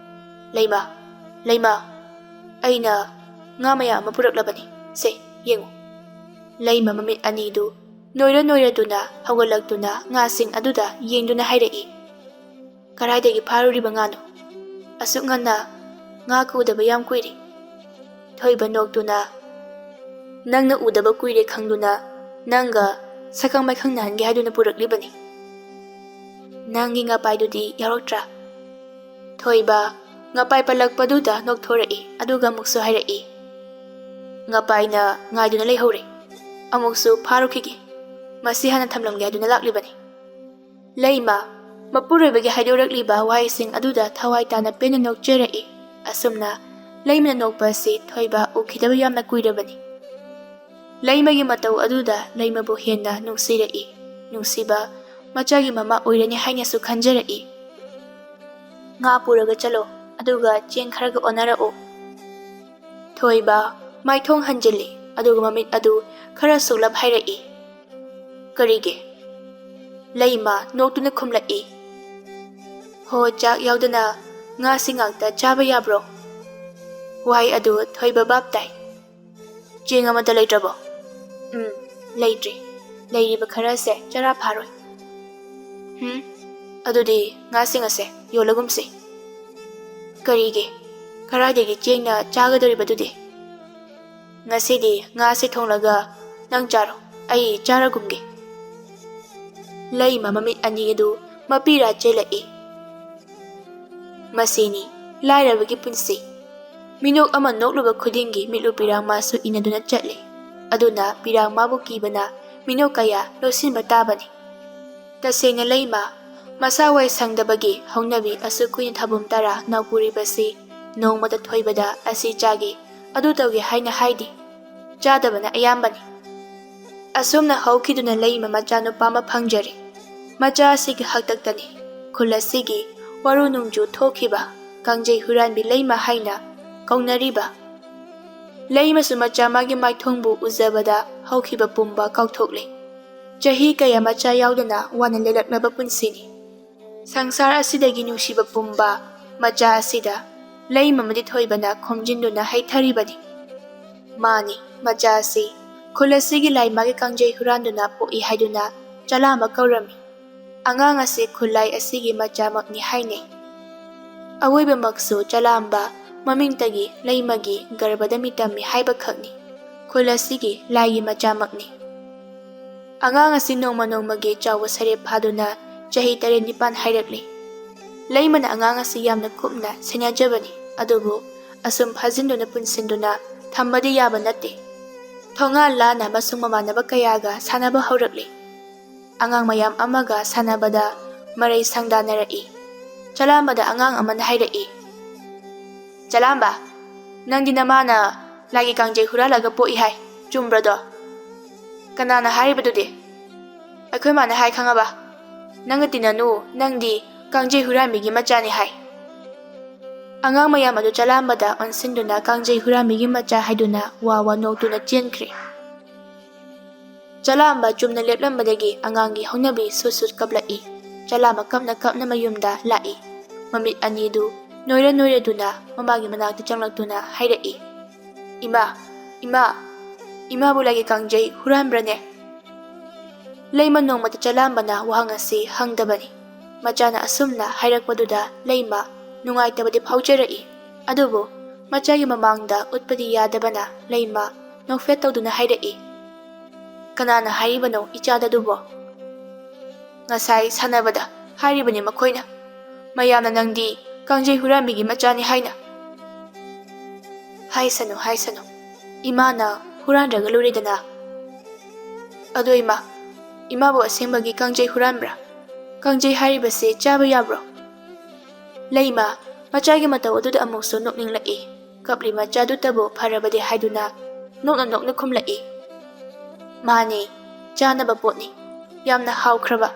"ꯂꯩꯃ, ꯂꯩꯃ, ꯑꯩꯅ ꯉꯥ ꯃꯌꯥꯝ ꯑꯃ ꯄꯨꯔꯛꯂꯕꯅꯤ꯫ ꯁꯦ, ꯌꯦꯡꯉꯨ꯫" ꯂꯩꯃ ꯃꯃꯤꯠ ꯑꯅꯤꯗꯨ ꯅꯣꯏꯔ ꯅꯣꯏꯔꯗꯨꯅ ꯍꯧꯒꯠꯂꯛꯇꯨꯅ ꯉꯥꯁꯤꯡ ꯑꯗꯨꯗ ꯌꯦꯡꯗꯨꯅ ꯍꯥꯏꯔꯛꯏ꯫ "ꯀꯗꯥꯏꯗꯒꯤ ꯐꯥꯔꯨꯔꯤꯕ ꯉꯥꯅꯣ? ꯑꯁꯨꯛ ꯉꯟꯅ ꯉꯥ ꯎꯗꯕ ꯌꯥꯝ ꯀꯨꯏꯔꯦ꯫" ꯊꯣꯏꯕ ꯅꯣꯛꯇꯨꯅ, "ꯅꯪꯅ ꯎꯗꯕ ꯀꯨꯏꯔꯦ ꯈꯪꯗꯨꯅ ꯅꯪꯒ ꯁꯛꯈꯪ ꯃꯥꯏꯈꯪ ꯅꯥꯍꯟꯒꯦ ꯍꯥꯏꯗꯨꯅ ꯄꯨꯔꯛꯂꯤꯕꯅꯤ꯫" "ꯅꯪꯒꯤ ꯉꯄꯥꯏꯗꯨꯗꯤ ꯌꯥꯎꯔꯛꯇ꯭ꯔꯥ?" ꯊꯣꯏꯕ ꯉꯄꯥꯏ ꯄꯜꯂꯛꯄꯗꯨꯗ ꯅꯣꯛꯊꯣꯔꯛꯏ, ꯑꯗꯨꯒ ꯑꯃꯨꯛꯁꯨ ꯍꯥꯏꯔꯛꯏ, "ꯉꯄꯥꯏꯅ ꯉꯥꯏꯗꯨꯅ ꯂꯩꯍꯧꯔꯦ꯫ ꯑꯃꯨꯛꯁꯨ ꯐꯥꯔꯨꯈꯤꯒꯦ꯫ ꯃꯁꯤ ꯍꯥꯟꯅ ꯊꯝꯂꯝꯒꯦ ꯍꯥꯏꯗꯨꯅ ꯂꯥꯛꯂꯤꯕꯅꯤ꯫" ꯂꯩꯃ ꯃꯄꯨꯔꯣꯏꯕꯒꯤ ꯍꯥꯏꯗꯣꯔꯛꯂꯤꯕ ꯋꯥꯍꯩꯁꯤꯡ ꯑꯗꯨꯗ ꯊꯋꯥꯏ ꯇꯥꯅ ꯄꯦꯟꯅ ꯅꯣꯛꯆꯔꯛꯏ꯫ ꯑꯁꯨꯝꯅ ꯂꯩꯃꯅ ꯅꯣꯛꯄ ꯑꯁꯤ ꯊꯣꯏꯕ ꯎꯈꯤꯗꯕ ꯌꯥꯝꯅ ꯀꯨꯏꯔꯕꯅꯤ꯫ ꯂꯩꯃꯒꯤ ꯃꯇꯧ ꯑꯗꯨꯗ ꯂꯩꯃꯕꯨ ꯍꯦꯟꯅ ꯅꯨꯡꯁꯤꯔꯛꯏ꯫ ꯅꯨꯡꯁꯤꯕ ꯃꯆꯥꯒꯤ ꯃꯃꯥ ꯑꯣꯏꯔꯅꯤ ꯍꯥꯏꯅꯁꯨ ꯈꯟꯖꯔꯛꯏ꯫ "ꯉꯥ ꯄꯨꯔꯒ ꯆꯠꯂꯣ, ꯑꯗꯨꯒ ꯆꯦꯡ ꯈꯔꯒ ꯑꯣꯟꯅꯔꯛꯎ꯫" ꯊꯣꯏꯕ ꯃꯥꯏꯊꯣꯡ ꯍꯟꯖꯤꯜꯂꯤ, ꯑꯗꯨꯒ ꯃꯃꯤꯠ ꯑꯗꯨ ꯈꯔ ꯁꯨꯛꯂꯞ ꯍꯥꯏꯔꯛꯏ꯫ "ꯀꯔꯤꯒꯤ?" ꯂꯩꯃ ꯅꯣꯛꯇꯨꯅ ꯈꯨꯝꯂꯛꯏ꯫ "ꯍꯣ, ꯆꯥꯛ ꯌꯥꯎꯗꯅ ꯉꯥꯁꯤ ꯉꯥꯛꯇ ꯆꯥꯕ ꯌꯥꯕ꯭ꯔꯣ?" ꯋꯥꯍꯩ ꯑꯗꯨ ꯊꯣꯏꯕ ꯚꯥꯞ ꯇꯥꯏ꯫ "ꯆꯦꯡ ꯑꯃꯠꯇ ꯂꯩꯇ꯭ꯔꯕꯣ?" "ꯎꯝ, ꯂꯩꯇ꯭ꯔꯤ꯫ ꯂꯩꯔꯤꯕ ꯈꯔꯁꯦ ꯆꯔꯥ ꯐꯥꯔꯣꯏ꯫" "ꯍꯨꯝ, ꯑꯗꯨꯗꯤ ꯉꯥꯁꯤꯡ ꯑꯁꯦ ꯌꯣꯜꯂꯒꯨꯝꯁꯤ꯫" "ꯀꯔꯤꯒꯤ? ꯀꯗꯥꯏꯗꯒꯤ ꯆꯦꯡꯅ ꯆꯥꯒꯗꯧꯔꯤꯕꯗꯨꯗꯤ?" "ꯉꯁꯤꯗꯤ ꯉꯥꯁꯦ ꯊꯣꯡꯂꯒ ꯅꯪ ꯆꯥꯔꯣ, ꯑꯩ ꯆꯥꯔꯒꯨꯝꯒꯦ"꯫ ꯂꯩꯃ ꯃꯃꯤꯠ ꯑꯅꯤ ꯑꯗꯨ ꯃꯄꯤꯔꯥ ꯆꯦꯜꯂꯛꯏ꯫ ꯃꯁꯤꯅꯤ ꯂꯥꯏꯔꯕꯒꯤ ꯄꯨꯟꯁꯤ꯫ ꯃꯤꯅꯣꯛ ꯑꯃ ꯅꯣꯛꯂꯨꯕ ꯈꯨꯗꯤꯡꯒꯤ ꯃꯤꯠꯂꯨ ꯄꯤꯔꯥꯡ ꯃꯥꯁꯨ ꯏꯟꯅꯗꯨꯅ ꯆꯠꯂꯤ꯫ ꯑꯗꯨꯅ ꯄꯤꯔꯥꯡ ꯃꯥꯕꯨ ꯀꯤꯕꯅ ꯃꯤꯅꯣꯛ ꯀꯌꯥ ꯂꯣꯠꯁꯤꯟꯕ ꯇꯥꯕꯅꯤ꯫ ꯇꯁꯦꯡꯅ ꯂꯩꯃ ꯃꯁꯥ ꯋꯥꯏ ꯁꯪꯗꯕꯒꯤ ꯍꯧꯅꯕꯤ ꯑꯁꯨꯛ ꯀꯨꯏꯅ ꯊꯥꯕꯨꯝ ꯇꯔꯥ ꯅꯧꯄꯨꯔꯤꯕꯁꯤ ꯅꯣꯡꯃꯇ ꯊꯣꯏꯕꯗ ꯑꯁꯤ ꯆꯥꯒꯦ, ꯑꯗꯨ ꯇꯧꯒꯦ ꯍꯥꯏꯅ ꯍꯥꯏꯗꯦ꯫ ꯆꯥꯗꯕꯅ ꯑꯌꯥꯝꯕꯅꯤ꯫ ꯑꯁꯨꯝꯅ ꯍꯧꯈꯤꯗꯨꯅ ꯂꯩꯃ ꯃꯆꯥꯅꯨꯄꯥ ꯑꯃ ꯐꯪꯖꯔꯦ꯫ ꯃꯆꯥ ꯑꯁꯤꯒꯤ ꯍꯥꯛꯇꯛꯇꯅꯤ ꯈꯨꯜ ꯑꯁꯤꯒꯤ ꯋꯥꯔꯨ ꯅꯨꯡꯖꯨ ꯊꯣꯛꯈꯤꯕ ꯀꯥꯡꯖꯩ ꯍꯨꯔꯥꯟꯕꯤ ꯂꯩꯃ ꯍꯥꯏꯅ ꯀꯧꯅꯔꯤꯕ꯫ ꯂꯩꯃꯁꯨ ꯃꯆꯥ ꯃꯥꯒꯤ ꯃꯥꯏꯊꯣꯡꯕꯨ ꯎꯖꯕꯗ ꯍꯧꯈꯤꯕ ꯄꯨꯝꯕ ꯀꯥꯎꯊꯣꯛꯂꯦ꯫ ꯆꯍꯤ ꯀꯌꯥ ꯃꯆꯥ ꯌꯥꯎꯗꯅ ꯋꯥꯅ ꯂꯦꯜꯂꯛꯂꯕ ꯄꯨꯟꯁꯤꯅꯤ꯫ ꯁꯪꯁꯥꯔ ꯑꯁꯤꯗꯒꯤ ꯅꯨꯡꯁꯤꯕ ꯄꯨꯝꯕ ꯃꯆꯥ ꯑꯁꯤꯗ ꯂꯩꯃ ꯑꯃꯗꯤ ꯊꯣꯏꯕꯅ ꯈꯣꯝꯖꯤꯟꯗꯨꯅ ꯍꯩꯊꯔꯤꯕꯅꯤ꯫ ꯃꯥꯅꯤ, ꯃꯆꯥ ꯑꯁꯤ ꯈꯨꯜ ꯑꯁꯤꯒꯤ ꯂꯥꯏꯃꯥꯒꯤ ꯀꯥꯡꯖꯩ ꯍꯨꯔꯥꯟꯗꯨꯅ ꯄꯣꯛꯏ ꯍꯥꯏꯗꯨꯅ ꯆꯂꯥꯝꯕ ꯀꯧꯔꯝꯃꯤ꯫ ꯑꯉꯥꯡ ꯑꯁꯤ ꯈꯨꯜꯂꯥꯏ ꯑꯁꯤꯒꯤ ꯃꯆꯥꯃꯛꯅꯤ ꯍꯥꯏꯅꯩ꯫ ꯑꯋꯣꯏꯕꯃꯛꯁꯨ ꯆꯂꯥꯝꯕ ꯃꯃꯤꯡꯇꯒꯤ ꯂꯩꯃꯒꯤ ꯒꯔꯚꯗ ꯃꯤꯇꯝꯃꯤ ꯍꯥꯏꯕꯈꯛꯅꯤ꯫ ꯈꯨꯜ ꯑꯁꯤꯒꯤ ꯂꯥꯏꯒꯤ ꯃꯆꯥꯃꯛꯅꯤ꯫ ꯑꯉꯥꯡ ꯑꯁꯤ ꯅꯣꯡꯃ ꯅꯣꯡꯃꯒꯤ ꯆꯥꯎꯕ ꯁꯔꯦꯞ ꯐꯥꯗꯨꯅ ꯆꯍꯤ ꯇꯔꯦꯠ ꯅꯤꯄꯥꯟ ꯍꯥꯏꯔꯛꯂꯤ꯫ ꯂꯩꯃꯅ ꯑꯉꯥꯡ ꯑꯁꯤ ꯌꯥꯝꯅ ꯀꯨꯞꯅ ꯁꯦꯟꯅꯖꯕꯅꯤ, ꯑꯗꯨꯕꯨ ꯑꯁꯨꯝ ꯐꯥꯖꯤꯟꯗꯨꯅ ꯄꯨꯟꯁꯤꯟꯗꯨꯅ ꯊꯝꯕꯗꯤ ꯌꯥꯕ ꯅꯠꯇꯦ꯫ ꯊꯣꯡꯒꯥꯟ ꯂꯥꯟꯅ ꯃꯁꯨꯡ ꯃꯃꯥꯟꯅꯕ ꯀꯌꯥꯒ ꯁꯥꯟꯅꯕ ꯍꯧꯔꯛꯂꯤ꯫ ꯑꯉꯥꯡ ꯃꯌꯥꯝ ꯑꯃꯒ ꯁꯥꯟꯅꯕꯗ ꯃꯔꯩ ꯁꯪꯗꯥꯅꯔꯛꯏ꯫ ꯆꯂꯥꯝꯕꯗ ꯑꯉꯥꯡ ꯑꯃꯅ ꯍꯥꯏꯔꯛꯏ, "ꯆꯂꯥꯝꯕ, ꯅꯪꯗꯤ ꯅꯃꯥꯅ ꯂꯥꯏꯒꯤ ꯀꯥꯡꯖꯩ ꯍꯨꯔꯥꯜꯂꯒ ꯄꯣꯛꯏ ꯍꯥꯏ, ꯆꯨꯝꯕ꯭ꯔꯗꯣ?" "ꯀꯅꯥꯅ ꯍꯥꯏꯔꯤꯕꯗꯨꯗꯤ?" "ꯑꯩꯈꯣꯏ ꯃꯥꯅ ꯍꯥꯏ ꯈꯪꯉꯕ? ꯅꯪꯒ ꯇꯤꯟꯅꯅꯨ, ꯅꯪꯗꯤ ꯀꯥꯡꯖꯩ ꯍꯨꯔꯥꯟꯕꯤꯒꯤ ꯃꯆꯥꯅꯤ ꯍꯥꯏ"꯫ ꯑꯉꯥꯡ ꯃꯌꯥꯝ ꯑꯗꯨ ꯆꯂꯥꯝꯕꯗ ꯑꯣꯟꯁꯤꯟꯗꯨꯅ ꯀꯥꯡꯖꯩ ꯍꯨꯔꯥꯟꯕꯤꯒꯤ ꯃꯆꯥ ꯍꯥꯏꯗꯨꯅ ꯋꯥ ꯋꯥ ꯅꯣꯛꯇꯨꯅ ꯆꯦꯟꯈ꯭ꯔꯦ꯫ ꯆꯂꯥꯝꯕ ꯆꯨꯝꯅ ꯂꯦꯞꯂꯝꯕꯗꯒꯤ ꯑꯉꯥꯡꯒꯤ ꯍꯧꯅꯕꯤ ꯁꯨꯠ ꯁꯨꯠ ꯀꯞꯂꯛꯏ꯫ ꯆꯂꯥꯝꯕ ꯀꯞꯅ ꯀꯞꯅ ꯃꯌꯨꯝꯗ ꯂꯥꯛꯏ꯫ ꯃꯃꯤꯠ ꯑꯅꯤꯗꯨ ꯅꯣꯏꯔ ꯅꯣꯏꯔꯗꯨꯅ ꯃꯃꯥꯒꯤ ꯃꯅꯥꯛꯇ ꯆꯪꯂꯛꯇꯨꯅ ꯍꯥꯏꯔꯛꯏ, "ꯏꯃꯥ, ꯏꯃꯥ, ꯏꯃꯥꯕꯨ ꯂꯥꯏꯒꯤ ꯀꯥꯡꯖꯩ ꯍꯨꯔꯥꯟꯕ꯭ꯔꯅꯦ?" ꯂꯩꯃ ꯅꯣꯡꯃꯇ ꯆꯂꯥꯝꯕꯅ ꯋꯥꯍꯪ ꯑꯁꯤ ꯍꯪꯗꯕꯅꯤ꯫ ꯃꯆꯥꯅ ꯑꯁꯨꯝꯅ ꯍꯥꯏꯔꯛꯄꯗꯨꯗ ꯂꯩꯃ ꯅꯨꯡꯉꯥꯏꯇꯕꯗꯤ ꯐꯥꯎꯖꯔꯛꯏ꯫ ꯑꯗꯨꯕꯨ ꯃꯆꯥꯒꯤ ꯃꯃꯥꯡꯗ ꯎꯠꯄꯗꯤ ꯌꯥꯗꯕꯅ ꯂꯩꯃ ꯅꯣꯛꯐꯦꯠ ꯇꯧꯗꯨꯅ ꯍꯥꯏꯔꯛꯏ, "ꯀꯅꯥꯅ ꯍꯥꯏꯔꯤꯕꯅꯣ ꯏꯆꯥꯗ ꯑꯗꯨꯕꯣ?" "ꯉꯁꯥꯏ ꯁꯥꯟꯅꯕꯗ ꯍꯥꯏꯔꯤꯕꯅꯤ ꯃꯈꯣꯏꯅ, ꯃꯌꯥꯝꯅ ꯅꯪꯗꯤ ꯀꯥꯡꯖꯩ ꯍꯨꯔꯥꯟꯕꯤꯒꯤ ꯃꯆꯥꯅꯤ ꯍꯥꯏꯅ꯫" "ꯍꯥꯏꯁꯅꯨ, ꯍꯥꯏꯁꯅꯨ, ꯏꯃꯥꯅ ꯍꯨꯔꯥꯟꯗ꯭ꯔꯒ ꯂꯣꯏꯔꯦꯗꯅ꯫ ꯑꯗꯣ ꯏꯃꯥ, ꯏꯃꯥꯕꯨ ꯑꯁꯦꯡꯕꯒꯤ ꯀꯥꯡꯖꯩ ꯍꯨꯔꯥꯟꯕ꯭ꯔꯥ? ꯀꯥꯡꯖꯩ ꯍꯥꯏꯔꯤꯕꯁꯦ ꯆꯥꯕ ꯌꯥꯕ꯭ꯔꯣ?" ꯂꯩꯃ ꯃꯆꯥꯒꯤ ꯃꯇꯧ ꯑꯗꯨꯗ ꯑꯃꯨꯛꯁꯨ ꯅꯣꯛꯅꯤꯡꯂꯛꯏ꯫ ꯀꯞꯂꯤ ꯃꯆꯥꯗꯨꯇꯕꯨ ꯐꯔꯕꯗꯤ ꯍꯥꯏꯗꯨꯅ ꯅꯣꯛꯅ ꯅꯣꯛꯅ ꯈꯨꯝꯂꯛꯏ, "ꯃꯥꯅꯤ, ꯆꯥꯅꯕ ꯄꯣꯠꯅꯤ, ꯌꯥꯝꯅ ꯍꯥꯎꯈ꯭ꯔꯕ꯫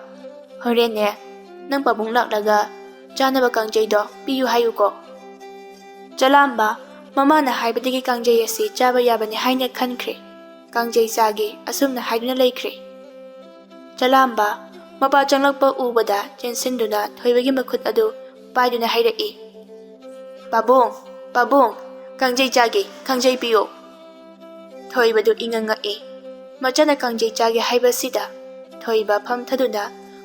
ꯍꯣꯔꯦꯟꯅꯦ, ꯅꯪ ꯄꯥꯕꯨꯡ ꯂꯥꯛꯂꯒ ꯆꯥꯅꯕ ꯀꯥꯡꯖꯩꯗꯣ ꯄꯤꯌꯨ ꯍꯥꯏꯌꯨꯀꯣ꯫" ꯆꯂꯥꯝꯕ ꯃꯃꯥꯅ ꯍꯥꯏꯕꯗꯒꯤ ꯀꯥꯡꯖꯩ ꯑꯁꯤ ꯆꯥꯕ ꯌꯥꯕꯅꯤ ꯍꯥꯏꯅ ꯈꯟꯈ꯭ꯔꯦ꯫ "ꯀꯥꯡꯖꯩ ꯆꯥꯒꯦ" ꯑꯁꯨꯝꯅ ꯍꯥꯏꯗꯨꯅ ꯂꯩꯈ꯭ꯔꯦ꯫ ꯆꯂꯥꯝꯕ ꯃꯄꯥ ꯆꯪꯂꯛꯄ ꯎꯕꯗ ꯆꯦꯟꯁꯤꯟꯗꯨꯅ ꯊꯣꯏꯕꯒꯤ ꯃꯈꯨꯠ ꯑꯗꯨ ꯄꯥꯏꯗꯨꯅ ꯍꯥꯏꯔꯛꯏ, "ꯄꯥꯕꯨꯡ, ꯄꯥꯕꯨꯡ, ꯀꯥꯡꯖꯩ ꯆꯥꯒꯦ, ꯀꯥꯡꯖꯩ ꯄꯤꯌꯣ꯫" ꯊꯣꯏꯕꯗꯨ ꯏꯉꯛ ꯉꯛꯏ꯫ ꯃꯆꯥꯅ ꯀꯥꯡꯖꯩ ꯆꯥꯒꯦ ꯍꯥꯏꯕꯁꯤꯗ ꯊꯣꯏꯕ ꯐꯝꯊꯗꯨꯅ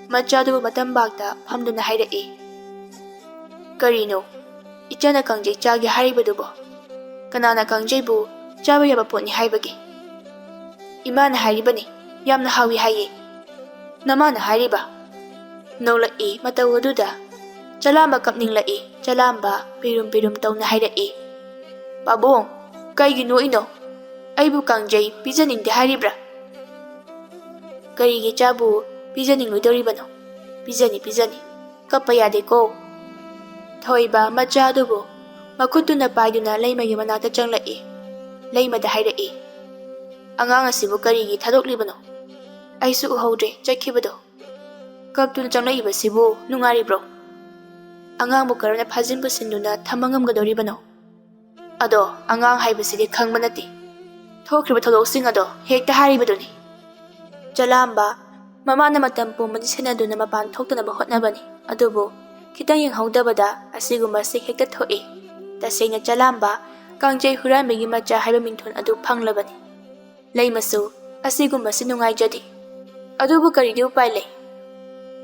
ꯃꯆꯥꯗꯨꯕꯨ ꯃꯇꯝꯕꯥꯛꯇ ꯐꯝꯗꯨꯅ ꯍꯥꯏꯔꯛꯏ, "ꯀꯔꯤꯅꯣ ꯏꯆꯥꯅ ꯀꯥꯡꯖꯩ ꯆꯥꯒꯦ ꯍꯥꯏꯔꯤꯕꯗꯨꯕꯣ? ꯀꯅꯥꯅ ꯀꯥꯡꯖꯩꯕꯨ ꯆꯥꯕ ꯌꯥꯕ ꯄꯣꯠꯅꯤ ꯍꯥꯏꯕꯒꯦ? ꯏꯃꯥꯅ ꯍꯥꯏꯔꯤꯕꯅꯤ, ꯌꯥꯝꯅ ꯍꯥꯎꯏ ꯍꯥꯏꯌꯦ꯫" "ꯅꯃꯥꯅ ꯍꯥꯏꯔꯤꯕ?" ꯅꯣꯛꯂꯛꯏ ꯃꯇꯧ ꯑꯗꯨꯗ ꯆꯂꯥꯝꯕ ꯀꯞꯅꯤꯡꯂꯛꯏ꯫ ꯆꯂꯥꯝꯕ ꯄꯤꯔꯨꯝ ꯄꯤꯔꯨꯝ ꯇꯧꯅ ꯍꯥꯏꯔꯛꯏ, "ꯄꯥꯕꯨꯡ, ꯀꯩꯒꯤ ꯅꯣꯛꯏꯅꯣ? ꯑꯩꯕꯨ ꯀꯥꯡꯖꯩ ꯄꯤꯖꯅꯤꯡꯗꯦ ꯍꯥꯏꯔꯤꯕ꯭ꯔꯥ?" "ꯀꯔꯤꯒꯤ ꯏꯆꯥꯕꯨ ꯄꯤꯖꯅꯤꯡꯂꯣꯏꯗꯧꯔꯤꯕꯅꯣ? ꯄꯤꯖꯅꯤ, ꯄꯤꯖꯅꯤ꯫ ꯀꯞꯄ ꯌꯥꯗꯦꯀꯣ꯫" ꯊꯣꯏꯕ ꯃꯆꯥ ꯑꯗꯨꯕꯨ ꯃꯈꯨꯠꯇꯨꯅ ꯄꯥꯏꯗꯨꯅ ꯂꯩꯃꯒꯤ ꯃꯅꯥꯛꯇ ꯆꯪꯂꯛꯏ꯫ ꯂꯩꯃꯗ ꯍꯥꯏꯔꯛꯏ, "ꯑꯉꯥꯡ ꯑꯁꯤꯕꯨ ꯀꯔꯤꯒꯤ ꯊꯥꯗꯣꯛꯂꯤꯕꯅꯣ? ꯑꯩꯁꯨ ꯎꯍꯧꯗ꯭ꯔꯦ ꯆꯠꯈꯤꯕꯗꯣ꯫ ꯀꯞꯇꯨꯅ ꯆꯪꯂꯛꯏꯕꯁꯤꯕꯨ ꯅꯨꯡꯉꯥꯏꯔꯤꯕ꯭ꯔꯣ? ꯑꯉꯥꯡꯕꯨ ꯀꯔꯝꯅ ꯐꯥꯖꯤꯟ ꯄꯨꯁꯤꯟꯗꯨꯅ ꯊꯝꯕ ꯉꯝꯒꯗꯧꯔꯤꯕꯅꯣ? ꯑꯗꯣ ꯑꯉꯥꯡ ꯍꯥꯏꯕꯁꯤꯗꯤ ꯈꯪꯕ ꯅꯠꯇꯦ꯫ ꯊꯣꯛꯈ꯭ꯔꯤꯕ ꯊꯧꯗꯣꯛꯁꯤꯡ ꯑꯗꯣ ꯍꯦꯛꯇ ꯍꯥꯏꯔꯤꯕꯗꯨꯅꯤ꯫" ꯆꯂꯥꯝꯕ ꯃꯃꯥꯅ ꯃꯇꯝ ꯄꯨꯝꯕꯗꯤ ꯁꯦꯟꯅꯗꯨꯅ ꯃꯄꯥꯟ ꯊꯣꯛꯇꯅꯕ ꯍꯣꯠꯅꯕꯅꯤ꯫ ꯑꯗꯨꯕꯨ ꯈꯤꯇꯪ ꯌꯦꯡꯍꯧꯗꯕꯗ ꯑꯁꯤꯒꯨꯝꯕꯁꯤ ꯍꯦꯛꯇ ꯊꯣꯛꯏ꯫ ꯇꯁꯦꯡꯅ ꯆꯂꯥꯝꯕ ꯀꯥꯡꯖꯩ ꯍꯨꯔꯥꯟꯕꯤꯒꯤ ꯃꯆꯥ ꯍꯥꯏꯕ ꯃꯤꯡꯊꯣꯟ ꯑꯗꯨ ꯐꯪꯂꯕꯅꯤ꯫ ꯂꯩꯃꯁꯨ ꯑꯁꯤꯒꯨꯝꯕꯁꯤ ꯅꯨꯡꯉꯥꯏꯖꯗꯦ꯫ ꯑꯗꯨꯕꯨ ꯀꯔꯤꯗꯤ ꯎꯄꯥꯏ ꯂꯩ?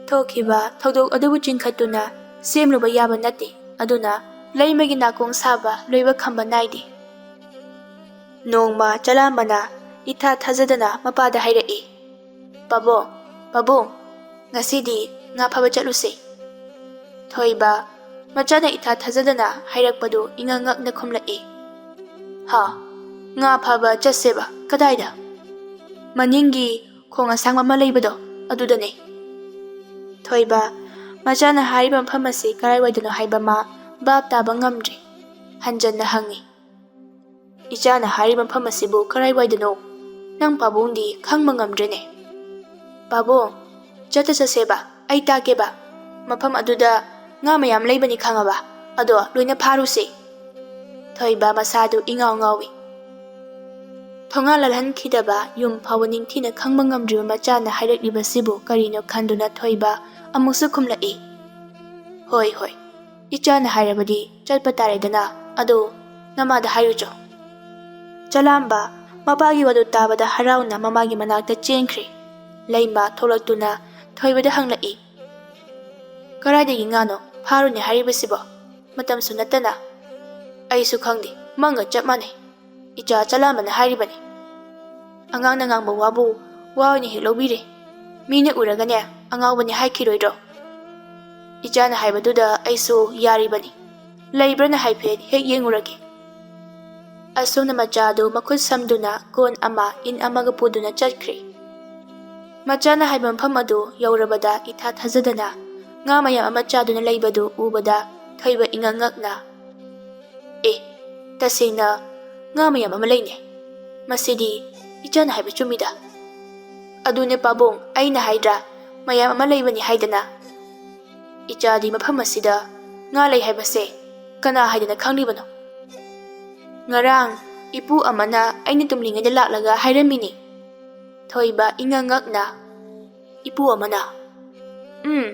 ꯊꯣꯛꯈꯤꯕ ꯊꯧꯗꯣꯛ ꯑꯗꯨꯕꯨ ꯆꯤꯡꯈꯠꯇꯨꯅ ꯁꯦꯝꯂꯨꯕ ꯌꯥꯕ ꯅꯠꯇꯦ꯫ ꯑꯗꯨꯅ ꯂꯩꯃꯒꯤ ꯅꯥꯀꯣꯡ ꯁꯥꯕ ꯂꯣꯏꯕ ꯈꯝꯕ ꯅꯥꯏꯗꯦ꯫ ꯅꯣꯡꯃ ꯆꯂꯥꯝꯕꯅ ꯏꯊꯥ ꯊꯥꯖꯗꯅ ꯃꯄꯥꯗ ꯍꯥꯏꯔꯛꯏ, "ꯄꯥꯕꯨꯡ, ꯄꯥꯕꯨꯡ, ꯉꯁꯤꯗꯤ ꯉꯥ ꯐꯥꯕ ꯆꯠꯂꯨꯁꯦ"꯫ ꯊꯣꯏꯕ ꯃꯆꯥꯅ ꯏꯊꯥ ꯊꯥꯖꯗꯅ ꯍꯥꯏꯔꯛꯄꯗꯨ ꯏꯉꯛ ꯉꯛꯅ ꯈꯨꯝꯂꯛꯏ, "ꯍꯥ? ꯉꯥ ꯐꯥꯕ ꯆꯠꯁꯦꯕ? ꯀꯗꯥꯏꯗ?" "ꯃꯅꯤꯡꯒꯤ ꯈꯣꯡ ꯑꯁꯥꯡꯕ ꯑꯃ ꯂꯩꯕꯗꯣ, ꯑꯗꯨꯗꯅꯦ"꯫ ꯊꯣꯏꯕ ꯃꯆꯥꯅ ꯍꯥꯏꯔꯤꯕ ꯃꯐꯝ ꯑꯁꯤ ꯀꯔꯥꯏꯋꯥꯏꯗꯅꯣ ꯍꯥꯏꯕ ꯃꯥ ꯚꯥꯞ ꯇꯥꯕ ꯉꯝꯗ꯭ꯔꯦ꯫ ꯍꯟꯖꯟꯅ ꯍꯪꯉꯤ, "ꯏꯆꯥꯅ ꯍꯥꯏꯔꯤꯕ ꯃꯐꯝ ꯑꯁꯤꯕꯨ ꯀꯔꯥꯏꯋꯥꯏꯗꯅꯣ? ꯅꯪ ꯄꯥꯕꯨꯡꯗꯤ ꯈꯪꯕ ꯉꯝꯗ꯭ꯔꯦꯅꯦ"꯫ "ꯄꯥꯕꯨꯡ, ꯆꯠꯇ ꯆꯠꯁꯦꯕ, ꯑꯩ ꯇꯥꯛꯀꯦꯕ꯫ ꯃꯐꯝ ꯑꯗꯨꯗ ꯉꯥ ꯃꯌꯥꯝ ꯂꯩꯕꯅꯤ ꯈꯪꯉꯕ? ꯑꯗꯣ ꯂꯣꯏꯅ ꯐꯥꯔꯨꯁꯦ"꯫ ꯊꯣꯏꯕ ꯃꯁꯥꯗꯨ ꯏꯉꯥꯎ ꯉꯥꯎꯏ꯫ ꯊꯣꯉꯥ ꯂꯥꯜꯍꯟꯈꯤꯗꯕ ꯌꯨꯝ ꯐꯥꯎꯕ ꯅꯤꯡꯊꯤꯅ ꯈꯪꯕ ꯉꯝꯗ꯭ꯔꯤꯕ ꯃꯆꯥꯅ ꯍꯥꯏꯔꯛꯂꯤꯕꯁꯤꯕꯨ ꯀꯔꯤꯅꯣ ꯈꯟꯗꯨꯅ ꯊꯣꯏꯕ ꯑꯃꯨꯛꯁꯨ ꯈꯨꯝꯂꯛꯏ, "ꯍꯣꯏ, ꯍꯣꯏ, ꯏꯆꯥꯅ ꯍꯥꯏꯔꯕꯗꯤ ꯆꯠꯄ ꯇꯥꯔꯦꯗꯅ꯫ ꯑꯗꯣ ꯅꯃꯥꯗ ꯍꯥꯏꯔꯨꯆꯣ"꯫ ꯆꯂꯥꯝꯕ ꯃꯄꯥꯒꯤ ꯋꯥꯗꯨ ꯇꯥꯕꯗ ꯍꯔꯥꯎꯅ ꯃꯃꯥꯒꯤ ꯃꯅꯥꯛꯇ ꯆꯦꯟꯈ꯭ꯔꯦ꯫ ꯂꯩꯃ ꯊꯣꯛꯂꯛꯇꯨꯅ ꯊꯣꯏꯕꯗ ꯍꯪꯂꯛꯏ, "ꯀꯗꯥꯏꯗꯒꯤ ꯉꯥꯅꯣ ꯐꯥꯔꯨꯅꯦ ꯍꯥꯏꯔꯤꯕꯁꯤꯕꯣ? ꯃꯇꯝꯁꯨ ꯅꯠꯇꯅ"꯫ "ꯑꯩꯁꯨ ꯈꯪꯗꯦ, ꯃꯪꯒ ꯆꯞ ꯃꯥꯟꯅꯩ꯫ ꯏꯆꯥ ꯆꯂꯥꯝꯕꯅ ꯍꯥꯏꯔꯤꯕꯅꯤ꯫ ꯑꯉꯥꯡꯅ ꯉꯥꯡꯕ ꯋꯥꯕꯨ ꯋꯥ ꯑꯣꯏꯅ ꯍꯦꯛ ꯂꯧꯕꯤꯔꯦ꯫ ꯃꯤꯅ ꯎꯔꯒꯅꯦ, ꯑꯉꯥꯎꯕꯅꯤ ꯍꯥꯏꯈꯤꯔꯣꯏꯗ꯭ꯔꯣ? ꯏꯆꯥꯅ ꯍꯥꯏꯕꯗꯨꯗ ꯑꯩꯁꯨ ꯌꯥꯔꯤꯕꯅꯤ꯫ ꯂꯩꯕ꯭ꯔꯅ ꯍꯥꯏꯐꯦꯠ ꯍꯦꯛ ꯌꯦꯡꯉꯨꯔꯒꯦ"꯫ ꯑꯁꯨꯝꯅ ꯃꯆꯥꯗꯨ ꯃꯈꯨꯠ ꯁꯝꯗꯨꯅ ꯀꯣꯟ ꯑꯃ ꯏꯟ ꯑꯃꯒ ꯄꯨꯗꯨꯅ ꯆꯠꯈ꯭ꯔꯦ꯫ ꯃꯆꯥꯅ ꯍꯥꯏꯕ ꯃꯐꯝ ꯑꯗꯨ ꯌꯧꯔꯕꯗ ꯏꯊꯥ ꯊꯥꯖꯗꯅ ꯉꯥ ꯃꯌꯥꯝ ꯑꯃ ꯆꯥꯗꯨꯅ ꯂꯩꯕꯗꯨ ꯎꯕꯗ ꯊꯣꯏꯕ ꯏꯉꯛ ꯉꯛꯅ, "ꯑꯦ, ꯇꯁꯦꯡꯅ ꯉꯥ ꯃꯌꯥꯝ ꯑꯃ ꯂꯩꯅꯦ꯫ ꯃꯁꯤꯗꯤ ꯏꯆꯥꯅ ꯍꯥꯏꯕ ꯆꯨꯝꯃꯤꯗ꯫ ꯑꯗꯨꯅꯦ ꯄꯥꯕꯨꯡ, ꯑꯩꯅ ꯍꯥꯏꯗ꯭ꯔꯥ, ꯃꯌꯥꯝ ꯑꯃ ꯂꯩꯕꯅꯤ ꯍꯥꯏꯗꯅ꯫ ꯏꯆꯥꯗꯤ ꯃꯐꯝ ꯑꯁꯤꯗ ꯉꯥ ꯂꯩ ꯍꯥꯏꯕꯁꯦ ꯀꯅꯥ ꯍꯥꯏꯗꯅ ꯈꯪꯂꯤꯕꯅꯣ? ꯉꯔꯥꯡ ꯏꯄꯨ ꯑꯃꯅ ꯑꯩꯅ ꯇꯨꯝꯂꯤꯉꯩꯗ ꯂꯥꯛꯂꯒ ꯍꯥꯏꯔꯝꯃꯤꯅꯤ"꯫ ꯊꯣꯏꯕ ꯏꯉꯛ ꯉꯛꯅ, "ꯏꯄꯨ ꯑꯃꯅ"? ꯎꯝ꯫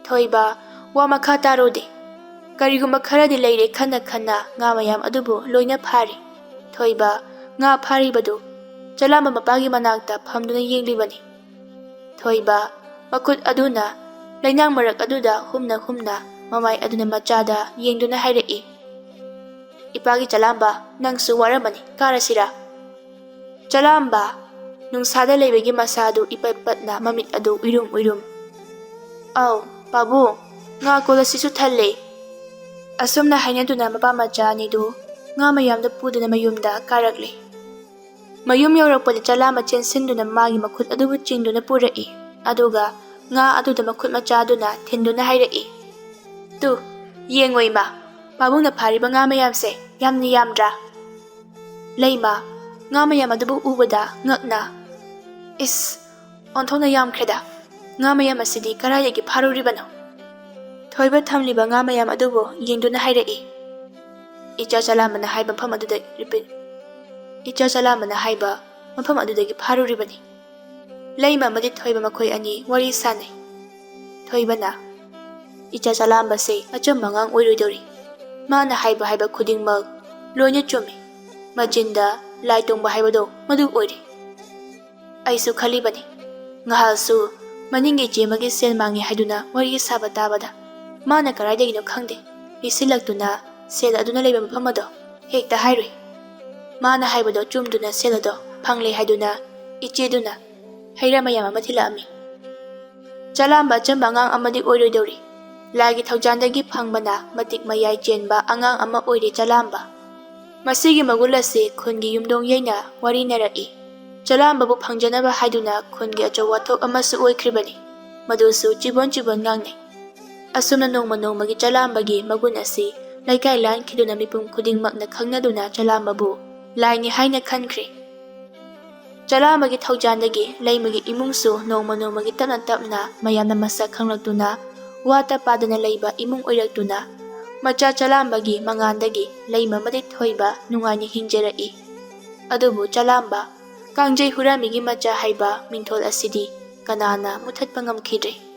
ꯊꯣꯏꯕ ꯋꯥ ꯃꯈꯥ ꯇꯥꯔꯨꯗꯦ꯫ ꯀꯔꯤꯒꯨꯝꯕ ꯈꯔꯗꯤ ꯂꯩꯔꯦ ꯈꯟꯅ ꯈꯟꯅ ꯉꯥ ꯃꯌꯥꯝ ꯑꯗꯨꯕꯨ ꯂꯣꯏꯅ ꯐꯥꯔꯤ꯫ ꯊꯣꯏꯕ ꯉꯥ ꯐꯥꯔꯤꯕꯗꯨ ꯆꯂꯥꯝꯕ ꯃꯄꯥꯒꯤ ꯃꯅꯥꯛꯇ ꯐꯝꯗꯨꯅ ꯌꯦꯡꯂꯤꯕꯅꯤ꯫ ꯊꯣꯏꯕ ꯃꯈꯨꯠ ꯑꯗꯨꯅ ꯂꯩꯅꯥꯡ ꯃꯔꯛ ꯑꯗꯨꯗ ꯍꯨꯝꯅ ꯍꯨꯝꯅ ꯃꯃꯥꯏ ꯑꯗꯨꯅ ꯃꯆꯥꯗ ꯌꯦꯡꯗꯨꯅ ꯍꯥꯏꯔꯛꯏ, "ꯏꯄꯥꯒꯤ ꯆꯂꯥꯝꯕ, ꯅꯪꯁꯨ ꯋꯥꯔꯝꯃꯅꯤ, ꯀꯥꯔꯁꯤꯔꯥ?" ꯆꯂꯥꯝꯕ, ꯅꯨꯡꯁꯥꯗ ꯂꯩꯕꯒꯤ ꯃꯁꯥꯗꯨ ꯏꯄꯠ ꯄꯠꯅ ꯃꯃꯤꯠ ꯑꯗꯨ ꯎꯏꯔꯨꯝ ꯎꯏꯔꯨꯝ꯫ "ꯑꯧ, ꯄꯥꯕꯨꯡ, ꯉꯥ ꯀꯣꯜ ꯑꯁꯤꯁꯨ ꯊꯜꯂꯦ꯫" ꯑꯁꯨꯝꯅ ꯍꯥꯏꯅꯗꯨꯅ ꯃꯄꯥ ꯃꯆꯥ ꯑꯅꯤꯗꯨ ꯉꯥ ꯃꯌꯥꯝꯗ ꯄꯨꯗꯨꯅ ꯃꯌꯨꯝꯗ ꯀꯥꯔꯛꯂꯦ꯫ ꯃꯌꯨꯝ ꯌꯧꯔꯛꯄꯗ ꯆꯂꯥꯝꯕ ꯆꯦꯟꯁꯤꯟꯗꯨꯅ ꯃꯥꯒꯤ ꯃꯈꯨꯠ ꯑꯗꯨꯕꯨ ꯆꯤꯡꯗꯨꯅ ꯄꯨꯔꯛꯏ꯫ ꯑꯗꯨꯒ ꯉꯥ ꯑꯗꯨꯗ ꯃꯈꯨꯠ ꯃꯆꯥꯗꯨꯅ ꯊꯤꯟꯗꯨꯅ ꯍꯥꯏꯔꯛꯏ, "ꯇꯨ, ꯌꯦꯡꯉꯣ ꯏꯃꯥ, ꯄꯥꯕꯨꯡꯅ ꯐꯥꯔꯤꯕ ꯉꯥ ꯃꯌꯥꯝꯁꯦ ꯌꯥꯝꯅ ꯌꯥꯝꯗ꯭ꯔꯥ?" ꯂꯩꯃ, ꯉꯥ ꯃꯌꯥꯝ ꯑꯗꯨꯕꯨ ꯎꯕꯗ ꯉꯛꯅ, "ꯏꯁ, ꯑꯣꯟꯊꯣꯛꯅ ꯌꯥꯝꯈ꯭ꯔꯦꯗ꯫ ꯉꯥ ꯃꯌꯥꯝ ꯑꯁꯤꯗꯤ ꯀꯗꯥꯏꯗꯒꯤ ꯐꯥꯔꯨꯔꯤꯕꯅꯣ?" ꯊꯣꯏꯕ ꯊꯝꯂꯤꯕ ꯉꯥ ꯃꯌꯥꯝ ꯑꯗꯨꯕꯨ ꯌꯦꯡꯗꯨꯅ ꯍꯥꯏꯔꯛꯏ, "ꯏꯆꯥ ꯆꯂꯥꯝꯕꯅ ꯍꯥꯏꯕ ꯃꯐꯝ ꯑꯗꯨꯗ ꯔꯤꯄꯤꯠ, ꯏꯆꯥ ꯆꯂꯥꯝꯕꯅ ꯍꯥꯏꯕ ꯃꯐꯝ ꯑꯗꯨꯗꯒꯤ ꯐꯥꯔꯨꯔꯤꯕꯅꯤ꯫" ꯂꯩꯃ ꯑꯃꯗꯤ ꯊꯣꯏꯕ ꯃꯈꯣꯏ ꯑꯅꯤ ꯋꯥꯔꯤ ꯁꯥꯅꯩ꯫ ꯊꯣꯏꯕꯅ, "ꯏꯆꯥ ꯆꯂꯥꯝꯕꯁꯦ ꯑꯆꯝꯕ ꯑꯉꯥꯡ ꯑꯣꯏꯔꯣꯏꯗꯧꯔꯤ꯫ ꯃꯥꯅ ꯍꯥꯏꯕ ꯍꯥꯏꯕ ꯈꯨꯗꯤꯡꯃꯛ ꯂꯣꯏꯅ ꯆꯨꯝꯃꯤ꯫ ꯃꯆꯤꯟꯗ ꯂꯥꯏ ꯇꯣꯡꯕ ꯍꯥꯏꯕꯗꯣ ꯃꯗꯨ ꯑꯣꯏꯔꯦ꯫ ꯑꯩꯁꯨ ꯈꯜꯂꯤꯕꯅꯤ, ꯉꯍꯥꯛꯁꯨ ꯃꯅꯤꯡꯒꯤ ꯏꯆꯦ ꯑꯃꯒꯤ ꯁꯦꯜ ꯃꯥꯡꯉꯤ ꯍꯥꯏꯗꯨꯅ ꯋꯥꯔꯤ ꯁꯥꯕ ꯇꯥꯕꯗ꯫ ꯃꯥꯅ ꯀꯗꯥꯏꯗꯒꯤꯅꯣ ꯈꯪꯗꯦ, ꯄꯤꯁꯤꯜꯂꯛꯇꯨꯅ ꯁꯦꯜ ꯑꯗꯨꯅ ꯂꯩꯕ ꯃꯐꯝ ꯑꯗꯣ ꯍꯦꯛꯇ ꯍꯥꯏꯔꯨꯏ꯫ ꯃꯥꯅ ꯍꯥꯏꯕꯗꯣ ꯆꯨꯝꯗꯨꯅ ꯁꯦꯜ ꯑꯗꯣ ꯐꯪꯂꯦ ꯍꯥꯏꯗꯨꯅ ꯏꯆꯦꯗꯨꯅ ꯍꯩꯔꯥ ꯃꯌꯥꯝ ꯑꯃ ꯊꯤꯜꯂꯛꯑꯝꯃꯤ꯫ ꯆꯂꯥꯝꯕ ꯑꯆꯝꯕ ꯑꯉꯥꯡ ꯑꯃꯗꯤ ꯑꯣꯏꯔꯣꯏꯗꯧꯔꯤ꯫ ꯂꯥꯏꯒꯤ ꯊꯧꯖꯥꯟꯗꯒꯤ ꯐꯪꯕꯅ ꯃꯇꯤꯛ ꯃꯌꯥꯏ ꯆꯦꯟꯕ ꯑꯉꯥꯡ ꯑꯃ ꯑꯣꯏꯔꯦ ꯆꯂꯥꯝꯕ꯫ ꯃꯁꯤꯒꯤ ꯃꯒꯨꯟ ꯑꯁꯤ ꯈꯨꯟꯒꯤ ꯌꯨꯝꯗꯣꯡ ꯌꯩꯅ ꯋꯥꯔꯤꯅꯔꯛꯏ꯫ ꯆꯂꯥꯝꯕꯕꯨ ꯐꯪꯖꯅꯕ ꯍꯥꯏꯗꯨꯅ ꯈꯨꯟꯒꯤ ꯑꯆꯧ ꯋꯥꯊꯣꯛ ꯑꯃꯁꯨ ꯑꯣꯏꯈ꯭ꯔꯤꯕꯅꯤ꯫ ꯃꯗꯨꯁꯨ ꯆꯤꯕꯣꯟ ꯆꯤꯕꯣꯟ ꯉꯥꯡꯅꯩ꯫ ꯑꯁꯨꯝꯅ ꯅꯣꯡꯃ ꯅꯣꯡꯃꯒꯤ ꯆꯂꯥꯝꯕꯒꯤ ꯃꯒꯨꯟ ꯑꯁꯤ ꯂꯩꯀꯥꯏ ꯂꯥꯟꯈꯤꯗꯨꯅ ꯃꯤꯄꯨꯝ ꯈꯨꯗꯤꯡꯃꯛꯅ ꯈꯪꯅꯗꯨꯅ ꯆꯂꯥꯝꯕꯕꯨ ꯂꯥꯏꯅꯤ ꯍꯥꯏꯅ ꯈꯟꯈ꯭ꯔꯦ꯫ ꯆꯂꯥꯝꯕꯒꯤ ꯊꯧꯖꯥꯟꯗꯒꯤ ꯂꯩꯃꯒꯤ ꯏꯃꯨꯡꯁꯨ ꯅꯣꯡꯃ ꯅꯣꯡꯃꯒꯤ ꯇꯞꯅ ꯇꯞꯅ ꯃꯌꯥꯝꯅ ꯃꯁꯛ ꯈꯪꯂꯛꯇꯨꯅ ꯋꯥꯠꯇ ꯄꯥꯗꯅ ꯂꯩꯕ ꯏꯃꯨꯡ ꯑꯣꯏꯔꯛꯇꯨꯅ ꯃꯆꯥ ꯆꯂꯥꯝꯕꯒꯤ ꯃꯉꯥꯟꯗꯒꯤ ꯂꯩꯃ ꯑꯃꯗꯤ ꯊꯣꯏꯕ ꯅꯨꯡꯉꯥꯏꯅ ꯍꯤꯡꯖꯔꯛꯏ꯫ ꯑꯗꯨꯕꯨ ꯆꯂꯥꯝꯕ, ꯀꯥꯡꯖꯩ ꯍꯨꯔꯥꯟꯕꯤꯒꯤ ꯃꯆꯥ ꯍꯥꯏꯕ ꯃꯤꯡꯊꯣꯜ ꯑꯁꯤꯗꯤ ꯀꯅꯥꯅ ꯃꯨꯊꯠꯄ ꯉꯝꯈꯤꯗ꯭ꯔꯦ꯫